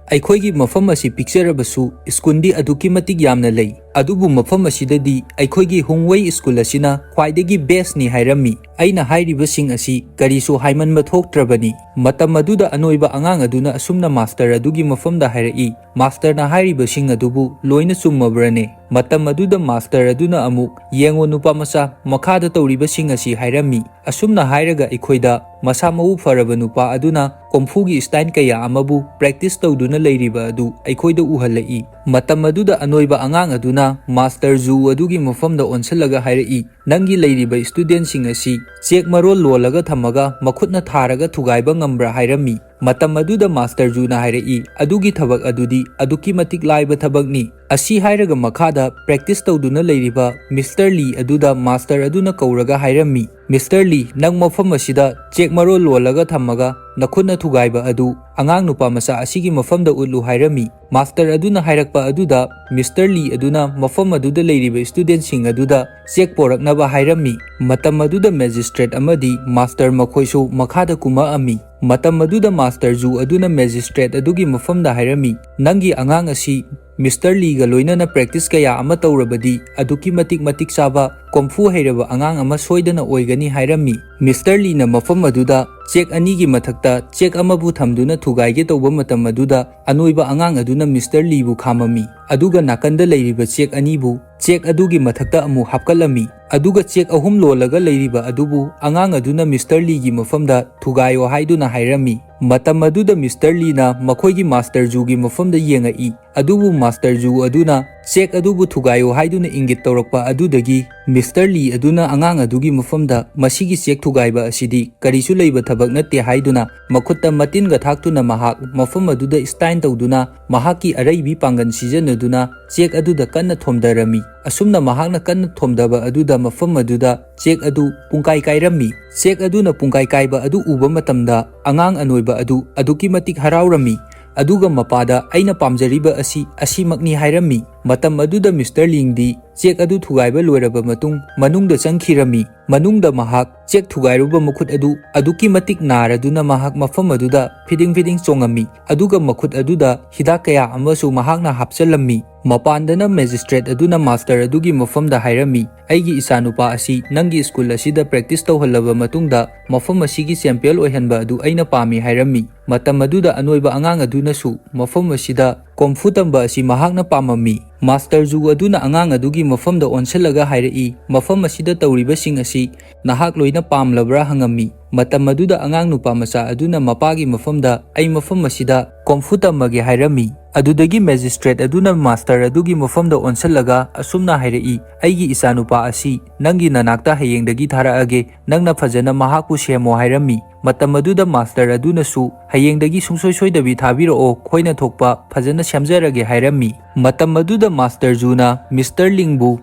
ꯑꯩꯈꯣꯏꯒꯤ ꯃꯐꯝ ꯑꯁꯤ ꯄꯤꯛꯆꯔꯕꯁꯨ ꯁ꯭ꯀꯨꯜꯗꯤ ꯑꯗꯨꯛꯀꯤ ꯃꯇꯤꯛ ꯌꯥꯝꯅ ꯂꯩ, ꯑꯗꯨꯕꯨ ꯃꯐꯝ ꯑꯁꯤꯗꯗꯤ ꯑꯩꯈꯣꯏꯒꯤ ꯍꯨꯡꯋꯩ ꯁ꯭ꯀꯨꯜ ꯑꯁꯤꯅ ꯈ꯭ꯋꯥꯏꯗꯒꯤ ꯕꯦꯁꯅꯤ" ꯍꯥꯏꯔꯝꯃꯤ꯫ ꯑꯩꯅ ꯍꯥꯏꯔꯤꯕꯁꯤꯡ ꯑꯁꯤ ꯀꯔꯤꯁꯨ ꯍꯥꯏꯃꯟꯕ ꯊꯣꯛꯇ꯭ꯔꯕꯅꯤ꯫ ꯃꯇꯝ ꯑꯗꯨꯗ ꯑꯅꯣꯏꯕ ꯑꯉꯥꯡ ꯑꯗꯨꯅ ꯑꯁꯨꯝꯅ ꯃꯥꯁꯇꯔ ꯑꯗꯨꯒꯤ ꯃꯐꯝꯗ ꯍꯥꯏꯔꯛꯏ, "ꯃꯥꯁꯇꯔꯅ ꯍꯥꯏꯔꯤꯕꯁꯤꯡ ꯑꯗꯨꯕꯨ ꯂꯣꯏꯅ ꯆꯨꯝꯃꯕ꯭ꯔꯅꯦ?" ꯃꯇꯝ ꯑꯗꯨꯗ ꯃꯥꯁꯇꯔ ꯑꯗꯨꯅ ꯑꯃꯨꯛ, "ꯌꯦꯡꯉꯣ ꯅꯨꯄꯥ ꯃꯆꯥ, ꯃꯈꯥꯗ ꯇꯧꯔꯤꯕꯁꯤꯡ ꯑꯁꯤ" ꯍꯥꯏꯔꯝꯃꯤ꯫ ꯑꯁꯨꯝꯅ ꯍꯥꯏꯔꯒ ꯑꯩꯈꯣꯏꯗ ꯃꯁꯥ ꯃꯎ ꯐꯔꯕ ꯅꯨꯄꯥ ꯑꯗꯨꯅ ꯀꯣꯝꯐꯨꯒꯤ ꯁ꯭ꯇꯥꯏꯜ ꯀꯌꯥ ꯑꯃꯕꯨ ꯄ꯭ꯔꯦꯛꯇꯤꯁ ꯇꯧꯗꯨꯅ ꯂꯩꯔꯤꯕ ꯑꯗꯨ ꯑꯩꯈꯣꯏꯗ ꯎꯍꯜꯂꯛꯏ꯫ ꯃꯇꯝ ꯑꯗꯨꯗ ꯑꯅꯣꯏꯕ ꯑꯉꯥꯡ ꯑꯗꯨꯅ ꯃꯥꯁꯇꯔ ꯖꯨ ꯑꯗꯨꯒꯤ ꯃꯐꯝꯗ ꯑꯣꯟꯁꯤꯜꯂꯒ ꯍꯥꯏꯔꯛꯏ, "ꯅꯪꯒꯤ ꯂꯩꯔꯤꯕ ꯁ꯭ꯇꯨꯗꯦꯟꯠꯁꯤꯡ ꯑꯁꯤ ꯆꯦꯛ ꯃꯔꯣꯜ ꯂꯣꯜꯂꯒ ꯊꯝꯃꯒ ꯃꯈꯨꯠꯅ ꯊꯥꯔꯒ ꯊꯨꯒꯥꯏꯕ ꯉꯝꯕ꯭ꯔꯥ?" ꯍꯥꯏꯔꯝꯃꯤ꯫ ꯃꯇꯝ ꯑꯗꯨꯗ ꯃꯥꯁꯇꯔ ꯖꯨꯅ ꯍꯥꯏꯔꯛꯏ, "ꯑꯗꯨꯒꯤ ꯊꯕꯛ ꯑꯗꯨꯗꯤ ꯑꯗꯨꯛꯀꯤ ꯃꯇꯤꯛ ꯂꯥꯏꯕ ꯊꯕꯛꯅꯤ"꯫ ꯑꯁꯤ ꯍꯥꯏꯔꯒ ꯃꯈꯥꯗ ꯄ꯭ꯔꯦꯛꯇꯤꯁ ꯇꯧꯗꯨꯅ ꯂꯩꯔꯤꯕ ꯃꯤꯁꯇꯔ ꯂꯤ ꯑꯗꯨꯗ ꯃꯥꯁꯇꯔ ꯑꯗꯨꯅ ꯀꯧꯔꯒ ꯍꯥꯏꯔꯝꯃꯤ, "ꯃꯤꯁꯇꯔ ꯂꯤ, ꯅꯪ ꯃꯐꯝ ꯑꯁꯤꯗ ꯆꯦꯛ ꯃꯔꯣꯜ ꯂꯣꯜꯂꯒ ꯊꯝꯃꯒ ꯅꯈꯨꯠꯅ ꯊꯨꯒꯥꯏꯕ ꯑꯗꯨ ꯑꯉꯥꯡ ꯅꯨꯄꯥ ꯃꯆꯥ ꯑꯁꯤꯒꯤ ꯃꯐꯝꯗ ꯎꯠꯂꯨ" ꯍꯥꯏꯔꯝꯃꯤ꯫ ꯃꯥꯁꯇꯔ ꯑꯗꯨꯅ ꯍꯥꯏꯔꯛꯄ ꯑꯗꯨꯗ ꯃꯤꯁꯇꯔ ꯂꯤ ꯑꯗꯨꯅ ꯃꯐꯝ ꯑꯗꯨꯗ ꯂꯩꯔꯤꯕ ꯁ꯭ꯇꯨꯗꯦꯟꯠꯁꯤꯡ ꯑꯗꯨꯗ ꯆꯦꯛ ꯄꯣꯔꯛꯅꯕ ꯍꯥꯏꯔꯝꯃꯤ꯫ ꯃꯇꯝ ꯑꯗꯨꯗ ꯃꯦꯖꯤꯁꯇ꯭ꯔꯦꯠ ꯑꯃꯗꯤ ꯃꯥꯁꯇꯔ ꯃꯈꯣꯏꯁꯨ ꯃꯈꯥꯗ ꯀꯨꯝꯃꯛꯑꯝꯃꯤ꯫ ꯃꯇꯝ ꯑꯗꯨꯗ ꯃꯥꯁꯇꯔ ꯖꯨ ꯑꯗꯨꯅ ꯃꯦꯖꯤꯁꯇ꯭ꯔꯦꯠ ꯑꯗꯨꯒꯤ ꯃꯐꯝꯗ ꯍꯥꯏꯔꯝꯃꯤ, "ꯅꯪꯒꯤ ꯑꯉꯥꯡ ꯑꯁꯤ ꯃꯤꯁꯇꯔ ꯂꯤꯒ ꯂꯣꯏꯅꯅ ꯄ꯭ꯔꯦꯛꯇꯤꯁ ꯀꯌꯥ ꯑꯃ ꯇꯧꯔꯕꯗꯤ ꯑꯗꯨꯛꯀꯤ ꯃꯇꯤꯛ ꯃꯇꯤꯛ ꯆꯥꯕ ꯀꯣꯝꯐꯨ ꯍꯩꯔꯕ ꯑꯉꯥꯡ ꯑꯃ ꯁꯣꯏꯗꯅ ꯑꯣꯏꯒꯅꯤ" ꯍꯥꯏꯔꯝꯃꯤ꯫ ꯃꯤꯁꯇꯔ ꯂꯤꯅ ꯃꯐꯝ ꯑꯗꯨꯗ ꯆꯦꯛ ꯑꯅꯤꯒꯤ ꯃꯊꯛꯇ ꯆꯦꯛ ꯑꯃꯕꯨ ꯊꯝꯗꯨꯅ ꯊꯨꯒꯥꯏꯒꯦ ꯇꯧꯕ ꯃꯇꯝ ꯑꯗꯨꯗ ꯑꯅꯣꯏꯕ ꯑꯉꯥꯡ ꯑꯗꯨꯅ ꯃꯤꯁꯇꯔ ꯂꯤꯕꯨ ꯈꯥꯝꯃꯝꯃꯤ, ꯑꯗꯨꯒ ꯅꯥꯀꯟꯗ ꯂꯩꯔꯤꯕ ꯆꯦꯛ ꯑꯅꯤꯕꯨ ꯆꯦꯛ ꯑꯗꯨꯒꯤ ꯃꯊꯛꯇ ꯑꯃꯨꯛ ꯍꯥꯞꯀꯠꯂꯝꯃꯤ꯫ ꯑꯗꯨꯒ ꯆꯦꯛ ꯑꯍꯨꯝ ꯂꯣꯜꯂꯒ ꯂꯩꯔꯤꯕ ꯑꯗꯨꯕꯨ ꯑꯉꯥꯡ ꯑꯗꯨꯅ ꯃꯤꯁꯇꯔ ꯂꯤꯒꯤ ꯃꯐꯝꯗ "ꯊꯨꯒꯥꯏꯌꯣ" ꯍꯥꯏꯗꯨꯅ ꯍꯥꯏꯔꯝꯃꯤ꯫ ꯃꯇꯝ ꯑꯗꯨꯗ ꯃꯤꯁꯇꯔ ꯂꯤꯅ ꯃꯈꯣꯏꯒꯤ ꯃꯥꯁꯇꯔ ꯖꯨꯒꯤ ꯃꯐꯝꯗ ꯌꯦꯡꯉꯛꯏ꯫ ꯑꯗꯨꯕꯨ ꯃꯥꯁꯇꯔ ꯖꯨ ꯑꯗꯨꯅ ꯆꯦꯛ ꯑꯗꯨꯕꯨ "ꯊꯨꯒꯥꯏꯌꯣ" ꯍꯥꯏꯗꯨꯅ ꯏꯪꯒꯤꯠ ꯇꯧꯔꯛꯄ ꯑꯗꯨꯗꯒꯤ ꯃꯤꯁꯇꯔ ꯂꯤ ꯑꯗꯨꯅ ꯑꯉꯥꯡ ꯑꯗꯨꯒꯤ ꯃꯐꯝꯗ "ꯃꯁꯤꯒꯤ ꯆꯦꯛ ꯊꯨꯒꯥꯏꯕ ꯑꯁꯤꯗꯤ ꯀꯔꯤꯁꯨ ꯂꯩꯕ ꯊꯕꯛ ꯅꯠꯇꯦ" ꯍꯥꯏꯗꯨꯅ ꯃꯈꯨꯠꯇ ꯃꯇꯤꯟꯒ ꯊꯥꯛꯇꯨꯅ ꯃꯍꯥꯛ ꯃꯐꯝ ꯑꯗꯨꯗ ꯁ꯭ꯇꯥꯏꯜ ꯇꯧꯗꯨꯅ ꯃꯍꯥꯛꯀꯤ ꯑꯔꯩꯕꯤ ꯄꯥꯡꯒꯜ ꯁꯤꯖꯤꯟꯅꯗꯨꯅ ꯆꯦꯛ ꯑꯗꯨꯗ ꯀꯟꯅ ꯊꯣꯝꯗꯔꯝꯃꯤ꯫ ꯑꯁꯨꯝꯅ ꯃꯍꯥꯛꯅ ꯀꯟꯅ ꯊꯣꯝꯗꯕ ꯑꯗꯨꯗ ꯃꯐꯝ ꯑꯗꯨꯗ ꯆꯦꯛ ꯑꯗꯨ ꯄꯨꯡꯀꯥꯏ ꯀꯥꯏꯔꯝꯃꯤ꯫ ꯆꯦꯛ ꯑꯗꯨꯅ ꯄꯨꯡꯀꯥꯏ ꯀꯥꯏꯕ ꯑꯗꯨ ꯎꯕ ꯃꯇꯝꯗ ꯑꯉꯥꯡ ꯑꯅꯣꯏꯕ ꯑꯗꯨ ꯑꯗꯨꯛꯀꯤ ꯃꯇꯤꯛ ꯍꯔꯥꯎꯔꯝꯃꯤ꯫ ꯑꯗꯨꯒ ꯃꯄꯥꯗ "ꯑꯩꯅ ꯄꯥꯝꯖꯔꯤꯕ ꯑꯁꯤ ꯑꯁꯤꯃꯛꯅꯤ" ꯍꯥꯏꯔꯝꯃꯤ꯫ ꯃꯇꯝ ꯑꯗꯨꯗ ꯃꯤꯁꯇꯔ ꯂꯤꯡꯗꯤ ꯆꯦꯛ ꯑꯗꯨ ꯊꯨꯒꯥꯏꯕ ꯂꯣꯏꯔꯕ ꯃꯇꯨꯡ ꯃꯅꯨꯡꯗ ꯆꯪꯈꯤꯔꯝꯃꯤ꯫ ꯃꯅꯨꯡꯗ ꯃꯍꯥꯛ ꯆꯦꯛ ꯊꯨꯒꯥꯏꯔꯨꯕ ꯃꯈꯨꯠ ꯑꯗꯨ ꯑꯗꯨꯛꯀꯤ ꯃꯇꯤꯛ ꯅꯥꯔꯗꯨꯅ ꯃꯍꯥꯛ ꯃꯐꯝ ꯑꯗꯨꯗ ꯐꯤꯗꯤꯡ ꯐꯤꯗꯤꯡ ꯆꯣꯡꯉꯝꯃꯤ꯫ ꯑꯗꯨꯒ ꯃꯈꯨꯠ ꯑꯗꯨꯗ ꯍꯤꯗꯥꯛ ꯀꯌꯥ ꯑꯃꯁꯨ ꯃꯍꯥꯛꯅ ꯍꯥꯞꯆꯜꯂꯝꯃꯤ꯫ ꯃꯄꯥꯟꯗꯅ ꯃꯦꯖꯤꯁꯇ꯭ꯔꯦꯠ ꯑꯗꯨꯅ ꯃꯥꯁꯇꯔ ꯑꯗꯨꯒꯤ ꯃꯐꯝꯗ ꯍꯥꯏꯔꯝꯃꯤ, "ꯑꯩꯒꯤ ꯏꯆꯥꯅꯨꯄꯥ ꯑꯁꯤ ꯅꯪꯒꯤ ꯁ꯭ꯀꯨꯜ ꯑꯁꯤꯗ ꯄ꯭ꯔꯦꯛꯇꯤꯁ ꯇꯧꯍꯜꯂꯕ ꯃꯇꯨꯡꯗ ꯃꯐꯝ ꯑꯁꯤꯒꯤ ꯆꯦꯝꯄꯤꯌꯟ ꯑꯣꯏꯍꯟꯕ ꯑꯗꯨ ꯑꯩꯅ ꯄꯥꯝꯃꯤ" ꯍꯥꯏꯔꯝꯃꯤ꯫ ꯃꯇꯝ ꯑꯗꯨꯗ ꯑꯅꯣꯏꯕ ꯑꯉꯥꯡ ꯑꯗꯨꯅꯁꯨ ꯃꯐꯝ ꯑꯁꯤꯗ ꯀꯣꯡꯐꯨ ꯇꯝꯕ ꯑꯁꯤ ꯃꯍꯥꯛꯅ ꯄꯥꯝꯃꯝꯃꯤ꯫ ꯃꯥꯁꯇꯔ ꯖꯨ ꯑꯗꯨꯅ ꯑꯉꯥꯡ ꯑꯗꯨꯒꯤ ꯃꯐꯝꯗ ꯑꯣꯟꯁꯤꯜꯂꯒ ꯍꯥꯏꯔꯛꯏ, "ꯃꯐꯝ ꯑꯁꯤꯗ ꯇꯧꯔꯤꯕꯁꯤꯡ ꯑꯁꯤ ꯅꯍꯥꯛ ꯂꯣꯏꯅ ꯄꯥꯝꯂꯕ꯭ꯔꯥ?" ꯍꯪꯉꯝꯃꯤ꯫ ꯃꯇꯝ ꯑꯗꯨꯗ ꯑꯉꯥꯡ ꯅꯨꯄꯥ ꯃꯆꯥ ꯑꯗꯨꯅ ꯃꯄꯥꯒꯤ ꯃꯐꯝꯗ, "ꯑꯩ ꯃꯐꯝ ꯑꯁꯤꯗ ꯀꯣꯡꯐꯨ ꯇꯝꯃꯒꯦ" ꯍꯥꯏꯔꯝꯃꯤ꯫ ꯑꯗꯨꯗꯒꯤ ꯃꯦꯖꯤꯁꯇ꯭ꯔꯦꯠ ꯑꯗꯨꯅ ꯃꯥꯁꯇꯔ ꯑꯗꯨꯒꯤ ꯃꯐꯝꯗ ꯑꯣꯟꯁꯤꯜꯂꯒ ꯑꯁꯨꯝꯅ ꯍꯥꯏꯔꯛꯏ, "ꯑꯩꯒꯤ ꯏꯆꯥꯅꯨꯄꯥ ꯑꯁꯤ ꯅꯪꯒꯤ ꯅꯅꯥꯛꯇ ꯍꯌꯦꯡꯗꯒꯤ ꯊꯥꯔꯛꯑꯒꯦ, ꯅꯪꯅ ꯐꯖꯅ ꯃꯍꯥꯛꯄꯨ ꯁꯦꯝꯃꯣ" ꯍꯥꯏꯔꯝꯃꯤ꯫ ꯃꯇꯝ ꯑꯗꯨꯗ ꯃꯥꯁꯇꯔ ꯑꯗꯨꯅꯁꯨ, "ꯍꯌꯦꯡꯗꯒꯤ ꯁꯨꯡꯁꯣꯏ ꯁꯣꯏꯗꯕꯤ ꯊꯥꯕꯤꯔꯛꯑꯣ, ꯈꯣꯏꯅ ꯊꯣꯛꯄ ꯐꯖꯅ ꯁꯦꯝꯖꯔꯒꯦ" ꯍꯥꯏꯔꯝꯃꯤ꯫ ꯃꯇꯝ ꯑꯗꯨꯗ ꯃꯥꯁꯇꯔ ꯖꯨꯅ ꯃꯤꯁꯇꯔ ꯂꯤꯡꯕꯨ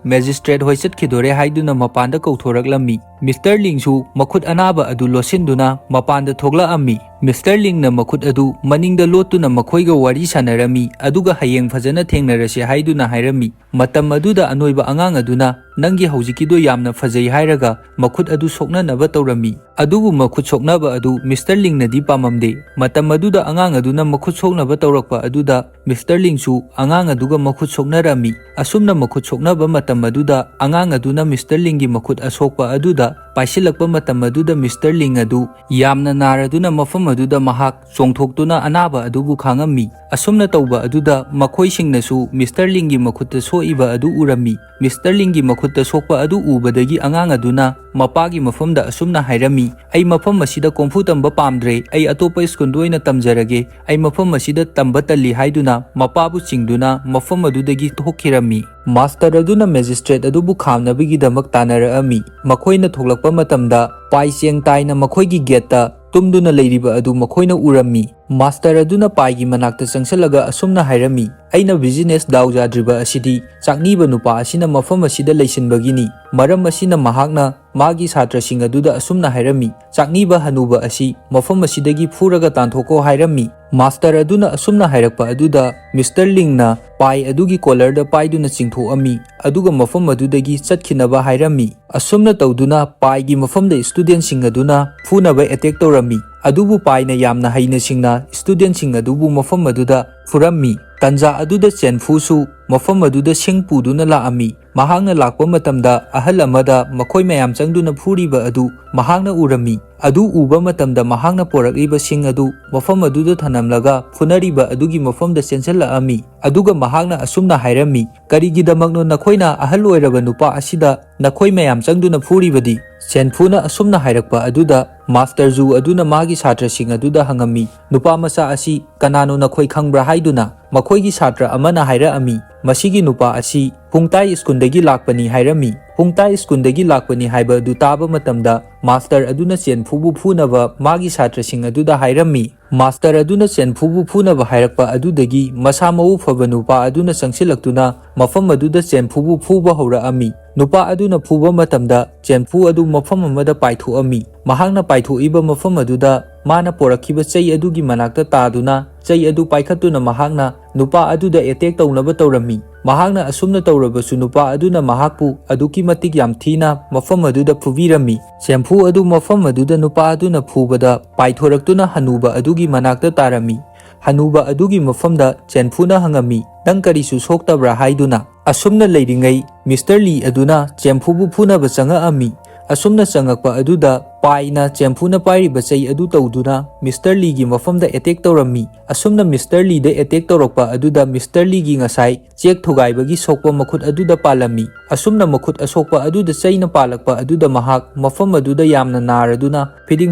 ꯃꯦꯖꯤꯁꯇ꯭ꯔꯦꯠ ꯍꯣꯏ ꯆꯠꯈꯤꯗꯣꯔꯦ ꯍꯥꯏꯗꯨꯅ ꯃꯄꯥꯟꯗ ꯀꯧꯊꯣꯔꯛꯂꯝꯃꯤ꯫ ꯃꯤꯁꯇꯔ ꯂꯤꯡꯁꯨ ꯃꯈꯨꯠ ꯑꯅꯥꯕ ꯑꯗꯨ ꯂꯣꯠꯁꯤꯟꯗꯨꯅ ꯃꯄꯥꯟꯗ ꯊꯣꯛꯂꯛꯑꯝꯃꯤ꯫ ꯃꯤꯁꯇꯔ ꯂꯤꯡꯅ ꯃꯈꯨꯠ ꯑꯗꯨ ꯃꯅꯤꯡꯗ ꯂꯣꯠꯇꯨꯅ ꯃꯈꯣꯏꯒ ꯋꯥꯔꯤ ꯁꯥꯟꯅꯔꯝꯃꯤ, ꯑꯗꯨꯒ "ꯍꯌꯦꯡ ꯐꯖꯅ ꯊꯦꯡꯅꯔꯁꯤ" ꯍꯥꯏꯗꯨꯅ ꯍꯥꯏꯔꯝꯃꯤ꯫ ꯃꯇꯝ ꯑꯗꯨꯗ ꯑꯅꯣꯏꯕ ꯑꯉꯥꯡ ꯑꯗꯨꯅ, "ꯅꯪꯒꯤ ꯍꯧꯖꯤꯛꯀꯤꯗꯣ ꯌꯥꯝꯅ ꯐꯖꯩ" ꯍꯥꯏꯔꯒ ꯃꯈꯨꯠ ꯑꯗꯨ ꯁꯣꯛꯅꯅꯕ ꯇꯧꯔꯝꯃꯤ꯫ ꯑꯗꯨꯕꯨ ꯃꯈꯨꯠ ꯁꯣꯛꯅꯕ ꯑꯗꯨ ꯃꯤꯁꯇꯔ ꯂꯤꯡꯅꯗꯤ ꯄꯥꯝꯃꯝꯗꯦ꯫ ꯃꯇꯝ ꯑꯗꯨꯗ ꯑꯉꯥꯡ ꯑꯗꯨꯅ ꯃꯈꯨꯠ ꯁꯣꯛꯅꯕ ꯇꯧꯔꯛꯄ ꯑꯗꯨꯗ ꯃꯤꯁꯇꯔ ꯂꯤꯡꯁꯨ ꯑꯉꯥꯡ ꯑꯗꯨꯒ ꯃꯈꯨꯠ ꯁꯣꯛꯅꯔꯝꯃꯤ꯫ ꯑꯁꯨꯝꯅ ꯃꯈꯨꯠ ꯁꯣꯛꯅꯕ ꯃꯇꯝ ꯑꯗꯨꯗ ꯑꯉꯥꯡ ꯑꯗꯨꯅ ꯃꯤꯁꯇꯔ ꯂꯤꯡꯒꯤ ꯃꯈꯨꯠ ꯑꯁꯣꯛꯄ ꯑꯗꯨꯗ ꯄꯥꯏꯁꯤꯜꯂꯛꯄ ꯃꯇꯝ ꯑꯗꯨꯗ ꯃꯤꯁꯇꯔ ꯂꯤꯡ ꯑꯗꯨ ꯌꯥꯝꯅ ꯅꯥꯔꯗꯨꯅ ꯃꯐꯝ ꯑꯗꯨꯗ ꯃꯍꯥꯛ ꯆꯣꯡꯊꯣꯛꯇꯨꯅ ꯑꯅꯥꯕ ꯑꯗꯨꯕꯨ ꯈꯥꯡꯉꯝꯃꯤ꯫ ꯑꯁꯨꯝꯅ ꯇꯧꯕ ꯑꯗꯨꯗ ꯃꯈꯣꯏꯁꯤꯡꯅꯁꯨ ꯃꯤꯁꯇꯔ ꯂꯤꯡꯒꯤ ꯃꯈꯨꯠꯇ ꯁꯣꯛꯏꯕ ꯑꯗꯨ ꯎꯔꯝꯃꯤ꯫ ꯃꯤꯁꯇꯔ ꯂꯤꯡꯒꯤ ꯃꯈꯨꯠꯇ ꯁꯣꯛꯄ ꯑꯗꯨ ꯎꯕꯗꯒꯤ ꯑꯉꯥꯡ ꯑꯗꯨꯅ ꯃꯄꯥꯒꯤ ꯃꯐꯝꯗ ꯑꯁꯨꯝꯅ ꯍꯥꯏꯔꯝꯃꯤ, "ꯑꯩ ꯃꯐꯝ ꯑꯁꯤꯗ ꯀꯣꯡꯐꯨ ꯇꯝꯕ ꯄꯥꯝꯗ꯭ꯔꯦ, ꯑꯩ ꯑꯇꯣꯞꯄ ꯁ꯭ꯀꯨꯜꯗ ꯑꯣꯏꯅ ꯇꯝꯖꯔꯒꯦ, ꯑꯩ ꯃꯐꯝ ꯑꯁꯤꯗ ꯇꯝꯕ ꯇꯜꯂꯤ" ꯍꯥꯏꯗꯨꯅ ꯃꯄꯥꯕꯨ ꯆꯤꯡꯗꯨꯅ ꯃꯐꯝ ꯑꯗꯨꯗꯒꯤ ꯊꯣꯛꯈꯤꯔꯝꯃꯤ꯫ ꯃꯥꯁꯇꯔ ꯑꯗꯨꯅ ꯃꯦꯖꯤꯁꯇ꯭ꯔꯦꯠ ꯑꯗꯨꯕꯨ ꯈꯥꯝꯅꯕꯒꯤꯗꯃꯛ ꯇꯥꯟꯅꯔꯛꯑꯝꯃꯤ꯫ ꯃꯈꯣꯏꯅ ꯊꯣꯛꯂꯛꯄ ꯃꯇꯝꯗ ꯄꯥꯏ ꯆꯦꯡ ꯇꯥꯏꯅ ꯃꯈꯣꯏꯒꯤ ꯒꯦꯠꯇ ꯇꯨꯝꯗꯨꯅ ꯂꯩꯔꯤꯕ ꯑꯗꯨ ꯃꯈꯣꯏꯅ ꯎꯔꯝꯃꯤ꯫ ꯃꯥꯁꯇꯔ ꯑꯗꯨꯅ ꯄꯥꯏꯒꯤ ꯃꯅꯥꯛꯇ ꯆꯪꯁꯤꯜꯂꯒ ꯑꯁꯨꯝꯅ ꯍꯥꯏꯔꯝꯃꯤ, "ꯑꯩꯅ ꯕꯤꯖꯤꯅꯦꯁ ꯗꯥꯎ ꯌꯥꯗ꯭ꯔꯤꯕ ꯑꯁꯤꯗꯤ ꯆꯥꯛꯅꯤꯕ ꯅꯨꯄꯥ ꯑꯁꯤꯅ ꯃꯐꯝ ꯑꯁꯤꯗ ꯂꯩꯁꯤꯟꯕꯒꯤꯅꯤ"꯫ ꯃꯔꯝ ꯑꯁꯤꯅ ꯃꯍꯥꯛꯅ ꯃꯥꯒꯤ ꯁꯥꯇ꯭ꯔꯁꯤꯡ ꯑꯗꯨꯗ ꯑꯁꯨꯝꯅ ꯍꯥꯏꯔꯝꯃꯤ, "ꯆꯥꯛꯅꯤꯕ ꯍꯅꯨꯕ ꯑꯁꯤ ꯃꯐꯝ ꯑꯁꯤꯗꯒꯤ ꯐꯨꯔꯒ ꯇꯥꯟꯊꯣꯛꯈꯣ" ꯍꯥꯏꯔꯝꯃꯤ꯫ ꯃꯥꯁꯇꯔ ꯑꯗꯨꯅ ꯑꯁꯨꯝꯅ ꯍꯥꯏꯔꯛꯄ ꯑꯗꯨꯗ ꯃꯤꯁꯇꯔ ꯂꯤꯡꯅ ꯄꯥꯏ ꯑꯗꯨꯒꯤ ꯀꯣꯂꯔꯗ ꯄꯥꯏꯗꯨꯅ ꯆꯤꯡꯊꯣꯛꯑꯝꯃꯤ, ꯑꯗꯨꯒ ꯃꯐꯝ ꯑꯗꯨꯗꯒꯤ ꯆꯠꯈꯤꯅꯕ ꯍꯥꯏꯔꯝꯃꯤ꯫ ꯑꯁꯨꯝꯅ ꯇꯧꯗꯨꯅ ꯄꯥꯏꯒꯤ ꯃꯐꯝꯗ ꯁ꯭ꯇꯨꯗꯦꯟꯠꯁꯤꯡ ꯑꯗꯨꯅ ꯐꯨꯅꯕ ꯑꯦꯇꯦꯛ ꯇꯧꯔꯝꯃꯤ, ꯑꯗꯨꯕꯨ ꯄꯥꯏꯅ ꯌꯥꯝꯅ ꯍꯩꯅ ꯁꯤꯡꯅ ꯁ꯭ꯇꯨꯗꯦꯟꯠꯁꯤꯡ ꯑꯗꯨꯕꯨ ꯃꯐꯝ ꯑꯗꯨꯗ ꯐꯨꯔꯝꯃꯤ꯫ ꯇꯟꯖꯥ ꯑꯗꯨꯗ ꯆꯦꯟꯐꯨꯁꯨ ꯃꯐꯝ ꯑꯗꯨꯗ ꯁꯤꯡ ꯄꯨꯗꯨꯅ ꯂꯥꯛꯑꯝꯃꯤ꯫ ꯃꯍꯥꯛꯅ ꯂꯥꯛꯄ ꯃꯇꯝꯗ ꯑꯍꯜ ꯑꯃꯗ ꯃꯈꯣꯏ ꯃꯌꯥꯝ ꯆꯪꯗꯨꯅ ꯐꯨꯔꯤꯕ ꯑꯗꯨ ꯃꯍꯥꯛꯅ ꯎꯔꯝꯃꯤ꯫ ꯑꯗꯨ ꯎꯕ ꯃꯇꯝꯗ ꯃꯍꯥꯛꯅ ꯄꯣꯔꯛꯂꯤꯕ ꯁꯤꯡ ꯑꯗꯨ ꯃꯐꯝ ꯑꯗꯨꯗ ꯊꯅꯝꯂꯒ ꯐꯨꯅꯔꯤꯕ ꯑꯗꯨꯒꯤ ꯃꯐꯝꯗ ꯆꯦꯟꯁꯤꯜꯂꯛꯑꯝꯃꯤ꯫ ꯑꯗꯨꯒ ꯃꯍꯥꯛꯅ ꯑꯁꯨꯝꯅ ꯍꯥꯏꯔꯝꯃꯤ, "ꯀꯔꯤꯒꯤꯗꯃꯛꯅꯣ ꯅꯈꯣꯏꯅ ꯑꯍꯜ ꯑꯣꯏꯔꯕ ꯅꯨꯄꯥ ꯑꯁꯤꯗ ꯅꯈꯣꯏ ꯃꯌꯥꯝ ꯆꯪꯗꯨꯅ ꯐꯨꯔꯤꯕꯗꯤ?" ꯆꯦꯟꯐꯨꯅ ꯑꯁꯨꯝꯅ ꯍꯥꯏꯔꯛꯄ ꯑꯗꯨꯗ ꯃꯥꯁꯇꯔ ꯖꯨ ꯑꯗꯨꯅ ꯃꯥꯒꯤ ꯁꯥꯇ꯭ꯔꯁꯤꯡ ꯑꯗꯨꯗ ꯍꯪꯉꯝꯃꯤ, "ꯅꯨꯄꯥ ꯃꯆꯥ ꯑꯁꯤ ꯀꯅꯥꯅꯣ ꯅꯈꯣꯏ ꯈꯪꯕ꯭ꯔꯥ?" ꯍꯥꯏꯗꯨꯅ꯫ ꯃꯈꯣꯏꯒꯤ ꯁꯥꯇ꯭ꯔ ꯑꯃꯅ ꯍꯥꯏꯔꯛꯑꯝꯃꯤ, "ꯃꯁꯤꯒꯤ ꯅꯨꯄꯥ ꯑꯁꯤ ꯄꯨꯡꯇꯥꯏ ꯁ꯭ꯀꯨꯜꯗꯒꯤ ꯂꯥꯛꯄꯅꯤ" ꯍꯥꯏꯔꯝꯃꯤ꯫ ꯄꯨꯡꯇꯥꯏ ꯁ꯭ꯀꯨꯜꯗꯒꯤ ꯂꯥꯛꯄꯅꯤ ꯍꯥꯏꯕ ꯑꯗꯨ ꯇꯥꯕ ꯃꯇꯝꯗ ꯃꯥꯁꯇꯔ ꯑꯗꯨꯅ ꯆꯦꯟꯐꯨꯕꯨ ꯐꯨꯅꯕ ꯃꯥꯒꯤ ꯁꯥꯇ꯭ꯔꯁꯤꯡ ꯑꯗꯨꯗ ꯍꯥꯏꯔꯝꯃꯤ꯫ ꯃꯥꯁꯇꯔ ꯑꯗꯨꯅ ꯆꯦꯟꯐꯨꯕꯨ ꯐꯨꯅꯕ ꯍꯥꯏꯔꯛꯄ ꯑꯗꯨꯗꯒꯤ ꯃꯁꯥ ꯃꯎ ꯐꯕ ꯅꯨꯄꯥ ꯑꯗꯨꯅ ꯆꯪꯁꯤꯜꯂꯛꯇꯨꯅ ꯃꯐꯝ ꯑꯗꯨꯗ ꯆꯦꯟꯐꯨꯕꯨ ꯐꯨꯕ ꯍꯧꯔꯛꯑꯝꯃꯤ꯫ ꯅꯨꯄꯥ ꯑꯗꯨꯅ ꯐꯨꯕ ꯃꯇꯝꯗ ꯆꯦꯟꯐꯨ ꯑꯗꯨ ꯃꯐꯝ ꯑꯃꯗ ꯄꯥꯏꯊꯣꯛꯑꯝꯃꯤ꯫ ꯃꯍꯥꯛꯅ ꯄꯥꯏꯊꯣꯛꯏꯕ ꯃꯐꯝ ꯑꯗꯨꯗ ꯃꯥꯅ ꯄꯣꯔꯛꯈꯤꯕ ꯆꯩ ꯑꯗꯨꯒꯤ ꯃꯅꯥꯛꯇ ꯇꯥꯗꯨꯅ ꯆꯩ ꯑꯗꯨ ꯄꯥꯏꯈꯠꯇꯨꯅ ꯃꯍꯥꯛꯅ ꯅꯨꯄꯥ ꯑꯗꯨꯗ ꯑꯦꯇꯦꯛ ꯇꯧꯅꯕ ꯇꯧꯔꯝꯃꯤ꯫ ꯃꯍꯥꯛꯅ ꯑꯁꯨꯝꯅ ꯇꯧꯔꯕꯁꯨ ꯅꯨꯄꯥ ꯑꯗꯨꯅ ꯃꯍꯥꯛꯄꯨ ꯑꯗꯨꯛꯀꯤ ꯃꯇꯤꯛ ꯌꯥꯝ ꯊꯤꯅ ꯃꯐꯝ ꯑꯗꯨꯗ ꯐꯨꯕꯤꯔꯝꯃꯤ꯫ ꯆꯦꯟꯐꯨ ꯑꯗꯨ ꯃꯐꯝ ꯑꯗꯨꯗ ꯅꯨꯄꯥ ꯑꯗꯨꯅ ꯐꯨꯕꯗ ꯄꯥꯏꯊꯣꯔꯛꯇꯨꯅ ꯍꯅꯨꯕ ꯑꯗꯨꯒꯤ ꯃꯅꯥꯛꯇ ꯇꯥꯔꯝꯃꯤ꯫ ꯍꯅꯨꯕ ꯑꯗꯨꯒꯤ ꯃꯐꯝꯗ ꯆꯦꯟꯐꯨꯅ ꯍꯪꯉꯝꯃꯤ, "ꯅꯪ ꯀꯔꯤꯁꯨ ꯁꯣꯛꯇꯕ꯭ꯔꯥ?" ꯍꯥꯏꯗꯨꯅ꯫ ꯑꯁꯨꯝꯅ ꯂꯩꯔꯤꯉꯩ ꯃꯤꯁꯇꯔ ꯂꯤ ꯑꯗꯨꯅ ꯆꯦꯟꯐꯨꯕꯨ ꯐꯨꯅꯕ ꯆꯪꯉꯛꯑꯝꯃꯤ꯫ ꯑꯁꯨꯝꯅ ꯆꯪꯉꯛꯄ ꯑꯗꯨꯗ ꯄꯥꯏꯅ ꯆꯦꯟꯐꯨꯅ ꯄꯥꯏꯔꯤꯕ ꯆꯩ ꯑꯗꯨ ꯇꯧꯗꯨꯅ ꯃꯤꯁꯇꯔ ꯂꯤꯒꯤ ꯃꯐꯝꯗ ꯑꯦꯇꯦꯛ ꯇꯧꯔꯝꯃꯤ꯫ ꯑꯁꯨꯝꯅ ꯃꯤꯁꯇꯔ ꯂꯤꯗ ꯑꯦꯇꯦꯛ ꯇꯧꯔꯛꯄ ꯑꯗꯨꯗ ꯃꯤꯁꯇꯔ ꯂꯤꯒꯤ ꯉꯁꯥꯏ ꯆꯦꯛ ꯊꯨꯒꯥꯏꯕꯒꯤ ꯁꯣꯛꯄ ꯃꯈꯨꯠ ꯑꯗꯨꯗ ꯄꯥꯜꯂꯝꯃꯤ꯫ ꯑꯁꯨꯝꯅ ꯃꯈꯨꯠ ꯑꯁꯣꯛꯄ ꯑꯗꯨꯗ ꯆꯩꯅ ꯄꯥꯜꯂꯛꯄ ꯑꯗꯨꯗ ꯃꯍꯥꯛ ꯃꯐꯝ ꯑꯗꯨꯗ ꯌꯥꯝꯅ ꯅꯥꯔꯗꯨꯅ ꯐꯤꯗꯤꯡ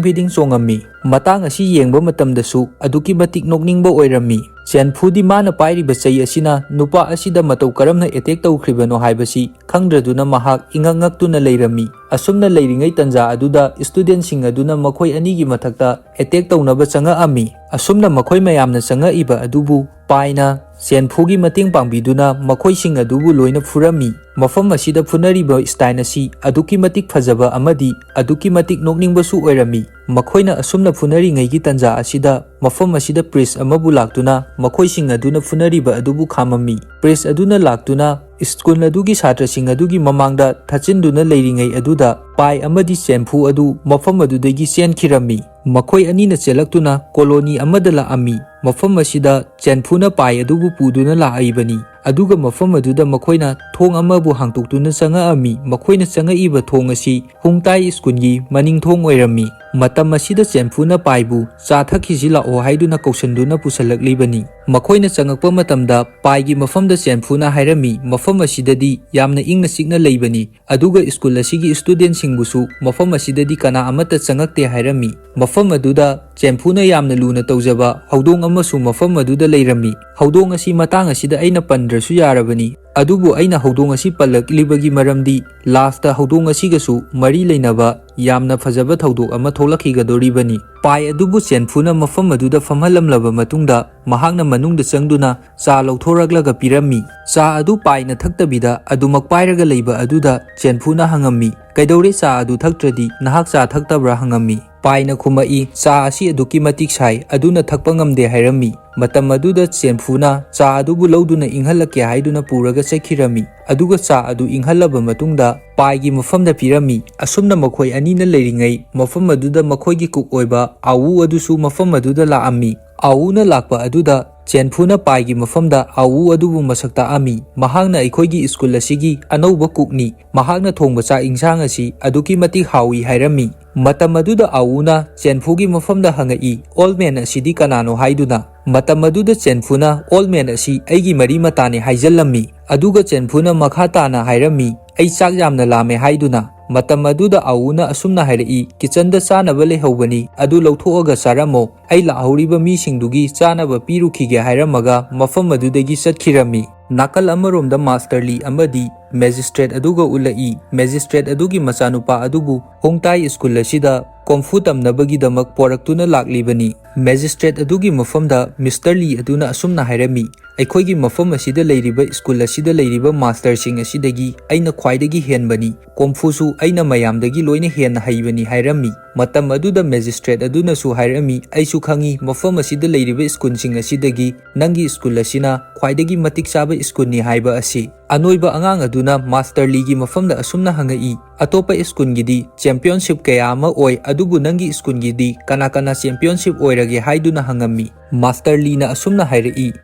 ꯐꯤꯗꯤꯡ ꯆꯣꯡꯉꯝꯃꯤ꯫ ꯃꯇꯥꯡ ꯑꯁꯤ ꯌꯦꯡꯕ ꯃꯇꯝꯗꯁꯨ ꯑꯗꯨꯛꯀꯤ ꯃꯇꯤꯛ ꯅꯣꯛꯅꯤꯡꯕ ꯑꯣꯏꯔꯝꯃꯤ꯫ ꯆꯦꯟꯐꯨꯗꯤ ꯃꯥꯅ ꯄꯥꯏꯔꯤꯕ ꯆꯩ ꯑꯁꯤꯅ ꯅꯨꯄꯥ ꯑꯁꯤꯗ ꯃꯇꯧ ꯀꯔꯝꯅ ꯑꯦꯇꯦꯛ ꯇꯧꯈ꯭ꯔꯤꯕꯅꯣ ꯍꯥꯏꯕꯁꯤ ꯈꯪꯗ꯭ꯔꯗꯨꯅ ꯃꯍꯥꯛ ꯏꯉꯛ ꯉꯛꯇꯨꯅ ꯂꯩꯔꯝꯃꯤ꯫ ꯑꯁꯨꯝꯅ ꯂꯩꯔꯤꯉꯩ ꯇꯟꯖꯥ ꯑꯗꯨꯗ ꯁ꯭ꯇꯨꯗꯦꯟꯠꯁꯤꯡ ꯑꯗꯨꯅ ꯃꯈꯣꯏ ꯑꯅꯤꯒꯤ ꯃꯊꯛꯇ ꯑꯦꯇꯦꯛ ꯇꯧꯅꯕ ꯆꯪꯉꯛꯑꯝꯃꯤ꯫ ꯑꯁꯨꯝꯅ ꯃꯈꯣꯏ ꯃꯌꯥꯝꯅ ꯆꯪꯉꯛꯏꯕ ꯑꯗꯨꯕꯨ ꯄꯥꯏꯅ ꯆꯦꯟꯐꯨꯒꯤ ꯃꯇꯦꯡ ꯄꯥꯡꯕꯤꯗꯨꯅ ꯃꯈꯣꯏꯁꯤꯡ ꯑꯗꯨꯕꯨ ꯂꯣꯏꯅ ꯐꯨꯔꯝꯃꯤ꯫ ꯃꯐꯝ ꯑꯁꯤꯗ ꯐꯨꯅꯔꯤꯕ ꯁ꯭ꯇꯥꯏꯜ ꯑꯁꯤ ꯑꯗꯨꯛꯀꯤ ꯃꯇꯤꯛ ꯐꯖꯕ ꯑꯃꯗꯤ ꯑꯗꯨꯛꯀꯤ ꯃꯇꯤꯛ ꯅꯣꯛꯅꯤꯡꯕꯁꯨ ꯑꯣꯏꯔꯝꯃꯤ꯫ ꯃꯈꯣꯏꯅ ꯑꯁꯨꯝꯅ ꯐꯨꯅꯔꯤꯉꯩꯒꯤ ꯇꯟꯖꯥ ꯑꯁꯤꯗ ꯃꯐꯝ ꯑꯁꯤꯗ ꯄ꯭ꯔꯤꯁ ꯑꯃꯕꯨ ꯂꯥꯛꯇꯨꯅ ꯃꯈꯣꯏꯁꯤꯡ ꯑꯗꯨꯅ ꯐꯨꯅꯔꯤꯕ ꯑꯗꯨꯕꯨ ꯈꯥꯝꯃꯝꯃꯤ꯫ ꯄ꯭ꯔꯤꯁ ꯑꯗꯨꯅ ꯂꯥꯛꯇꯨꯅ ꯁ꯭ꯀꯨꯜ ꯑꯗꯨꯒꯤ ꯁꯥꯇ꯭ꯔꯁꯤꯡ ꯑꯗꯨꯒꯤ ꯃꯃꯥꯡꯗ ꯊꯠꯆꯤꯟꯗꯨꯅ ꯂꯩꯔꯤꯉꯩ ꯑꯗꯨꯗ ꯄꯥꯏ ꯑꯃꯗꯤ ꯆꯦꯟꯐꯨ ꯑꯗꯨ ꯃꯐꯝ ꯑꯗꯨꯗꯒꯤ ꯆꯦꯟꯈꯤꯔꯝꯃꯤ꯫ ꯃꯈꯣꯏ ꯑꯅꯤꯅ ꯆꯦꯜꯂꯛꯇꯨꯅ ꯀꯣꯂꯣꯅꯤ ꯑꯃꯗ ꯂꯥꯛꯑꯝꯃꯤ꯫ ꯃꯐꯝ ꯑꯁꯤꯗ ꯆꯦꯟꯐꯨꯅ ꯄꯥꯏ ꯑꯗꯨꯕꯨ ꯄꯨꯗꯨꯅ ꯂꯥꯛꯏꯕꯅꯤ꯫ ꯑꯗꯨꯒ ꯃꯐꯝ ꯑꯗꯨꯗ ꯃꯈꯣꯏꯅ ꯊꯣꯡ ꯑꯃꯕꯨ ꯍꯥꯡꯇꯣꯛꯇꯨꯅ ꯆꯪꯉꯛꯑꯝꯃꯤ꯫ ꯃꯈꯣꯏꯅ ꯆꯪꯉꯛꯏꯕ ꯊꯣꯡ ꯑꯁꯤ ꯍꯨꯡꯇꯥꯏ ꯁ꯭ꯀꯨꯜꯒꯤ ꯃꯅꯤꯡ ꯊꯣꯡ ꯑꯣꯏꯔꯝꯃꯤ꯫ ꯃꯇꯝ ꯑꯁꯤꯗ ꯆꯦꯟꯐꯨꯅ ꯄꯥꯏꯕꯨ "ꯆꯥ ꯊꯛꯈꯤꯁꯤ ꯂꯥꯛꯑꯣ" ꯍꯥꯏꯗꯨꯅ ꯀꯧꯁꯟꯗꯨꯅ ꯄꯨꯁꯜꯂꯛꯂꯤꯕꯅꯤ꯫ ꯃꯈꯣꯏꯅ ꯆꯪꯉꯛꯄ ꯃꯇꯝꯗ ꯄꯥꯏꯒꯤ ꯃꯐꯝꯗ ꯆꯦꯟꯐꯨꯅ ꯍꯥꯏꯔꯝꯃꯤ, "ꯃꯐꯝ ꯑꯁꯤꯗꯗꯤ ꯌꯥꯝꯅ ꯏꯪꯅ ꯆꯤꯛꯅ ꯂꯩꯕꯅꯤ, ꯑꯗꯨꯒ ꯁ꯭ꯀꯨꯜ ꯑꯁꯤꯒꯤ ꯁ꯭ꯇꯨꯗꯦꯟꯠꯁꯤꯡꯕꯨꯁꯨ ꯃꯐꯝ ꯑꯁꯤꯗꯗꯤ ꯀꯅꯥ ꯑꯃꯠꯇ ꯆꯪꯉꯛꯇꯦ" ꯍꯥꯏꯔꯝꯃꯤ꯫ ꯃꯐꯝ ꯑꯗꯨꯗ ꯆꯦꯟꯐꯨꯅ ꯌꯥꯝꯅ ꯂꯨꯅ ꯇꯧꯖꯕ ꯍꯧꯗꯣꯡ ꯑꯃꯁꯨ ꯃꯐꯝ ꯑꯗꯨꯗ ꯂꯩꯔꯝꯃꯤ꯫ ꯍꯧꯗꯣꯡ ꯑꯁꯤ ꯃꯇꯥꯡ ꯑꯁꯤꯗ ꯑꯩꯅ ꯄꯟꯗ꯭ꯔꯁꯨ ꯌꯥꯔꯕꯅꯤ, ꯑꯗꯨꯕꯨ ꯑꯩꯅ ꯍꯧꯗꯣꯡ ꯑꯁꯤ ꯄꯜꯂꯛꯂꯤꯕꯒꯤ ꯃꯔꯝꯗꯤ ꯂꯥꯁꯇ ꯍꯧꯗꯣꯡ ꯑꯁꯤꯒꯁꯨ ꯃꯔꯤ ꯂꯩꯅꯕ ꯌꯥꯝꯅ ꯐꯖꯕ ꯊꯧꯗꯣꯛ ꯑꯃ ꯊꯣꯛꯂꯛꯈꯤꯒꯗꯧꯔꯤꯕꯅꯤ꯫ ꯄꯥꯏ ꯑꯗꯨꯕꯨ ꯆꯦꯟꯐꯨꯅ ꯃꯐꯝ ꯑꯗꯨꯗ ꯐꯝꯍꯜꯂꯝꯂꯕ ꯃꯇꯨꯡꯗ, ꯃꯍꯥꯛꯅ ꯃꯅꯨꯡꯗ ꯆꯪꯗꯨꯅ ꯆꯥ ꯂꯧꯊꯣꯔꯛꯂꯒ ꯄꯤꯔꯝꯃꯤ꯫ ꯆꯥ ꯑꯗꯨ ꯄꯥꯏꯅ ꯊꯛꯇꯕꯤꯗ ꯑꯗꯨꯃꯛ ꯄꯥꯏꯔꯒ ꯂꯩꯕ ꯑꯗꯨꯗ ꯆꯦꯟꯐꯨꯅ ꯍꯪꯉꯝꯃꯤ, "ꯀꯩꯗꯧꯔꯦ, ꯆꯥ ꯑꯗꯨ ꯊꯛꯇ꯭ꯔꯗꯤ? ꯅꯍꯥꯛ ꯆꯥ ꯊꯛꯇꯕ꯭ꯔꯥ?" ꯍꯪꯉꯝꯃꯤ꯫ ꯄꯥꯏꯅ ꯈꯨꯝꯃꯛꯏ, "ꯆꯥ ꯑꯁꯤ ꯑꯗꯨꯛꯀꯤ ꯃꯇꯤꯛ ꯁꯥꯏ, ꯑꯗꯨꯅ ꯊꯛꯄ ꯉꯝꯗꯦ" ꯍꯥꯏꯔꯝꯃꯤ꯫ ꯃꯇꯝ ꯑꯗꯨꯗ ꯆꯦꯟꯐꯨꯅ ꯆꯥ ꯑꯗꯨꯕꯨ ꯂꯧꯗꯨꯅ ꯏꯪꯍꯜꯂꯛꯀꯦ ꯍꯥꯏꯗꯨꯅ ꯄꯨꯔꯒ ꯆꯠꯈꯤꯔꯝꯃꯤ꯫ ꯑꯗꯨꯒ ꯆꯥ ꯑꯗꯨ ꯏꯪꯍꯜꯂꯕ ꯃꯇꯨꯡꯗ ꯄꯥꯏꯒꯤ ꯃꯐꯝꯗ ꯄꯤꯔꯝꯃꯤ꯫ ꯑꯁꯨꯝꯅ ꯃꯈꯣꯏ ꯑꯅꯤꯅ ꯂꯩꯔꯤꯉꯩ, ꯃꯐꯝ ꯑꯗꯨꯗ ꯃꯈꯣꯏꯒꯤ ꯀꯨꯛ ꯑꯣꯏꯕ ꯑꯥꯋꯨ ꯑꯗꯨꯁꯨ ꯃꯐꯝ ꯑꯗꯨꯗ ꯂꯥꯛꯑꯝꯃꯤ꯫ ꯑꯥꯋꯨꯅ ꯂꯥꯛꯄ ꯑꯗꯨꯗ ꯆꯦꯟꯐꯨꯅ ꯄꯥꯏꯒꯤ ꯃꯐꯝꯗ ꯑꯥꯋꯨ ꯑꯗꯨꯕꯨ ꯃꯁꯛ ꯇꯥꯛꯑꯝꯃꯤ꯫ "ꯃꯍꯥꯛꯅ ꯑꯩꯈꯣꯏꯒꯤ ꯁ꯭ꯀꯨꯜ ꯑꯁꯤꯒꯤ ꯑꯅꯧꯕ ꯀꯨꯛꯅꯤ꯫ ꯃꯍꯥꯛꯅ ꯊꯣꯡꯕ ꯆꯥꯛ ꯏꯟꯁꯥꯡ ꯑꯁꯤ ꯑꯗꯨꯛꯀꯤ ꯃꯇꯤꯛ ꯍꯥꯎꯏ" ꯍꯥꯏꯔꯝꯃꯤ꯫ ꯃꯇꯝ ꯑꯗꯨꯗ ꯑꯥꯋꯨꯅ ꯆꯦꯟꯐꯨꯒꯤ ꯃꯐꯝꯗ ꯍꯪꯉꯛꯏ, "ꯑꯣꯜ ꯃꯦꯟ ꯑꯁꯤꯗꯤ ꯀꯅꯥꯅꯣ?" ꯍꯥꯏꯗꯨꯅ꯫ ꯃꯇꯝ ꯑꯗꯨꯗ ꯆꯦꯟꯐꯨꯅ, "ꯑꯣꯜ ꯃꯦꯟ ꯑꯁꯤ ꯑꯩꯒꯤ ꯃꯔꯤ ꯃꯇꯥꯅꯤ" ꯍꯥꯏꯖꯜꯂꯝꯃꯤ꯫ ꯑꯗꯨꯒ ꯆꯦꯟꯐꯨꯅ ꯃꯈꯥ ꯇꯥꯅ ꯍꯥꯏꯔꯝꯃꯤ, "ꯑꯩ ꯆꯥꯛ ꯌꯥꯝꯅ ꯂꯥꯝꯃꯦ" ꯍꯥꯏꯗꯨꯅ꯫ ꯃꯇꯝ ꯑꯗꯨꯗ ꯑꯥꯋꯨꯅ ꯑꯁꯨꯝꯅ ꯍꯥꯏꯔꯛꯏ, "ꯀꯤꯆꯟꯗ ꯆꯥꯅꯕ ꯂꯩꯍꯧꯕꯅꯤ, ꯑꯗꯨ ꯂꯧꯊꯣꯛꯑꯒ ꯆꯥꯔꯝꯃꯣ, ꯑꯩ ꯂꯥꯛꯍꯧꯔꯤꯕ ꯃꯤꯁꯤꯡꯗꯨꯒꯤ ꯆꯥꯅꯕ ꯄꯤꯔꯨꯈꯤꯒꯦ" ꯍꯥꯏꯔꯝꯃꯒ ꯃꯐꯝ ꯑꯗꯨꯗꯒꯤ ꯆꯠꯈꯤꯔꯝꯃꯤ꯫ ꯅꯥꯀꯜ ꯑꯃꯔꯣꯝꯗ ꯃꯥꯁꯇꯔ ꯂꯤ ꯑꯃꯗꯤ ꯃꯦꯖꯤꯁꯇ꯭ꯔꯦꯠ ꯑꯗꯨꯒ ꯎꯠꯂꯛꯏ꯫ ꯃꯦꯖꯤꯁꯇ꯭ꯔꯦꯠ ꯑꯗꯨꯒꯤ ꯃꯆꯥꯅꯨꯄꯥ ꯑꯗꯨꯕꯨ ꯍꯣꯡꯇꯥꯏ ꯁ꯭ꯀꯨꯜ ꯑꯁꯤꯗ ꯀꯣꯡꯐꯨ ꯇꯝꯅꯕꯒꯤꯗꯃꯛ ꯄꯣꯔꯛꯇꯨꯅ ꯂꯥꯛꯂꯤꯕꯅꯤ꯫ ꯃꯦꯖꯤꯁꯇ꯭ꯔꯦꯠ ꯑꯗꯨꯒꯤ ꯃꯐꯝꯗ ꯃꯤꯁꯇꯔ ꯂꯤ ꯑꯗꯨꯅ ꯑꯁꯨꯝꯅ ꯍꯥꯏꯔꯝꯃꯤ, "ꯑꯩꯈꯣꯏꯒꯤ ꯃꯐꯝ ꯑꯁꯤꯗ ꯂꯩꯔꯤꯕ ꯁ꯭ꯀꯨꯜ ꯑꯁꯤꯗ ꯂꯩꯔꯤꯕ ꯃꯥꯁꯇꯔꯁꯤꯡ ꯑꯁꯤꯗꯒꯤ ꯑꯩꯅ ꯈ꯭ꯋꯥꯏꯗꯒꯤ ꯍꯦꯟꯕꯅꯤ꯫ ꯀꯣꯡꯐꯨꯁꯨ ꯑꯩꯅ ꯃꯌꯥꯝꯗꯒꯤ ꯂꯣꯏꯅ ꯍꯦꯟꯅ ꯍꯩꯕꯅꯤ" ꯍꯥꯏꯔꯝꯃꯤ꯫ ꯃꯇꯝ ꯑꯗꯨꯗ ꯃꯦꯖꯤꯁꯇ꯭ꯔꯦꯠ ꯑꯗꯨꯅꯁꯨ ꯍꯥꯏꯔꯝꯃꯤ, "ꯑꯩꯁꯨ ꯈꯪꯏ, ꯃꯐꯝ ꯑꯁꯤꯗ ꯂꯩꯔꯤꯕ ꯁ꯭ꯀꯨꯜꯁꯤꯡ ꯑꯁꯤꯗꯒꯤ ꯅꯪꯒꯤ ꯁ꯭ꯀꯨꯜ ꯑꯁꯤꯅ ꯈ꯭ꯋꯥꯏꯗꯒꯤ ꯃꯇꯤꯛ ꯆꯥꯕ ꯁ꯭ꯀꯨꯜꯅꯤ ꯍꯥꯏꯕ ꯑꯁꯤ"꯫ ꯑꯅꯣꯏꯕ ꯑꯉꯥꯡ ꯑꯗꯨꯅ ꯃꯥꯁꯇꯔ ꯂꯤꯒꯤ ꯃꯐꯝꯗ ꯑꯁꯨꯝꯅ ꯍꯪꯉꯛꯏ, "ꯑꯇꯣꯞꯄ ꯁ꯭ꯀꯨꯜꯒꯤꯗꯤ ꯆꯦꯝꯄꯤꯌꯟꯁꯤꯞ ꯀꯌꯥ ꯑꯃ ꯑꯣꯏ, ꯑꯗꯨꯕꯨ ꯅꯪꯒꯤ ꯁ꯭ꯀꯨꯜꯒꯤꯗꯤ ꯀꯅꯥ ꯀꯅꯥ ꯆꯦꯝꯄꯤꯌꯟꯁꯤꯞ ꯑꯣꯏꯔꯒꯦ?" ꯍꯥꯏꯗꯨꯅ ꯍꯪꯉꯝꯃꯤ꯫ ꯃꯥꯁꯇꯔ ꯂꯤꯅ ꯑꯁꯨꯝꯅ ꯍꯥꯏꯔꯛꯏ,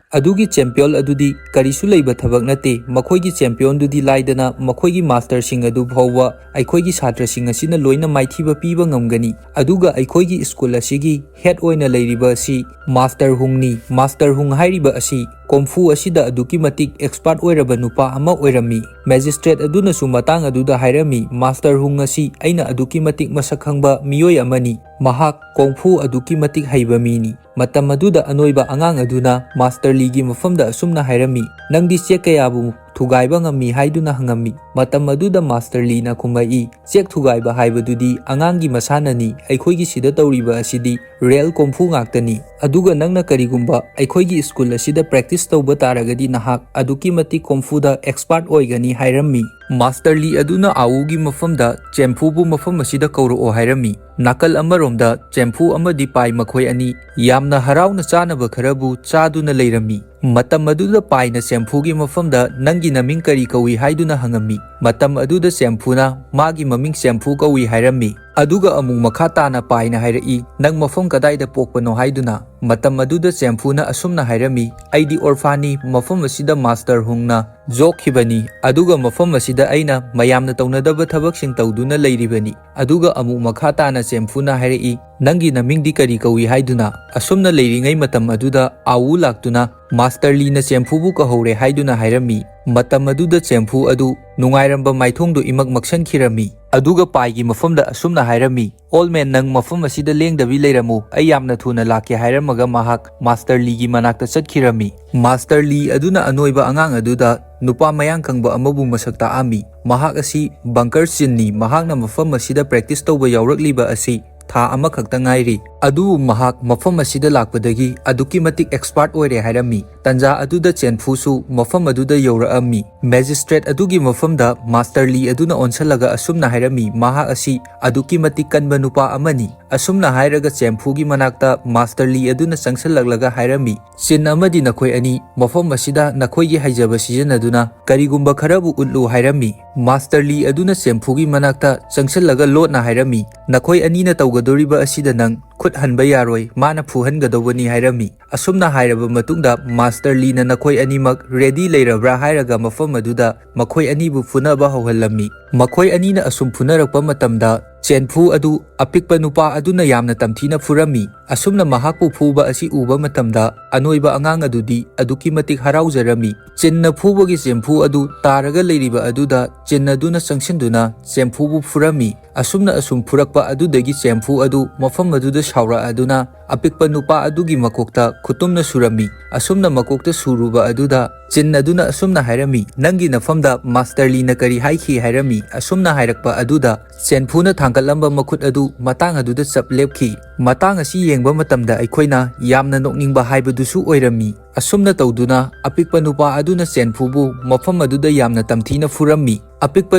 "ꯑꯗꯨꯒꯤ ꯆꯦꯝꯄꯤꯌꯟ ꯑꯗꯨꯗꯤ ꯀꯔꯤꯁꯨ ꯂꯩꯕ ꯊꯕꯛ ꯅꯠꯇꯦ꯫ ꯃꯈꯣꯏꯒꯤ ꯆꯦꯝꯄꯤꯌꯟꯗꯨꯗꯤ ꯂꯥꯏꯗꯅ ꯃꯈꯣꯏꯒꯤ ꯃꯥꯁꯇꯔꯁꯤꯡ ꯑꯗꯨ ꯐꯥꯎꯕ ꯑꯩꯈꯣꯏꯒꯤ ꯁꯥꯇ꯭ꯔꯁꯤꯡ ꯑꯁꯤꯅ ꯂꯣꯏꯅ ꯃꯥꯏꯊꯤꯕ ꯄꯤꯕ ꯉꯝꯒꯅꯤ꯫ ꯑꯗꯨꯒ ꯑꯩꯈꯣꯏꯒꯤ ꯁ꯭ꯀꯨꯜ ꯑꯁꯤꯒꯤ ꯍꯦꯗ ꯑꯣꯏꯅ ꯂꯩꯔꯤꯕ ꯑꯁꯤ ꯃꯥꯁꯇꯔ ꯍꯨꯡꯅꯤ꯫ ꯃꯥꯁꯇꯔ ꯍꯨꯡ ꯍꯥꯏꯔꯤꯕ ꯑꯁꯤ ꯀꯣꯡꯐꯨ ꯑꯁꯤꯗ ꯑꯗꯨꯛꯀꯤ ꯃꯇꯤꯛ ꯑꯦꯛꯁꯄꯥꯔꯠ ꯑꯣꯏꯔꯕ ꯅꯨꯄꯥ ꯑꯃ ꯑꯣꯏꯔꯝꯃꯤ"꯫ ꯃꯦꯖꯤꯁꯇ꯭ꯔꯦꯠ ꯑꯗꯨꯅꯁꯨ ꯃꯇꯥꯡ ꯑꯗꯨꯗ ꯍꯥꯏꯔꯝꯃꯤ, "ꯃꯥꯁꯇꯔ ꯍꯨꯡ ꯑꯁꯤ ꯑꯩꯅ ꯑꯗꯨꯛꯀꯤ ꯃꯇꯤꯛ ꯃꯁꯛ ꯈꯪꯕ ꯃꯤꯑꯣꯏ ꯑꯃꯅꯤ꯫ ꯃꯍꯥꯛ ꯀꯣꯡꯐꯨ ꯑꯗꯨꯛꯀꯤ ꯃꯇꯤꯛ ꯍꯩꯕ ꯃꯤꯅꯤ"꯫ ꯃꯇꯝ ꯑꯗꯨꯗ ꯑꯅꯣꯏꯕ ꯑꯉꯥꯡ ꯑꯗꯨꯅ ꯃꯥꯁꯇꯔ ꯂꯤꯒꯤ ꯃꯐꯝꯗ ꯑꯁꯨꯝꯅ ꯍꯥꯏꯔꯝꯃꯤ, "ꯅꯪꯗꯤ ꯆꯦꯛ ꯀꯌꯥꯕꯨ ꯊꯨꯒꯥꯏꯕ ꯉꯝꯃꯤ?" ꯍꯥꯏꯗꯨꯅ ꯍꯪꯉꯝꯃꯤ꯫ ꯃꯇꯝ ꯑꯗꯨꯗ ꯃꯥꯁꯇꯔ ꯂꯤꯅ ꯈꯨꯝꯃꯛꯏ, "ꯆꯦꯛ ꯊꯨꯒꯥꯏꯕ ꯍꯥꯏꯕꯗꯨꯗꯤ ꯑꯉꯥꯡꯒꯤ ꯃꯁꯥꯟꯅꯅꯤ꯫ ꯑꯩꯈꯣꯏꯒꯤ ꯁꯤꯗ ꯇꯧꯔꯤꯕ ꯑꯁꯤꯗꯤ ꯔꯤꯌꯦꯜ ꯀꯣꯡꯐꯨ ꯉꯥꯛꯇꯅꯤ꯫ ꯑꯗꯨꯒ ꯅꯪꯅ ꯀꯔꯤꯒꯨꯝꯕ ꯑꯩꯈꯣꯏꯒꯤ ꯁ꯭ꯀꯨꯜ ꯑꯁꯤꯗ ꯄ꯭ꯔꯦꯛꯇꯤꯁ ꯇꯧꯕ ꯇꯥꯔꯒꯗꯤ ꯅꯍꯥꯛ ꯑꯗꯨꯛꯀꯤ ꯃꯇꯤꯛ ꯀꯣꯡꯐꯨꯗ ꯑꯦꯛꯁꯄꯥꯔꯠ ꯑꯣꯏꯒꯅꯤ" ꯍꯥꯏꯔꯝꯃꯤ꯫ ꯃꯥꯁꯇꯔ ꯂꯤ ꯑꯗꯨꯅ ꯑꯥꯋꯨꯒꯤ ꯃꯐꯝꯗ ꯆꯦꯝꯐꯨꯕꯨ ꯃꯐꯝ ꯑꯁꯤꯗ ꯀꯧꯔꯛꯑꯣ ꯍꯥꯏꯔꯝꯃꯤ꯫ ꯅꯥꯀꯜ ꯑꯃꯔꯣꯝꯗ ꯆꯦꯝꯐꯨ ꯑꯃꯗꯤ ꯄꯥꯏ ꯃꯈꯣꯏ ꯑꯅꯤ ꯌꯥꯝꯅ ꯍꯔꯥꯎꯅ ꯆꯥꯅꯕ ꯈꯔꯕꯨ ꯆꯥꯗꯨꯅ ꯂꯩꯔꯝꯃꯤ꯫ ꯃꯇꯝ ꯑꯗꯨꯗ ꯄꯥꯏꯅ ꯆꯦꯝꯐꯨꯒꯤ ꯃꯐꯝꯗ, "ꯅꯪꯒꯤ ꯅꯃꯤꯡ ꯀꯔꯤ ꯀꯧꯏ?" ꯍꯥꯏꯗꯨꯅ ꯍꯪꯉꯝꯃꯤ꯫ ꯃꯇꯝ ꯑꯗꯨꯗ ꯆꯦꯝꯐꯨꯅ ꯃꯥꯒꯤ ꯃꯃꯤꯡ ꯆꯦꯝꯐꯨ ꯀꯧꯏ ꯍꯥꯏꯔꯝꯃꯤ꯫ ꯑꯗꯨꯒ ꯑꯃꯨꯛ ꯃꯈꯥ ꯇꯥꯅ ꯄꯥꯏꯅ ꯍꯥꯏꯔꯛꯏ, "ꯅꯪ ꯃꯐꯝ ꯀꯗꯥꯏꯗ ꯄꯣꯛꯄꯅꯣ?" ꯍꯥꯏꯗꯨꯅ꯫ ꯃꯇꯝ ꯑꯗꯨꯗ ꯆꯦꯝꯐꯨꯅ ꯑꯁꯨꯝꯅ ꯍꯥꯏꯔꯝꯃꯤ, "ꯑꯩꯗꯤ ꯑꯣꯔꯐꯥꯟꯅꯤ, ꯃꯐꯝ ꯑꯁꯤꯗ ꯃꯥꯁꯇꯔ ꯍꯨꯡꯅ ꯌꯣꯛꯈꯤꯕꯅꯤ, ꯑꯗꯨꯒ ꯃꯐꯝ ꯑꯁꯤꯗ ꯑꯩꯅ ꯃꯌꯥꯝꯅ ꯇꯧꯅꯗꯕ ꯊꯕꯛꯁꯤꯡ ꯇꯧꯗꯨꯅ ꯂꯩꯔꯤꯕꯅꯤ"꯫ ꯑꯗꯨꯒ ꯑꯃꯨꯛ ꯃꯈꯥ ꯇꯥꯅ ꯆꯦꯝꯐꯨꯅ ꯍꯥꯏꯔꯛꯏ, "ꯅꯪꯒꯤ ꯅꯃꯤꯡꯗꯤ ꯀꯔꯤ ꯀꯧꯏ?" ꯍꯥꯏꯗꯨꯅ꯫ ꯑꯁꯨꯝꯅ ꯂꯩꯔꯤꯉꯩ ꯃꯇꯝ ꯑꯗꯨꯗ ꯑꯥꯋꯨ ꯂꯥꯛꯇꯨꯅ ꯃꯥꯁꯇꯔ ꯂꯤꯅ ꯆꯦꯝꯐꯨꯕꯨ ꯀꯧꯍꯧꯔꯦ ꯍꯥꯏꯗꯨꯅ ꯍꯥꯏꯔꯝꯃꯤ꯫ ꯃꯇꯝ ꯑꯗꯨꯗ ꯆꯦꯝꯐꯨ ꯑꯗꯨ ꯅꯨꯡꯉꯥꯏꯔꯝꯕ ꯃꯥꯏꯊꯣꯡꯗꯨ ꯏꯃꯛ ꯃꯛꯁꯟꯈꯤꯔꯝꯃꯤ꯫ ꯑꯗꯨꯒ ꯄꯥꯏꯒꯤ ꯃꯐꯝꯗ ꯑꯁꯨꯝꯅ ꯍꯥꯏꯔꯝꯃꯤ, "ꯑꯣꯜ ꯃꯦꯟ, ꯅꯪ ꯃꯐꯝ ꯑꯁꯤꯗ ꯂꯦꯡꯗꯕꯤ ꯂꯩꯔꯝꯃꯨ, ꯑꯩ ꯌꯥꯝꯅ ꯊꯨꯅ ꯂꯥꯛꯀꯦ" ꯍꯥꯏꯔꯝꯃꯒ ꯃꯍꯥꯛ ꯃꯥꯁꯇꯔ ꯂꯤꯒꯤ ꯃꯅꯥꯛꯇ ꯆꯠꯈꯤꯔꯝꯃꯤ꯫ ꯃꯥꯁꯇꯔ ꯂꯤ ꯑꯗꯨꯅ ꯑꯅꯣꯏꯕ ꯑꯉꯥꯡ ꯑꯗꯨꯗ ꯅꯨꯄꯥ ꯃꯌꯥꯡ ꯀꯪꯕ ꯑꯃꯕꯨ ꯃꯁꯛ ꯇꯥꯛꯑꯝꯃꯤ꯫ ꯃꯍꯥꯛ ꯑꯁꯤ ꯕꯪꯀꯔ ꯆꯤꯟꯅꯤ꯫ ꯃꯍꯥꯛꯅ ꯃꯐꯝ ꯑꯁꯤꯗ ꯄ꯭ꯔꯦꯛꯇꯤꯁ ꯇꯧꯕ ꯌꯥꯎꯔꯛꯂꯤꯕ ꯑꯁꯤ ꯊꯥ ꯑꯃꯈꯛꯇ ꯉꯥꯏꯔꯤ꯫ ꯑꯗꯨꯕꯨ ꯃꯍꯥꯛ ꯃꯐꯝ ꯑꯁꯤꯗ ꯂꯥꯛꯄꯗꯒꯤ ꯑꯗꯨꯛꯀꯤ ꯃꯇꯤꯛ ꯑꯦꯛꯁꯄꯥꯔꯠ ꯑꯣꯏꯔꯦ ꯍꯥꯏꯔꯝꯃꯤ꯫ ꯇꯟꯖꯥ ꯑꯗꯨꯗ ꯆꯦꯟꯐꯨꯁꯨ ꯃꯐꯝ ꯑꯗꯨꯗ ꯌꯧꯔꯛꯑꯝꯃꯤ꯫ ꯃꯦꯖꯤꯁꯇ꯭ꯔꯦꯠ ꯑꯗꯨꯒꯤ ꯃꯐꯝꯗ ꯃꯥꯁꯇꯔ ꯂꯤ ꯑꯗꯨꯅ ꯑꯣꯟꯁꯜꯂꯒ ꯑꯁꯨꯝꯅ ꯍꯥꯏꯔꯝꯃꯤ, "ꯃꯍꯥꯛ ꯑꯁꯤ ꯑꯗꯨꯛꯀꯤ ꯃꯇꯤꯛ ꯀꯟꯕ ꯅꯨꯄꯥ ꯑꯃꯅꯤ"꯫ ꯑꯁꯨꯝꯅ ꯍꯥꯏꯔꯒ ꯆꯦꯝꯐꯨꯒꯤ ꯃꯅꯥꯛꯇ ꯃꯥꯁꯇꯔ ꯂꯤ ꯑꯗꯨꯅ ꯆꯪꯁꯜꯂꯛꯂꯒ ꯍꯥꯏꯔꯝꯃꯤ, "ꯆꯤꯟ ꯑꯃꯗꯤ ꯅꯈꯣꯏ ꯑꯅꯤ ꯃꯐꯝ ꯑꯁꯤꯗ ꯅꯈꯣꯏꯒꯤ ꯍꯩꯖꯕ ꯁꯤꯖꯤꯟꯅꯗꯨꯅ ꯀꯔꯤꯒꯨꯝꯕ ꯈꯔꯕꯨ ꯎꯠꯂꯨ" ꯍꯥꯏꯔꯝꯃꯤ꯫ ꯃꯥꯁꯇꯔ ꯂꯤ ꯑꯗꯨꯅ ꯆꯦꯝꯐꯨꯒꯤ ꯃꯅꯥꯛꯇ ꯆꯪꯁꯜꯂꯒ ꯂꯣꯠꯅ ꯍꯥꯏꯔꯝꯃꯤ, "ꯅꯈꯣꯏ ꯑꯅꯤꯅ ꯇꯧ-" ꯇꯧꯒꯗꯧꯔꯤꯕ ꯑꯁꯤꯗ ꯅꯪ ꯈꯨꯠ ꯍꯟꯕ ꯌꯥꯔꯣꯏ, ꯃꯥꯅ ꯐꯨꯍꯟꯒꯗꯧꯕꯅꯤ" ꯍꯥꯏꯔꯝꯃꯤ꯫ ꯑꯁꯨꯝꯅ ꯍꯥꯏꯔꯕ ꯃꯇꯨꯡꯗ ꯃꯥꯁꯇꯔ ꯂꯤꯅ "ꯅꯈꯣꯏ ꯑꯅꯤꯃꯛ ꯔꯦꯗꯤ ꯂꯩꯔꯕ꯭ꯔꯥ?" ꯍꯥꯏꯔꯒ ꯃꯐꯝ ꯑꯗꯨꯗ ꯃꯈꯣꯏ ꯑꯅꯤꯕꯨ ꯐꯨꯅꯕ ꯍꯧꯍꯜꯂꯝꯃꯤ꯫ ꯃꯈꯣꯏ ꯑꯅꯤꯅ ꯑꯁꯨꯝ ꯐꯨꯅꯔꯛꯄ ꯃꯇꯝꯗ ꯆꯦꯟꯐꯨ ꯑꯗꯨ ꯑꯄꯤꯛꯄ ꯅꯨꯄꯥ ꯑꯗꯨꯅ ꯌꯥꯝꯅ ꯇꯝꯊꯤꯅ ꯐꯨꯔꯝꯃꯤ꯫ ꯑꯁꯨꯝꯅ ꯃꯍꯥꯛꯄꯨ ꯐꯨꯕ ꯑꯁꯤ ꯎꯕ ꯃꯇꯝꯗ ꯑꯅꯣꯏꯕ ꯑꯉꯥꯡ ꯑꯗꯨꯗꯤ ꯑꯗꯨꯛꯀꯤ ꯃꯇꯤꯛ ꯍꯔꯥꯎꯖꯔꯝꯃꯤ꯫ ꯆꯤꯟꯅ ꯐꯨꯕꯒꯤ ꯆꯦꯟꯐꯨ ꯑꯗꯨ ꯇꯥꯔꯒ ꯂꯩꯔꯤꯕ ꯑꯗꯨꯗ ꯆꯤꯟ ꯑꯗꯨꯅ ꯆꯪꯁꯤꯟꯗꯨꯅ ꯆꯦꯟꯐꯨꯕꯨ ꯐꯨꯔꯝꯃꯤ꯫ ꯑꯁꯨꯝꯅ ꯑꯁꯨꯝ ꯐꯨꯔꯛꯄ ꯑꯗꯨꯗꯒꯤ ꯆꯦꯟꯐꯨ ꯑꯗꯨ ꯃꯐꯝ ꯑꯗꯨꯗ ꯁꯥꯎꯔꯛꯑꯗꯨꯅ ꯑꯄꯤꯛꯄ ꯅꯨꯄꯥ ꯑꯗꯨꯒꯤ ꯃꯀꯣꯛꯇ ꯈꯨꯇꯨꯝꯅ ꯁꯨꯔꯝꯃꯤ꯫ ꯑꯁꯨꯝꯅ ꯃꯀꯣꯛꯇ ꯁꯨꯔꯨꯕ ꯑꯗꯨꯗ ꯆꯤꯟ ꯑꯗꯨꯅ ꯑꯁꯨꯝꯅ ꯍꯥꯏꯔꯝꯃꯤ, "ꯅꯪꯒꯤ ꯅꯐꯝꯗ ꯃꯥꯁꯇꯔ ꯂꯤꯅ ꯀꯔꯤ ꯍꯥꯏꯈꯤ?" ꯍꯥꯏꯔꯝꯃꯤ꯫ ꯑꯁꯨꯝꯅ ꯍꯥꯏꯔꯛꯄ ꯑꯗꯨꯗ ꯆꯦꯟꯐꯨꯅ ꯊꯥꯡꯒꯠꯂꯝꯕ ꯃꯈꯨꯠ ꯑꯗꯨ ꯃꯇꯥꯡ ꯑꯗꯨꯗ ꯆꯞ ꯂꯦꯞꯈꯤ꯫ ꯃꯇꯥꯡ ꯑꯁꯤ ꯌꯦꯡꯕ ꯃꯇꯝꯗ ꯑꯩꯈꯣꯏꯅ ꯌꯥꯝꯅ ꯅꯣꯛꯅꯤꯡꯕ ꯍꯥꯏꯕꯗꯨꯁꯨ ꯑꯣꯏꯔꯝꯃꯤ꯫ ꯑꯁꯨꯝꯅ ꯇꯧꯗꯨꯅ ꯑꯄꯤꯛꯄ ꯅꯨꯄꯥ ꯑꯗꯨꯅ ꯆꯦꯟꯐꯨꯕꯨ ꯃꯐꯝ ꯑꯗꯨꯗ ꯌꯥꯝꯅ ꯇꯝꯊꯤꯅ ꯐꯨꯔꯝꯃꯤ꯫ ꯑꯄꯤꯛꯄ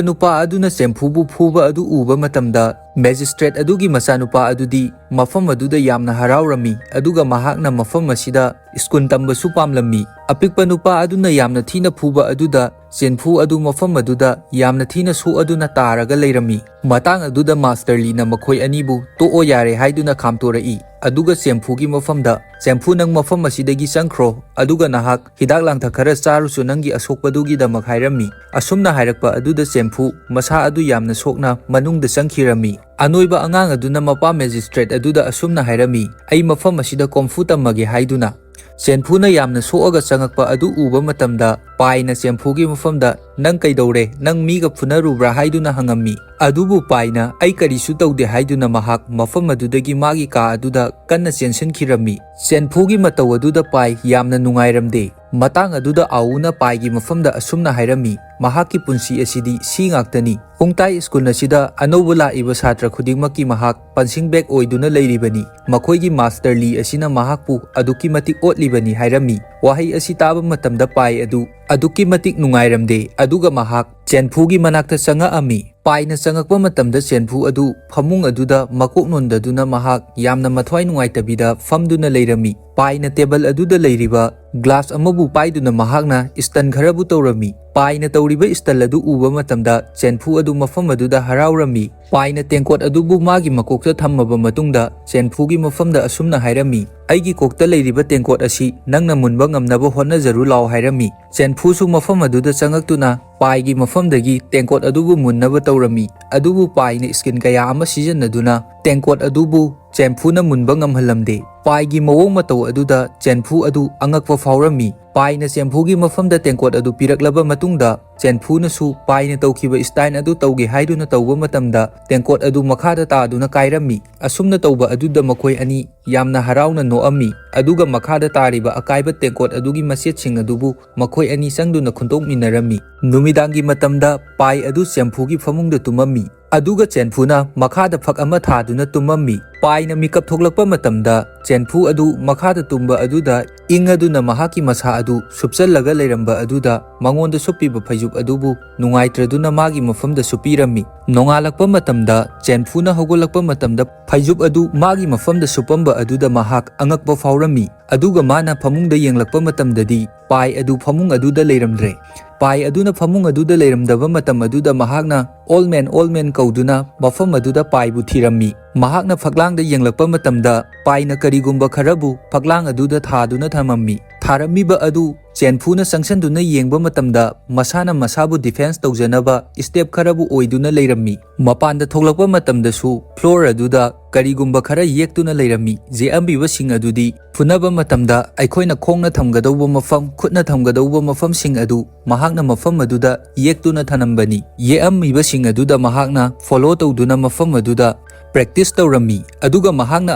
ꯅꯨꯄꯥ ꯑꯗꯨꯅ ꯆꯦꯟꯐꯨꯕꯨ ꯐꯨꯕ ꯑꯗꯨ ꯎꯕ ꯃꯇꯝꯗ ꯃꯦꯖꯤꯁꯇ꯭ꯔꯦꯠ ꯑꯗꯨꯒꯤ ꯃꯆꯥꯅꯨꯄꯥ ꯑꯗꯨꯗꯤ ꯃꯐꯝ ꯑꯗꯨꯗ ꯌꯥꯝꯅ ꯍꯔꯥꯎꯔꯝꯃꯤ, ꯑꯗꯨꯒ ꯃꯍꯥꯛꯅ ꯃꯐꯝ ꯑꯁꯤꯗ ꯁ꯭ꯀꯨꯜ ꯇꯝꯕꯁꯨ ꯄꯥꯝꯂꯝꯃꯤ꯫ ꯑꯄꯤꯛꯄ ꯅꯨꯄꯥ ꯑꯗꯨꯅ ꯌꯥꯝꯅ ꯊꯤꯅ ꯐꯨꯕ ꯑꯗꯨꯗ ꯆꯦꯟꯐꯨ ꯑꯗꯨ ꯃꯐꯝ ꯑꯗꯨꯗ ꯌꯥꯝꯅ ꯊꯤꯅ ꯁꯣꯛꯑꯗꯨꯅ ꯇꯥꯔꯒ ꯂꯩꯔꯝꯃꯤ꯫ ꯃꯇꯥꯡ ꯑꯗꯨꯗ ꯃꯥꯁꯇꯔ ꯂꯤꯅ ꯃꯈꯣꯏ ꯑꯅꯤꯕꯨ "ꯇꯣꯛꯑꯣ ꯌꯥꯔꯦ" ꯍꯥꯏꯗꯨꯅ ꯈꯥꯝꯇꯣꯔꯛꯏ, ꯑꯗꯨꯒ ꯆꯦꯟꯐꯨꯒꯤ ꯃꯐꯝꯗ, "ꯆꯦꯟꯐꯨ, ꯅꯪ ꯃꯐꯝ ꯑꯁꯤꯗꯒꯤ ꯆꯪꯈ꯭ꯔꯣ, ꯑꯗꯨꯒ ꯅꯍꯥꯛ ꯍꯤꯗꯥꯛ ꯂꯥꯡꯊꯛ ꯈꯔ ꯆꯥꯔꯨꯆꯣ ꯅꯪꯒꯤ ꯑꯁꯣꯛꯄꯗꯨꯒꯤꯗꯃꯛ" ꯍꯥꯏꯔꯝꯃꯤ꯫ ꯑꯁꯨꯝꯅ ꯍꯥꯏꯔꯛꯄ ꯑꯗꯨꯗ ꯆꯦꯟꯐꯨ ꯃꯁꯥ ꯑꯗꯨ ꯌꯥꯝꯅ ꯁꯣꯛꯅ ꯃꯅꯨꯡꯗ ꯆꯪꯈꯤꯔꯝꯃꯤ꯫ ꯑꯅꯣꯏꯕ ꯑꯉꯥꯡ ꯑꯗꯨꯅ ꯃꯄꯥ ꯃꯦꯖꯤꯁꯇ꯭ꯔꯦꯠ ꯑꯗꯨꯗ ꯑꯁꯨꯝꯅ ꯍꯥꯏꯔꯝꯃꯤ, "ꯑꯩ ꯃꯐꯝ ꯑꯁꯤꯗ ꯀꯣꯝꯐꯨ ꯇꯝꯃꯒꯦ" ꯍꯥꯏꯗꯨꯅ꯫ ꯆꯦꯟꯐꯨꯅ ꯌꯥꯝꯅ ꯁꯣꯛꯑꯒ ꯆꯪꯉꯛꯄ ꯑꯗꯨ ꯎꯕ ꯃꯇꯝꯗ ꯄꯥꯏꯅ ꯆꯦꯟꯐꯨꯒꯤ ꯃꯐꯝꯗ, "ꯅꯪ ꯀꯩꯗꯧꯔꯦ? ꯅꯪ ꯃꯤꯒ ꯐꯨꯅꯔꯨꯕ꯭ꯔꯥ?" ꯍꯥꯏꯗꯨꯅ ꯍꯪꯉꯝꯃꯤ꯫ ꯑꯗꯨꯕꯨ ꯄꯥꯏꯅ "ꯑꯩ ꯀꯔꯤꯁꯨ ꯇꯧꯗꯦ" ꯍꯥꯏꯗꯨꯅ ꯃꯍꯥꯛ ꯃꯐꯝ ꯑꯗꯨꯗꯒꯤ ꯃꯥꯒꯤ ꯀꯥ ꯑꯗꯨꯗ ꯀꯟꯅ ꯆꯦꯟꯁꯤꯟꯈꯤꯔꯝꯃꯤ꯫ ꯆꯦꯟꯐꯨꯒꯤ ꯃꯇꯧ ꯑꯗꯨꯗ ꯄꯥꯏ ꯌꯥꯝꯅ ꯅꯨꯡꯉꯥꯏꯔꯝꯗꯦ꯫ ꯃꯇꯥꯡ ꯑꯗꯨꯗ ꯑꯥꯎꯅ ꯄꯥꯏꯒꯤ ꯃꯐꯝꯗ ꯑꯁꯨꯝꯅ ꯍꯥꯏꯔꯝꯃꯤ, "ꯃꯍꯥꯛꯀꯤ ꯄꯨꯟꯁꯤ ꯑꯁꯤꯗꯤ ꯁꯤ ꯉꯥꯛꯇꯅꯤ꯫ ꯄꯨꯡꯇꯥꯏ ꯁ꯭ꯀꯨꯜ ꯑꯁꯤꯗ ꯑꯅꯧꯕ ꯂꯥꯛꯏꯕ ꯁꯥꯇ꯭ꯔ ꯈꯨꯗꯤꯡꯃꯛꯀꯤ ꯃꯍꯥꯛ ꯄꯟꯁꯤꯡ ꯕꯦꯛ ꯑꯣꯏꯗꯨꯅ ꯂꯩꯔꯤꯕꯅꯤ꯫ ꯃꯈꯣꯏꯒꯤ ꯃꯥꯁꯇꯔ ꯂꯤ ꯑꯁꯤꯅ ꯃꯍꯥꯛꯄꯨ ꯑꯗꯨꯛꯀꯤ ꯃꯇꯤꯛ ꯑꯣꯠꯂꯤꯕꯅꯤ" ꯍꯥꯏꯔꯝꯃꯤ꯫ ꯋꯥꯍꯩ ꯑꯁꯤ ꯇꯥꯕ ꯃꯇꯝꯗ ꯄꯥꯏ ꯑꯗꯨ ꯑꯗꯨꯛꯀꯤ ꯃꯇꯤꯛ ꯅꯨꯡꯉꯥꯏꯔꯝꯗꯦ, ꯑꯗꯨꯒ ꯃꯍꯥꯛ ꯆꯦꯟꯐꯨꯒꯤ ꯃꯅꯥꯛꯇ ꯆꯪꯉꯛꯑꯝꯃꯤ꯫ ꯄꯥꯏꯅ ꯆꯪꯉꯛꯄ ꯃꯇꯝꯗ ꯆꯦꯟꯐꯨ ꯑꯗꯨ ꯐꯃꯨꯡ ꯑꯗꯨꯗ ꯃꯀꯣꯛ ꯅꯣꯟꯗꯗꯨꯅ ꯃꯍꯥꯛ ꯌꯥꯝꯅ ꯃꯊ꯭ꯋꯥꯏ ꯅꯨꯡꯉꯥꯏꯇꯕꯤꯗ ꯐꯝꯗꯨꯅ ꯂꯩꯔꯝꯃꯤ꯫ ꯄꯥꯏꯅ ꯇꯦꯕꯜ ꯑꯗꯨꯗ ꯂꯩꯔꯤꯕ ꯒ꯭ꯂꯥꯁ ꯑꯃꯕꯨ ꯄꯥꯏꯗꯨꯅ ꯃꯍꯥꯛꯅ ꯏꯁꯇꯟ ꯈꯔꯕꯨ ꯇꯧꯔꯝꯃꯤ꯫ ꯄꯥꯏꯅ ꯇꯧꯔꯤꯕ ꯏꯁꯇꯟ ꯑꯗꯨ ꯎꯕ ꯃꯇꯝꯗ ꯆꯦꯟꯐꯨ ꯑꯗꯨ ꯃꯐꯝ ꯑꯗꯨꯗ ꯍꯔꯥꯎꯔꯝꯃꯤ꯫ ꯄꯥꯏꯅ ꯇꯦꯡꯀꯣꯠ ꯑꯗꯨꯕꯨ ꯃꯥꯒꯤ ꯃꯀꯣꯛꯇ ꯊꯝꯃꯕ ꯃꯇꯨꯡꯗ ꯆꯦꯟꯐꯨꯒꯤ ꯃꯐꯝꯗ ꯑꯁꯨꯝꯅ ꯍꯥꯏꯔꯝꯃꯤ, "ꯑꯩꯒꯤ ꯀꯣꯛꯇ ꯂꯩꯔꯤꯕ ꯇꯦꯡꯀꯣꯠ ꯑꯁꯤ ꯅꯪꯅ ꯃꯨꯟꯕ ꯉꯝꯅꯕ ꯍꯣꯠꯅꯖꯔꯨ ꯂꯥꯎ" ꯍꯥꯏꯔꯝꯃꯤ꯫ ꯆꯦꯟꯐꯨꯁꯨ ꯃꯐꯝ ꯑꯗꯨꯗ ꯆꯪꯉꯛꯇꯨꯅ ꯄꯥꯏꯒꯤ ꯃꯐꯝꯗꯒꯤ ꯇꯦꯡꯀꯣꯠ ꯑꯗꯨꯕꯨ ꯃꯨꯟꯅꯕ ꯇꯧꯔꯝꯃꯤ꯫ ꯑꯗꯨꯕꯨ ꯄꯥꯏꯅ ꯏꯁꯀꯤꯟ ꯀꯌꯥ ꯑꯃ ꯁꯤꯖꯤꯟꯅꯗꯨꯅ ꯇꯦꯡꯀꯣꯠ ꯑꯗꯨꯕꯨ ꯆꯦꯟꯐꯨꯅ ꯃꯨꯟꯕ ꯉꯝꯍꯜꯂꯝꯗꯦ꯫ ꯄꯥꯏꯒꯤ ꯃꯑꯣꯡ ꯃꯇꯧ ꯑꯗꯨꯗ ꯆꯦꯟꯐꯨ ꯑꯗꯨ ꯑꯉꯛꯄ ꯐꯥꯎꯔꯝꯃꯤ꯫ ꯄꯥꯏꯅ ꯆꯦꯟꯐꯨꯒꯤ ꯃꯐꯝꯗ ꯇꯦꯡꯀꯣꯠ ꯑꯗꯨ ꯄꯤꯔꯛꯂꯕ ꯃꯇꯨꯡꯗ, ꯆꯦꯟꯐꯨꯅꯁꯨ ꯄꯥꯏꯅ ꯇꯧꯈꯤꯕ ꯏꯁꯇꯥꯏꯜ ꯑꯗꯨ ꯇꯧꯒꯦ ꯍꯥꯏꯗꯨꯅ ꯇꯧꯕ ꯃꯇꯝꯗ, ꯇꯦꯡꯀꯣꯠ ꯑꯗꯨ ꯃꯈꯥꯗ ꯇꯥꯗꯨꯅ ꯀꯥꯏꯔꯝꯃꯤ꯫ ꯑꯁꯨꯝꯅ ꯇꯧꯕ ꯑꯗꯨꯗ ꯃꯈꯣꯏ ꯑꯅꯤ ꯌꯥꯝꯅ ꯍꯔꯥꯎꯅ ꯅꯣꯛꯑꯝꯃꯤ, ꯑꯗꯨꯒ ꯃꯈꯥꯗ ꯇꯥꯔꯤꯕ ꯑꯀꯥꯏꯕ ꯇꯦꯡꯀꯣꯠ ꯑꯗꯨꯒꯤ ꯃꯆꯦꯠꯁꯤꯡ ꯑꯗꯨꯕꯨ ꯃꯈꯣꯏ ꯑꯅꯤ ꯆꯪꯗꯨꯅ ꯈꯨꯟꯇꯣꯛꯃꯤꯟꯅꯔꯝꯃꯤ꯫ ꯅꯨꯃꯤꯗꯥꯡꯒꯤ ꯃꯇꯝꯗ ꯄꯥꯏ ꯑꯗꯨ ꯆꯦꯟꯐꯨꯒꯤ ꯐꯃꯨꯡꯗ ꯇꯨꯝꯃꯝꯃꯤ, ꯑꯗꯨꯒ ꯆꯦꯟꯐꯨꯅ ꯃꯈꯥꯗ ꯐꯛ ꯑꯃ ꯊꯥꯗꯨꯅ ꯇꯨꯝꯃꯝꯃꯤ꯫ ꯄꯥꯏꯅ ꯃꯤꯀꯞ ꯊꯣꯛꯂꯛꯄ ꯃꯇꯝꯗ, ꯆꯦꯟꯐꯨ ꯑꯗꯨ ꯃꯈꯥꯗ ꯇꯨꯝꯕ ꯑꯗꯨꯗ ꯏꯪꯉꯗꯨꯅ ꯃꯍꯥꯛꯀꯤ ꯃꯁꯥ ꯑꯗꯨ ꯁꯨꯞꯆꯜꯂꯒ ꯂꯩꯔꯝꯕ ꯑꯗꯨꯗ, ꯃꯉꯣꯟꯗ ꯁꯨꯞꯄꯤꯕ ꯐꯩꯖꯨꯞ ꯑꯗꯨꯕꯨ ꯅꯨꯡꯉꯥꯏꯇ꯭ꯔꯗꯨꯅ ꯃꯥꯒꯤ ꯃꯐꯝꯗ ꯁꯨꯞꯄꯤꯔꯝꯃꯤ꯫ ꯅꯣꯡꯉꯥꯜꯂꯛꯄ ꯃꯇꯝꯗ, ꯆꯦꯟꯐꯨꯅ ꯍꯧꯒꯠꯂꯛꯄ ꯃꯇꯝꯗ, ꯐꯩꯖꯨꯞ ꯑꯗꯨ ꯃꯥꯒꯤ ꯃꯐꯝꯗ ꯁꯨꯞꯄꯝꯕ ꯑꯗꯨꯗ ꯃꯍꯥꯛ ꯑꯉꯛꯄ ꯐꯥꯎꯔꯝꯃꯤ꯫ ꯑꯗꯨꯒ ꯃꯥꯅ ꯐꯃꯨꯡꯗ ꯌꯦꯡꯂꯛꯄ ꯃꯇꯝꯗꯗꯤ, ꯄꯥꯏ ꯑꯗꯨ ꯐꯃꯨꯡ ꯑꯗꯨꯗ ꯂꯩꯔꯝꯗ꯭ꯔꯦ꯫ ꯄꯥꯏ ꯑꯗꯨꯅ ꯐꯃꯨꯡ ꯑꯗꯨꯗ ꯂꯩꯔꯝꯗꯕ ꯃꯇꯝ ꯑꯗꯨꯗ ꯃꯍꯥꯛꯅ "Old man, old man" ꯀꯧꯗꯨꯅ ꯃꯐꯝ ꯑꯗꯨꯗ ꯄꯥꯏꯕꯨ ꯊꯤꯔꯝꯃꯤ꯫ ꯃꯍꯥꯛꯅ ꯐꯛꯂꯥꯡꯗ ꯌꯦꯡꯂꯛꯄ ꯃꯇꯝꯗ, ꯄꯥꯏꯅ ꯀꯔꯤꯒꯨꯝꯕ ꯈꯔꯕꯨ ꯐꯛꯂꯥꯡ ꯑꯗꯨꯗ ꯊꯥꯗꯨꯅ ꯊꯝꯃꯝꯃꯤ꯫ ꯊꯥꯔꯝꯃꯤꯕ ꯑꯗꯨ ꯆꯦꯟꯐꯨꯅ ꯆꯪꯁꯤꯟꯗꯨꯅ ꯌꯦꯡꯕ ꯃꯇꯝꯗ, ꯃꯁꯥꯅ ꯃꯁꯥꯕꯨ ꯗꯤꯐꯦꯟꯁ ꯇꯧꯖꯅꯕ ꯁ꯭ꯇꯦꯞ ꯈꯔꯕꯨ ꯑꯣꯏꯗꯨꯅ ꯂꯩꯔꯝꯃꯤ꯫ ꯃꯄꯥꯟꯗ ꯊꯣꯛꯂꯛꯄ ꯃꯇꯝꯗꯁꯨ ꯐ꯭ꯂꯣꯔ ꯑꯗꯨꯗ ꯀꯔꯤꯒꯨꯝꯕ ꯈꯔ ꯌꯦꯛꯇꯨꯅ ꯂꯩꯔꯝꯃꯤ꯫ ꯌꯦꯛꯑꯝꯃꯤꯕꯁꯤꯡ ꯑꯗꯨꯗꯤ ꯐꯨꯅꯕ ꯃꯇꯝꯗ ꯑꯩꯈꯣꯏꯅ ꯈꯣꯡꯅ ꯊꯝꯒꯗꯧꯕ ꯃꯐꯝ, ꯈꯨꯠꯅ ꯊꯝꯒꯗꯧꯕ ꯃꯐꯝꯁꯤꯡ ꯑꯗꯨ ꯃꯍꯥꯛꯅ ꯃꯐꯝ ꯑꯗꯨꯗ ꯌꯦꯛꯇꯨꯅ ꯊꯅꯝꯕꯅꯤ꯫ ꯌꯦꯛꯑꯝꯃꯤꯕꯁꯤꯡ ꯑꯗꯨꯗ ꯃꯍꯥꯛꯅ ꯐꯣꯂꯣ ꯇꯧꯗꯨꯅ ꯃꯐꯝ ꯑꯗꯨꯗ ꯄ꯭ꯔꯦꯛꯇꯤꯁ ꯇꯧꯔꯝꯃꯤ꯫ ꯑꯗꯨꯒ ꯃꯍꯥꯛꯅ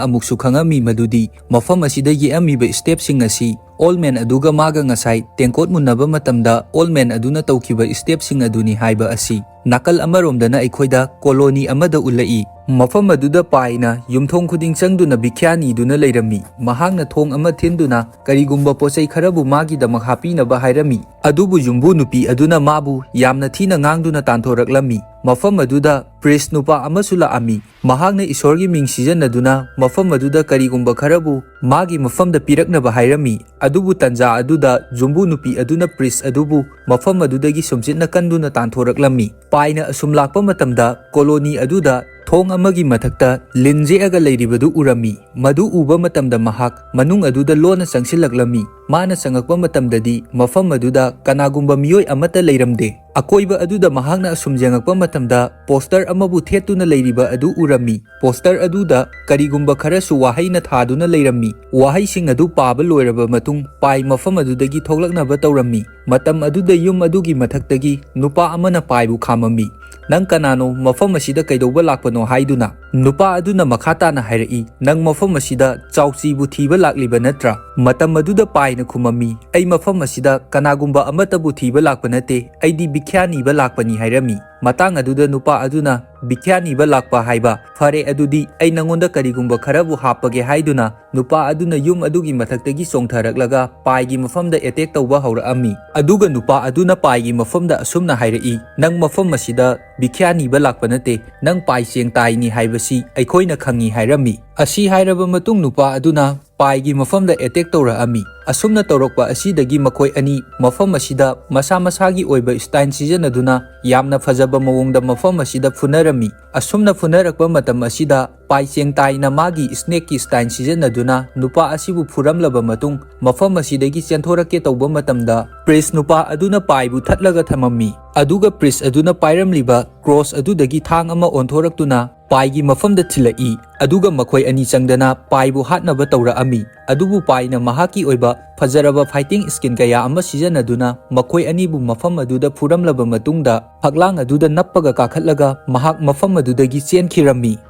ꯑꯃꯨꯛꯁꯨ ꯈꯪꯉꯝꯃꯤ ꯃꯗꯨꯗꯤ ꯃꯐꯝ ꯑꯁꯤꯗ ꯌꯦꯛꯑꯝꯃꯤꯕ ꯁ꯭ꯇꯦꯞꯁꯤꯡ ꯑꯁꯤ ꯑꯣꯜ ꯃꯦꯟ ꯑꯗꯨꯒ ꯃꯥꯒ ꯉꯁꯥꯏ ꯇꯦꯡꯀꯣꯠ ꯃꯨꯟꯅꯕ ꯃꯇꯝꯗ ꯑꯣꯜ ꯃꯦꯟ ꯑꯗꯨꯅ ꯇꯧꯈꯤꯕ ꯁ꯭ꯇꯦꯞꯁꯤꯡ ꯑꯗꯨꯅꯤ ꯍꯥꯏꯕ ꯑꯁꯤ꯫ ꯅꯥꯀꯜ ꯑꯃꯔꯣꯝꯗꯅ ꯑꯩꯈꯣꯏꯗ ꯀꯣꯂꯣꯅꯤ ꯑꯃꯗ ꯎꯠꯂꯛꯏ꯫ ꯃꯐꯝ ꯑꯗꯨꯗ ꯄꯥꯏꯅ ꯌꯨꯝꯊꯣꯡ ꯈꯨꯗꯤꯡ ꯆꯪꯗꯨꯅ ꯚꯤꯈ꯭ꯌꯥ ꯅꯤꯗꯨꯅ ꯂꯩꯔꯝꯃꯤ꯫ ꯃꯍꯥꯛꯅ ꯊꯣꯡ ꯑꯃ ꯊꯤꯟꯗꯨꯅ ꯀꯔꯤꯒꯨꯝꯕ ꯄꯣꯠꯆꯩ ꯈꯔꯕꯨ ꯃꯥꯒꯤꯗꯃꯛ ꯍꯥꯞꯄꯤꯅꯕ ꯍꯥꯏꯔꯝꯃꯤ꯫ ꯑꯗꯨꯕꯨ ꯌꯨꯝꯕꯨ ꯅꯨꯄꯤ ꯑꯗꯨꯅ ꯃꯥꯕꯨ ꯌꯥꯝꯅ ꯊꯤꯅ ꯉꯥꯡꯗꯨꯅ ꯇꯥꯟꯊꯣꯔꯛꯂꯝꯃꯤ꯫ ꯃꯐꯝ ꯑꯗꯨꯗ ꯄ꯭ꯔꯤꯁ ꯅꯨꯄꯥ ꯑꯃꯁꯨ ꯂꯥꯛꯑꯝꯃꯤ꯫ ꯃꯍꯥꯛꯅ ꯏꯁꯣꯔꯒꯤ ꯃꯤꯡ ꯁꯤꯖꯤꯟꯅꯗꯨꯅ ꯃꯐꯝ ꯑꯗꯨꯗ ꯀꯔꯤꯒꯨꯝꯕ ꯈꯔꯕꯨ ꯃꯥꯒꯤ ꯃꯐꯝꯗ ꯄꯤꯔꯛꯅꯕ ꯍꯥꯏꯔꯝꯃꯤ꯫ ꯑꯗꯨꯕꯨ ꯇꯟꯖꯥ ꯑꯗꯨꯗ ꯖꯨꯝꯕꯨ ꯅꯨꯄꯤ ꯑꯗꯨꯅ ꯄ꯭ꯔꯤꯁ ꯑꯗꯨꯕꯨ ꯃꯐꯝ ꯑꯗꯨꯗꯒꯤ ꯁꯨꯝꯆꯤꯠꯅ ꯀꯟꯗꯨꯅ ꯇꯥꯟꯊꯣꯔꯛꯂꯝꯃꯤ꯫ ꯄꯥꯏꯅ ꯑꯁꯨꯝ ꯂꯥꯛꯄ ꯃꯇꯝꯗ ꯀꯣꯂꯣꯅꯤ ꯑꯗꯨꯗ ꯊꯣꯡ ꯑꯃꯒꯤ ꯃꯊꯛꯇ ꯂꯤꯟ ꯖꯦꯛꯑꯒ ꯂꯩꯔꯤꯕꯗꯨ ꯎꯔꯝꯃꯤ꯫ ꯃꯗꯨ ꯎꯕ ꯃꯇꯝꯗ ꯃꯍꯥꯛ ꯃꯅꯨꯡ ꯑꯗꯨꯗ ꯂꯣꯟꯅ ꯆꯪꯁꯤꯜꯂꯛꯂꯝꯃꯤ꯫ ꯃꯥꯅ ꯆꯪꯉꯛꯄ ꯃꯇꯝꯗꯗꯤ ꯃꯐꯝ ꯑꯗꯨꯗ ꯀꯅꯥꯒꯨꯝꯕ ꯃꯤꯑꯣꯏ ꯑꯃꯠꯇ ꯂꯩꯔꯝꯗꯦ꯫ ꯑꯀꯣꯏꯕ ꯑꯗꯨꯗ ꯃꯍꯥꯛꯅ ꯑꯁꯨꯝ ꯌꯦꯡꯉꯛꯄ ꯃꯇꯝꯗ ꯄꯣꯁꯇꯔ ꯑꯃꯕꯨ ꯊꯦꯠꯇꯨꯅ ꯂꯩꯔꯤꯕ ꯑꯗꯨ ꯎꯔꯝꯃꯤ꯫ ꯄꯣꯁꯇꯔ ꯑꯗꯨꯗ ꯀꯔꯤꯒꯨꯝꯕ ꯈꯔꯁꯨ ꯋꯥꯍꯩꯅ ꯊꯥꯗꯨꯅ ꯂꯩꯔꯝꯃꯤ꯫ ꯋꯥꯍꯩꯁꯤꯡ ꯑꯗꯨ ꯄꯥꯕ ꯂꯣꯏꯔꯕ ꯃꯇꯨꯡ ꯄꯥꯏ ꯃꯐꯝ ꯑꯗꯨꯗꯒꯤ ꯊꯣꯛꯂꯛꯅꯕ ꯇꯧꯔꯝꯃꯤ꯫ ꯃꯇꯝ ꯑꯗꯨꯗ ꯌꯨꯝ ꯑꯗꯨꯒꯤ ꯃꯊꯛꯇꯒꯤ ꯅꯨꯄꯥ ꯑꯃꯅ ꯄꯥꯏꯕꯨ ꯈꯥꯝꯃꯝꯃꯤ꯫ "ꯅꯪ ꯀꯅꯥꯅꯣ? ꯃꯐꯝ ꯑꯁꯤꯗ ꯀꯩꯗꯧꯕ ꯂꯥꯛꯄꯅꯣ?" ꯍꯥꯏꯗꯨꯅ꯫ ꯅꯨꯄꯥ ꯑꯗꯨꯅ ꯃꯈꯥ ꯇꯥꯅ ꯍꯥꯏꯔꯛꯏ, "ꯅꯪ ꯃꯐꯝ ꯑꯁꯤꯗ ꯆꯥꯎꯆꯤꯕꯨ ꯊꯤꯕ ꯂꯥꯛꯂꯤꯕ ꯅꯠꯇ꯭ꯔꯥ?" ꯃꯇꯝ ꯑꯗꯨꯗ ꯄꯥꯏꯅ ꯈꯨꯝꯃꯝꯃꯤ, "ꯑꯩ ꯃꯐꯝ ꯑꯁꯤꯗ ꯀꯅꯥꯒꯨꯝꯕ ꯑꯃꯠꯇꯕꯨ ꯊꯤꯕ ꯂꯥꯛꯄ ꯅꯠꯇꯦ, ꯑꯩꯗꯤ ꯚꯤꯈ꯭ꯌꯥ ꯅꯤꯕ ꯂꯥꯛꯄꯅꯤ" ꯍꯥꯏꯔꯝꯃꯤ꯫ ꯃꯇꯥꯡ ꯑꯗꯨꯗ ꯅꯨꯄꯥ ꯑꯗꯨꯅ, "ꯚꯤꯈ꯭ꯌꯥ ꯅꯤꯕ ꯂꯥꯛꯄ ꯍꯥꯏꯕ? ꯐꯔꯦ, ꯑꯗꯨꯗꯤ ꯑꯩ ꯅꯉꯣꯟꯗ ꯀꯔꯤꯒꯨꯝꯕ ꯈꯔꯕꯨ ꯍꯥꯞꯄꯒꯦ" ꯍꯥꯏꯗꯨꯅ ꯅꯨꯄꯥ ꯑꯗꯨꯅ ꯌꯨꯝ ꯑꯗꯨꯒꯤ ꯃꯊꯛꯇꯒꯤ ꯆꯣꯡꯊꯔꯛꯂꯒ ꯄꯥꯏꯒꯤ ꯃꯐꯝꯗ ꯑꯦꯇꯦꯛ ꯇꯧꯕ ꯍꯧꯔꯛꯑꯝꯃꯤ꯫ ꯑꯗꯨꯒ ꯅꯨꯄꯥ ꯑꯗꯨꯅ ꯄꯥꯏꯒꯤ ꯃꯐꯝꯗ ꯑꯁꯨꯝꯅ ꯍꯥꯏꯔꯛꯏ, "ꯅꯪ ꯃꯐꯝ ꯑꯁꯤꯗ ꯚꯤꯈ꯭ꯌꯥ ꯅꯤꯕ ꯂꯥꯛꯄ ꯅꯠꯇꯦ, ꯅꯪ ꯄꯥꯏ ꯆꯦꯡ ꯇꯥꯏꯅꯤ ꯍꯥꯏꯕꯁꯤ ꯑꯩꯈꯣꯏꯅ ꯈꯪꯉꯤ" ꯍꯥꯏꯔꯝꯃꯤ꯫ ꯑꯁꯤ ꯍꯥꯏꯔꯕ ꯃꯇꯨꯡ ꯅꯨꯄꯥ ꯑꯗꯨꯅ ꯄꯥꯏꯒꯤ ꯃꯐꯝꯗ ꯑꯦꯇꯦꯛ ꯇꯧꯔꯛꯑꯝꯃꯤ꯫ ꯑꯁꯨꯝꯅ ꯇꯧꯔꯛꯄ ꯑꯁꯤꯗꯒꯤ ꯃꯈꯣꯏ ꯑꯅꯤ ꯃꯐꯝ ꯑꯁꯤꯗ ꯃꯁꯥ ꯃꯁꯥꯒꯤ ꯑꯣꯏꯕ ꯁ꯭ꯇꯥꯏꯜ ꯁꯤꯖꯤꯟꯅꯗꯨꯅ ꯌꯥꯝꯅ ꯐꯖꯕ ꯃꯑꯣꯡꯗ ꯃꯐꯝ ꯑꯁꯤꯗ ꯐꯨꯅꯔꯝꯃꯤ꯫ ꯑꯁꯨꯝꯅ ꯐꯨꯅꯔꯛꯄ ꯃꯇꯝ ꯑꯁꯤꯗ ꯄꯥꯏ ꯆꯦꯡ ꯇꯥꯏꯅ ꯃꯥꯒꯤ ꯁ꯭ꯅꯦꯛꯀꯤ ꯁ꯭ꯇꯥꯏꯜ ꯁꯤꯖꯤꯟꯅꯗꯨꯅ ꯅꯨꯄꯥ ꯑꯁꯤꯕꯨ ꯐꯨꯔꯝꯂꯕ ꯃꯇꯨꯡ ꯃꯐꯝ ꯑꯁꯤꯗꯒꯤ ꯆꯦꯟꯊꯣꯔꯛꯀꯦ ꯇꯧꯕ ꯃꯇꯝꯗ ꯄ꯭ꯔꯤꯁ ꯅꯨꯄꯥ ꯑꯗꯨꯅ ꯄꯥꯏꯕꯨ ꯊꯠꯂꯒ ꯊꯝꯃꯝꯃꯤ꯫ ꯑꯗꯨꯒ ꯄ꯭ꯔꯤꯁ ꯑꯗꯨꯅ ꯄꯥꯏꯔꯝꯂꯤꯕ ꯀ꯭ꯔꯣꯁ ꯑꯗꯨꯗꯒꯤ ꯊꯥꯡ ꯑꯃ ꯑꯣꯟꯊꯣꯔꯛꯇꯨꯅ ꯄꯥꯏꯒꯤ ꯃꯐꯝꯗ ꯊꯤꯜꯂꯛꯏ꯫ ꯑꯗꯨꯒ ꯃꯈꯣꯏ ꯑꯅꯤ ꯆꯪꯗꯅ ꯄꯥꯏꯕꯨ ꯍꯥꯠꯅꯕ ꯇꯧꯔꯛꯑꯝꯃꯤ꯫ ꯑꯗꯨꯕꯨ ꯄꯥꯏꯅ ꯃꯍꯥꯛꯀꯤ ꯑꯣꯏꯕ ꯐꯖꯔꯕ ꯐꯥꯏꯇꯤꯡ ꯁ꯭ꯀꯤꯜ ꯀꯌꯥ ꯑꯃ ꯁꯤꯖꯤꯟꯅꯗꯨꯅ ꯃꯈꯣꯏ ꯑꯅꯤꯕꯨ ꯃꯐꯝ ꯑꯗꯨꯗ ꯐꯨꯔꯝꯂꯕ ꯃꯇꯨꯡꯗ ꯐꯛꯂꯥꯡ ꯑꯗꯨꯗ ꯅꯞꯄꯒ ꯀꯥꯈꯠꯂꯒ ꯃꯍꯥꯛ ꯃꯐꯝ ꯑꯗꯨꯗꯒꯤ ꯆꯦꯟꯈꯤꯔꯝꯃꯤ꯫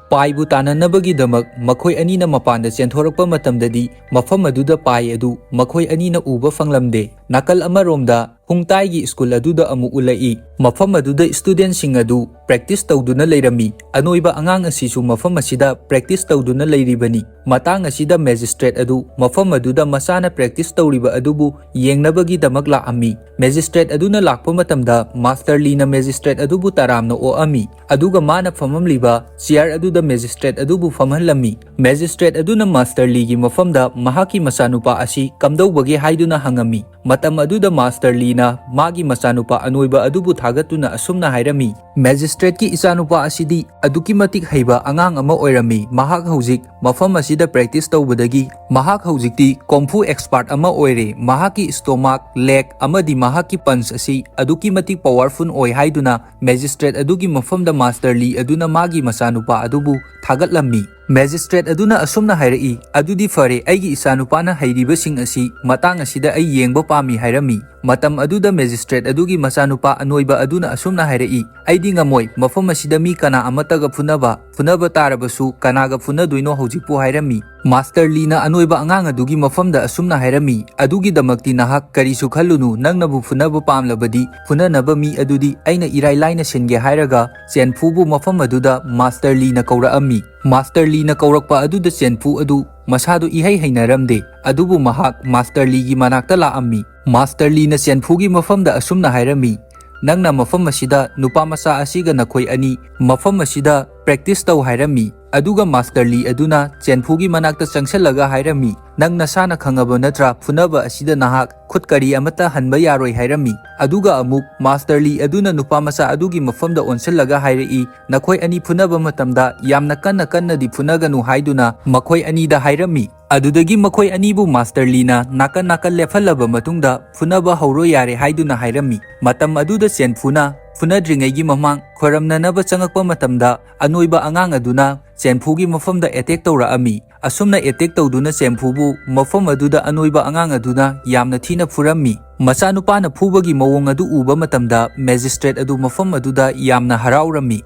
ꯄꯥꯏꯕꯨ ꯇꯥꯟꯅꯅꯕꯒꯤꯗꯃꯛ ꯃꯈꯣꯏ ꯑꯅꯤꯅ ꯃꯄꯥꯟꯗ ꯆꯦꯟꯊꯣꯔꯛꯄ ꯃꯇꯝꯗꯗꯤ ꯃꯐꯝ ꯑꯗꯨꯗ ꯄꯥꯏ ꯑꯗꯨ ꯃꯈꯣꯏ ꯑꯅꯤꯅ ꯎꯕ ꯐꯪꯂꯝꯗꯦ꯫ ꯅꯥꯀꯜ ꯑꯃꯔꯣꯝꯗ ꯍꯨꯡꯇꯥꯏꯒꯤ ꯁ꯭ꯀꯨꯜ ꯑꯗꯨꯗ ꯑꯃꯨꯛ ꯎꯠꯂꯛꯏ꯫ ꯃꯐꯝ ꯑꯗꯨꯗ ꯁ꯭ꯇꯨꯗꯦꯟꯠꯁꯤꯡ ꯑꯗꯨ ꯄ꯭ꯔꯦꯛꯇꯤꯁ ꯇꯧꯗꯨꯅ ꯂꯩꯔꯝꯃꯤ꯫ ꯑꯅꯣꯏꯕ ꯑꯉꯥꯡ ꯑꯁꯤꯁꯨ ꯃꯐꯝ ꯑꯁꯤꯗ ꯄ꯭ꯔꯦꯛꯇꯤꯁ ꯇꯧꯗꯨꯅ ꯂꯩꯔꯤꯕꯅꯤ꯫ ꯃꯇꯥꯡ ꯑꯁꯤꯗ ꯃꯦꯖꯤꯁꯇ꯭ꯔꯦꯠ ꯑꯗꯨ ꯃꯐꯝ ꯑꯗꯨꯗ ꯃꯆꯥꯅ ꯄ꯭ꯔꯦꯛꯇꯤꯁ ꯇꯧꯔꯤꯕ ꯑꯗꯨꯕꯨ ꯌꯦꯡꯅꯕꯒꯤꯗꯃꯛ ꯂꯥꯛꯑꯝꯃꯤ꯫ ꯃꯦꯖꯤꯁꯇ꯭ꯔꯦꯠ ꯑꯗꯨꯅ ꯂꯥꯛꯄ ꯃꯇꯝꯗ ꯃꯥꯁꯇꯔ ꯂꯤꯅ ꯃꯦꯖꯤꯁꯇ꯭ꯔꯦꯠ ꯑꯗꯨꯕꯨ ꯇꯔꯥꯝꯅ ꯑꯣꯛꯑꯝꯃꯤ, ꯑꯗꯨꯒ ꯃꯥꯅ ꯐꯝꯃꯝꯂꯤꯕ ꯆꯤꯌꯥꯔ ꯑꯗꯨꯗ ꯃꯦꯖꯤꯁꯇ꯭ꯔꯦꯠ ꯑꯗꯨꯕꯨ ꯐꯝꯍꯜꯂꯝꯃꯤ꯫ ꯃꯦꯖꯤꯁꯇ꯭ꯔꯦꯠ ꯑꯗꯨꯅ ꯃꯥꯁꯇꯔ ꯂꯤꯒꯤ ꯃꯐꯝꯗ ꯃꯍꯥꯛꯀꯤ ꯃꯆꯥꯅꯨꯄꯥ ꯑꯁꯤ ꯀꯝꯗꯧꯕꯒꯦ ꯍꯥꯏꯗꯨꯅ ꯍꯪꯉꯝꯃꯤ꯫ ꯃꯇꯝ ꯑꯗꯨꯗ ꯃꯥꯁꯇꯔ ꯂꯤꯅ ꯃꯥꯒꯤ ꯃꯆꯥꯅꯨꯄꯥ ꯑꯅꯣꯏꯕ ꯑꯗꯨꯕꯨ ꯊꯥꯒꯠꯇꯨꯅ ꯑꯁꯨꯝꯅ ꯍꯥꯏꯔꯝꯃꯤ, "ꯃꯦꯖꯤꯁꯇ꯭ꯔꯦꯠꯀꯤ ꯏꯆꯥꯅꯨꯄꯥ ꯑꯁꯤꯗꯤ ꯑꯗꯨꯛꯀꯤ ꯃꯇꯤꯛ ꯍꯩꯕ ꯑꯉꯥꯡ ꯑꯃ ꯑꯣꯏꯔꯝꯃꯤ꯫ ꯃꯍꯥꯛ ꯍꯧꯖꯤꯛ ꯃꯐꯝ ꯑꯁꯤꯗ ꯄ꯭ꯔꯦꯛꯇꯤꯁ ꯇꯧꯕꯗꯒꯤ ꯃꯍꯥꯛ ꯍꯧꯖꯤꯛꯇꯤ ꯀꯣꯡꯐꯨ ꯑꯦꯛꯁꯄꯥꯔꯠ ꯑꯃ ꯑꯣꯏꯔꯦ꯫ ꯃꯍꯥꯛꯀꯤ ꯁ꯭ꯇꯣꯃꯥꯛ, ꯂꯦꯒ ꯑꯃꯗꯤ ꯃꯍꯥꯛꯀꯤ ꯄꯟꯆ ꯑꯁꯤ ꯑꯗꯨꯛꯀꯤ ꯃꯇꯤꯛ ꯄꯥꯋꯔꯐꯨꯜ ꯑꯣꯏ" ꯍꯥꯏꯗꯨꯅ ꯃꯦꯖꯤꯁꯇ꯭ꯔꯦꯠ ꯑꯗꯨꯒꯤ ꯃꯐꯝꯗ ꯃꯥꯁꯇꯔ ꯂꯤ ꯑꯗꯨꯅ ꯃꯥꯒꯤ ꯃꯆꯥꯅꯨꯄꯥ ꯑꯗꯨꯕꯨ ꯊꯥꯒꯠꯂꯝꯃꯤ꯫ ꯃꯦꯖꯤꯁꯇ꯭ꯔꯦꯠ ꯑꯗꯨꯅ ꯑꯁꯨꯝꯅ ꯍꯥꯏꯔꯛꯏ, "ꯑꯗꯨꯗꯤ ꯐꯔꯦ, ꯑꯩꯒꯤ ꯏꯆꯥꯅꯨꯄꯥꯅ ꯍꯩꯔꯤꯕꯁꯤꯡ ꯑꯁꯤ ꯃꯇꯥꯡ ꯑꯁꯤꯗ ꯑꯩ ꯌꯦꯡꯕ ꯄꯥꯝꯃꯤ" ꯍꯥꯏꯔꯝꯃꯤ꯫ ꯃꯇꯝ ꯑꯗꯨꯗ ꯃꯦꯖꯤꯁꯇ꯭ꯔꯦꯠ ꯑꯗꯨꯒꯤ ꯃꯆꯥꯅꯨꯄꯥ ꯑꯅꯣꯏꯕ ꯑꯗꯨꯅ ꯑꯁꯨꯝꯅ ꯍꯥꯏꯔꯛꯏ, "ꯑꯩꯗꯤ ꯉꯝꯃꯣꯏ, ꯃꯐꯝ ꯑꯁꯤꯗ ꯃꯤ ꯀꯅꯥ ꯑꯃꯠꯇꯒ ꯐꯨꯅꯕ, ꯐꯨꯅꯕ ꯇꯥꯔꯕꯁꯨ ꯀꯅꯥꯒ ꯐꯨꯅꯗꯣꯏꯅꯣ ꯍꯧꯖꯤꯛꯄꯨ?" ꯍꯥꯏꯔꯝꯃꯤ꯫ ꯃꯥꯁꯇꯔ ꯂꯤꯅ ꯑꯅꯣꯏꯕ ꯑꯉꯥꯡ ꯑꯗꯨꯒꯤ ꯃꯐꯝꯗ ꯑꯁꯨꯝꯅ ꯍꯥꯏꯔꯝꯃꯤ, "ꯑꯗꯨꯒꯤꯗꯃꯛꯇꯤ ꯅꯍꯥꯛ ꯀꯔꯤꯁꯨ ꯈꯜꯂꯨꯅꯨ, ꯅꯪꯅꯕꯨ ꯐꯨꯅꯕ ꯄꯥꯝꯂꯕꯗꯤ ꯐꯨꯅꯅꯕ ꯃꯤ ꯑꯗꯨꯗꯤ ꯑꯩꯅ ꯏꯔꯥꯏ ꯂꯥꯏꯅ ꯁꯤꯟꯒꯦ" ꯍꯥꯏꯔꯒ ꯆꯦꯟꯐꯨꯕꯨ ꯃꯐꯝ ꯑꯗꯨꯗ ꯃꯥꯁꯇꯔ ꯂꯤꯅ ꯀꯧꯔꯛꯑꯝꯃꯤ꯫ ꯃꯥꯁꯇꯔ ꯂꯤꯅ ꯀꯧꯔꯛꯄ ꯑꯗꯨꯗ ꯆꯦꯟꯐꯨ ꯑꯗꯨ ꯃꯁꯥꯗꯨ ꯏꯍꯩ ꯍꯩꯅꯔꯝꯗꯦ, ꯑꯗꯨꯕꯨ ꯃꯍꯥꯛ ꯃꯥꯁꯇꯔ ꯂꯤꯒꯤ ꯃꯅꯥꯛꯇ ꯂꯥꯛꯑꯝꯃꯤ꯫ ꯃꯥꯁꯇꯔ ꯂꯤꯅ ꯆꯦꯟꯐꯨꯒꯤ ꯃꯐꯝꯗ ꯑꯁꯨꯝꯅ ꯍꯥꯏꯔꯝꯃꯤ, "ꯅꯪꯅ ꯃꯐꯝ ꯑꯁꯤꯗ ꯅꯨꯄꯥ ꯃꯆꯥ ꯑꯁꯤꯒ ꯅꯈꯣꯏ ꯑꯅꯤ ꯃꯐꯝ ꯑꯁꯤꯗ ꯄ꯭ꯔꯦꯛꯇꯤꯁ ꯇꯧ" ꯍꯥꯏꯔꯝꯃꯤ꯫ ꯑꯗꯨꯒ ꯃꯥꯁꯇꯔ ꯂꯤ ꯑꯗꯨꯅ ꯆꯦꯟꯐꯨꯒꯤ ꯃꯅꯥꯛꯇ ꯆꯪꯁꯤꯜꯂꯒ ꯍꯥꯏꯔꯝꯃꯤ, "ꯅꯪ ꯅꯁꯥꯅ ꯈꯪꯉꯕ ꯅꯠꯇ꯭ꯔꯥ? ꯐꯨꯅꯕ ꯑꯁꯤꯗ ꯅꯍꯥꯛ ꯈꯨꯠ ꯀꯔꯤ ꯑꯃꯠꯇ ꯍꯟꯕ ꯌꯥꯔꯣꯏ" ꯍꯥꯏꯔꯝꯃꯤ꯫ ꯑꯗꯨꯒ ꯑꯃꯨꯛ ꯃꯥꯁꯇꯔ ꯂꯤ ꯑꯗꯨꯅ ꯅꯨꯄꯥ ꯃꯆꯥ ꯑꯗꯨꯒꯤ ꯃꯐꯝꯗ ꯑꯣꯟꯁꯤꯜꯂꯒ ꯍꯥꯏꯔꯛꯏ, "ꯅꯈꯣꯏ ꯑꯅꯤ ꯐꯨꯅꯕ ꯃꯇꯝꯗ ꯌꯥꯝꯅ ꯀꯟꯅ ꯀꯟꯅꯗꯤ ꯐꯨꯅꯒꯅꯨ" ꯍꯥꯏꯗꯨꯅ ꯃꯈꯣꯏ ꯑꯅꯤꯗ ꯍꯥꯏꯔꯝꯃꯤ꯫ ꯑꯗꯨꯗꯒꯤ ꯃꯈꯣꯏ ꯑꯅꯤꯕꯨ ꯃꯥꯁꯇꯔ ꯂꯤꯅ ꯅꯥꯀꯟ ꯅꯥꯀꯟ ꯂꯦꯞꯍꯜꯂꯕ ꯃꯇꯨꯡꯗ ꯐꯨꯅꯕ ꯍꯧꯔꯣ ꯌꯥꯔꯦ ꯍꯥꯏꯗꯨꯅ ꯍꯥꯏꯔꯝꯃꯤ꯫ ꯃꯇꯝ ꯑꯗꯨꯗ ꯆꯦꯟꯐꯨꯅ ꯐꯨꯅꯗ꯭ꯔꯤꯉꯩꯒꯤ ꯃꯃꯥꯡ ꯈꯣꯏꯔꯝꯅꯅꯕ ꯆꯪꯉꯛꯄ ꯃꯇꯝꯗ ꯑꯅꯣꯏꯕ ꯑꯉꯥꯡ ꯑꯗꯨꯅ ꯆꯦꯟꯐꯨꯒꯤ ꯃꯐꯝꯗ ꯑꯦꯇꯦꯛ ꯇꯧꯔꯛꯑꯝꯃꯤ꯫ ꯑꯁꯨꯝꯅ ꯑꯦꯇꯦꯛ ꯇꯧꯗꯨꯅ ꯆꯦꯟꯐꯨꯕꯨ ꯃꯐꯝ ꯑꯗꯨꯗ ꯑꯅꯣꯏꯕ ꯑꯉꯥꯡ ꯑꯗꯨꯅ ꯌꯥꯝꯅ ꯊꯤꯅ ꯐꯨꯔꯝꯃꯤ꯫ ꯃꯆꯥꯅꯨꯄꯥꯅ ꯐꯨꯕꯒꯤ ꯃꯑꯣꯡ ꯑꯗꯨ ꯎꯕ ꯃꯇꯝꯗ ꯃꯦꯖꯤꯁꯇ꯭ꯔꯦꯠ ꯑꯗꯨ ꯃꯐꯝ ꯑꯗꯨꯗ ꯌꯥꯝꯅ ꯍꯔꯥꯎꯔꯝꯃꯤ꯫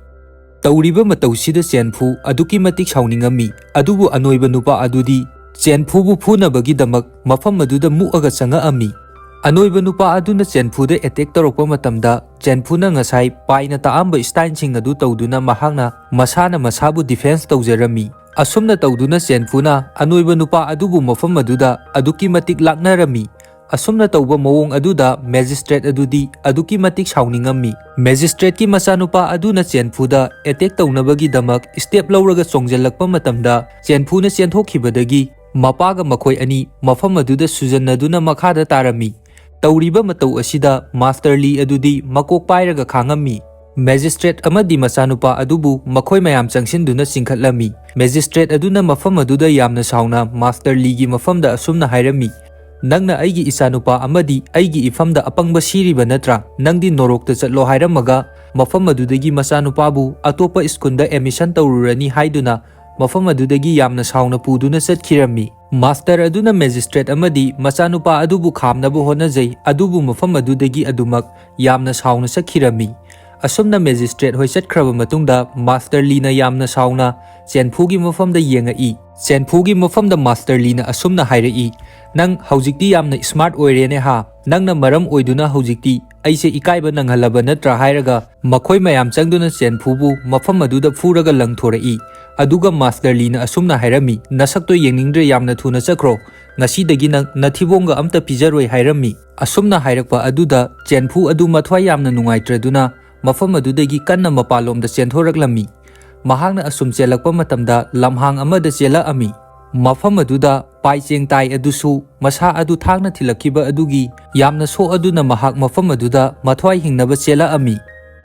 ꯇꯧꯔꯤꯕ ꯃꯇꯧꯁꯤꯗ ꯆꯦꯟꯐꯨ ꯑꯗꯨꯛꯀꯤ ꯃꯇꯤꯛ ꯁꯥꯎꯅꯤꯡꯉꯝꯃꯤ, ꯑꯗꯨꯕꯨ ꯑꯅꯣꯏꯕ ꯅꯨꯄꯥ ꯑꯗꯨꯗꯤ ꯆꯦꯟꯐꯨꯕꯨ ꯐꯨꯅꯕꯒꯤꯗꯃꯛ ꯃꯐꯝ ꯑꯗꯨꯗ ꯃꯨꯛꯑꯒ ꯆꯪꯉꯛꯑꯝꯃꯤ꯫ ꯑꯅꯣꯏꯕ ꯅꯨꯄꯥ ꯑꯗꯨꯅ ꯆꯦꯟꯐꯨꯗ ꯑꯦꯇꯦꯛ ꯇꯧꯔꯛꯄ ꯃꯇꯝꯗ ꯆꯦꯟꯐꯨꯅ ꯉꯁꯥꯏ ꯄꯥꯏꯅ ꯇꯥꯛꯑꯝꯕ ꯁ꯭ꯇꯥꯏꯜꯁꯤꯡ ꯑꯗꯨ ꯇꯧꯗꯨꯅ ꯃꯍꯥꯛꯅ ꯃꯁꯥꯅ ꯃꯁꯥꯕꯨ ꯗꯤꯐꯦꯟꯁ ꯇꯧꯖꯔꯝꯃꯤ꯫ ꯑꯁꯨꯝꯅ ꯇꯧꯗꯨꯅ ꯆꯦꯟꯐꯨꯅ ꯑꯅꯣꯏꯕ ꯅꯨꯄꯥ ꯑꯗꯨꯕꯨ ꯃꯐꯝ ꯑꯗꯨꯗ ꯑꯗꯨꯛꯀꯤ ꯃꯇꯤꯛ ꯂꯥꯛꯅꯔꯝꯃꯤ꯫ ꯑꯁꯨꯝꯅ ꯇꯧꯕ ꯃꯑꯣꯡ ꯑꯗꯨꯗ ꯃꯦꯖꯤꯁꯇ꯭ꯔꯦꯠ ꯑꯗꯨꯗꯤ ꯑꯗꯨꯛꯀꯤ ꯃꯇꯤꯛ ꯁꯥꯎꯅꯤꯡꯉꯝꯃꯤ꯫ ꯃꯦꯖꯤꯁꯇ꯭ꯔꯦꯠꯀꯤ ꯃꯆꯥꯅꯨꯄꯥ ꯑꯗꯨꯅ ꯆꯦꯟꯐꯨꯗ ꯑꯦꯇꯦꯛ ꯇꯧꯅꯕꯒꯤꯗꯃꯛ ꯁ꯭ꯇꯦꯞ ꯂꯧꯔꯒ ꯆꯣꯡꯖꯜꯂꯛꯄ ꯃꯇꯝꯗ ꯆꯦꯟꯐꯨꯅ ꯆꯦꯟꯊꯣꯛꯈꯤꯕꯗꯒꯤ ꯃꯄꯥꯒ ꯃꯈꯣꯏ ꯑꯅꯤ ꯃꯐꯝ ꯑꯗꯨꯗ ꯁꯨꯖꯟꯅꯗꯨꯅ ꯃꯈꯥꯗ ꯇꯥꯔꯝꯃꯤ꯫ ꯇꯧꯔꯤꯕ ꯃꯇꯧ ꯑꯁꯤꯗ ꯃꯥꯁꯇꯔ ꯂꯤ ꯑꯗꯨꯗꯤ ꯃꯀꯣꯛ ꯄꯥꯏꯔꯒ ꯈꯥꯡꯉꯝꯃꯤ꯫ ꯃꯦꯖꯤꯁꯇ꯭ꯔꯦꯠ ꯑꯃꯗꯤ ꯃꯆꯥꯅꯨꯄꯥ ꯑꯗꯨꯕꯨ ꯃꯈꯣꯏ ꯃꯌꯥꯝ ꯆꯪꯁꯤꯟꯗꯨꯅ ꯆꯤꯡꯈꯠꯂꯝꯃꯤ꯫ ꯃꯦꯖꯤꯁꯇ꯭ꯔꯦꯠ ꯑꯗꯨꯅ ꯃꯐꯝ ꯑꯗꯨꯗ ꯌꯥꯝꯅ ꯁꯥꯎꯅ ꯃꯥꯁꯇꯔ ꯂꯤꯒꯤ ꯃꯐꯝꯗ ꯑꯁꯨꯝꯅ ꯍꯥꯏꯔꯝꯃꯤ, "ꯅꯪꯅ ꯑꯩꯒꯤ ꯏꯆꯥꯅꯨꯄꯥ ꯑꯃꯗꯤ ꯑꯩꯒꯤ ꯏꯐꯝꯗ ꯑꯄꯪꯕ ꯁꯤꯔꯤꯕ ꯅꯠꯇ꯭ꯔꯥ? ꯅꯪꯗꯤ ꯅꯣꯔꯣꯛꯇ ꯆꯠꯂꯣ" ꯍꯥꯏꯔꯝꯃꯒ ꯃꯐꯝ ꯑꯗꯨꯗꯒꯤ ꯃꯆꯥꯅꯨꯄꯥꯕꯨ ꯑꯇꯣꯞꯄ ꯁ꯭ꯀꯨꯜꯗ ꯑꯦꯗꯃꯤꯁꯟ ꯇꯧꯔꯨꯔꯅꯤ ꯍꯥꯏꯗꯨꯅ ꯃꯐꯝ ꯑꯗꯨꯗꯒꯤ ꯌꯥꯝꯅ ꯁꯥꯎꯅ ꯄꯨꯗꯨꯅ ꯆꯠꯈꯤꯔꯝꯃꯤ꯫ ꯃꯥꯁꯇꯔ ꯑꯗꯨꯅ ꯃꯦꯖꯤꯁꯇ꯭ꯔꯦꯠ ꯑꯃꯗꯤ ꯃꯆꯥꯅꯨꯄꯥ ꯑꯗꯨꯕꯨ ꯈꯥꯝꯅꯕ ꯍꯣꯠꯅꯖꯩ, ꯑꯗꯨꯕꯨ ꯃꯐꯝ ꯑꯗꯨꯗꯒꯤ ꯑꯗꯨꯃꯛ ꯌꯥꯝꯅ ꯁꯥꯎꯅ ꯆꯠꯈꯤꯔꯝꯃꯤ꯫ ꯑꯁꯨꯝꯅ ꯃꯦꯖꯤꯁꯇ꯭ꯔꯦꯠ ꯍꯣꯏ ꯆꯠꯈ꯭ꯔꯕ ꯃꯇꯨꯡꯗ ꯃꯥꯁꯇꯔ ꯂꯤꯅ ꯌꯥꯝꯅ ꯁꯥꯎꯅ ꯆꯦꯟꯐꯨꯒꯤ ꯃꯐꯝꯗ ꯌꯦꯡꯉꯛꯏ꯫ ꯆꯦꯟꯐꯨꯒꯤ ꯃꯐꯝꯗ ꯃꯥꯁꯇꯔ ꯂꯤꯅ ꯑꯁꯨꯝꯅ ꯍꯥꯏꯔꯛꯏ, "ꯅꯪ ꯍꯧꯖꯤꯛꯇꯤ ꯌꯥꯝꯅ ꯁ꯭ꯃꯥꯔꯠ ꯑꯣꯏꯔꯦꯅꯦ ꯍꯥ? ꯅꯪꯅ ꯃꯔꯝ ꯑꯣꯏꯗꯨꯅ ꯍꯧꯖꯤꯛꯇꯤ ꯑꯩꯁꯦ ꯏꯀꯥꯏꯕ ꯅꯪꯍꯜꯂꯕ ꯅꯠꯇ꯭ꯔꯥ?" ꯍꯥꯏꯔꯒ ꯃꯈꯣꯏ ꯃꯌꯥꯝ ꯆꯪꯗꯨꯅ ꯆꯦꯟꯐꯨꯕꯨ ꯃꯐꯝ ꯑꯗꯨꯗ ꯐꯨꯔꯒ ꯂꯪꯊꯣꯔꯛꯏ꯫ ꯑꯗꯨꯒ ꯃꯥꯁꯇꯔ ꯂꯤꯅ ꯑꯁꯨꯝꯅ ꯍꯥꯏꯔꯝꯃꯤ, "ꯅꯁꯛꯇꯣ ꯌꯦꯡꯅꯤꯡꯗ꯭ꯔꯦ, ꯌꯥꯝꯅ ꯊꯨꯅ ꯆꯠꯈ꯭ꯔꯣ꯫ ꯉꯁꯤꯗꯒꯤ ꯅꯪ ꯅꯊꯤꯕꯣꯡꯒ ꯑꯝꯇ ꯄꯤꯖꯔꯣꯏ" ꯍꯥꯏꯔꯝꯃꯤ꯫ ꯑꯁꯨꯝꯅ ꯍꯥꯏꯔꯛꯄ ꯑꯗꯨꯗ ꯆꯦꯟꯐꯨ ꯑꯗꯨ ꯃꯊ꯭ꯋꯥꯏ ꯌꯥꯝꯅ ꯅꯨꯡꯉꯥꯏꯇ꯭ꯔꯗꯨꯅ ꯃꯐꯝ ꯑꯗꯨꯗꯒꯤ ꯀꯟꯅ ꯃꯄꯥꯟꯂꯣꯝꯗ ꯆꯦꯟꯊꯣꯔꯛꯂꯝꯃꯤ꯫ ꯃꯍꯥꯛꯅ ꯑꯁꯨꯝ ꯆꯦꯜꯂꯛꯄ ꯃꯇꯝꯗ ꯂꯝꯍꯥꯡ ꯑꯃꯗ ꯆꯦꯜꯂꯛꯑꯝꯃꯤ꯫ ꯃꯐꯝ ꯑꯗꯨꯗ ꯄꯥꯏ ꯆꯦꯡ ꯇꯥꯏ ꯑꯗꯨꯁꯨ ꯃꯁꯥ ꯑꯗꯨ ꯊꯥꯡꯅ ꯊꯤꯜꯂꯛꯈꯤꯕ ꯑꯗꯨꯒꯤ ꯌꯥꯝꯅ ꯁꯣꯛꯑꯗꯨꯅ ꯃꯍꯥꯛ ꯃꯐꯝ ꯑꯗꯨꯗ ꯃꯊ꯭ꯋꯥꯏ ꯍꯤꯡꯅꯕ ꯆꯦꯜꯂꯛꯑꯝꯃꯤ꯫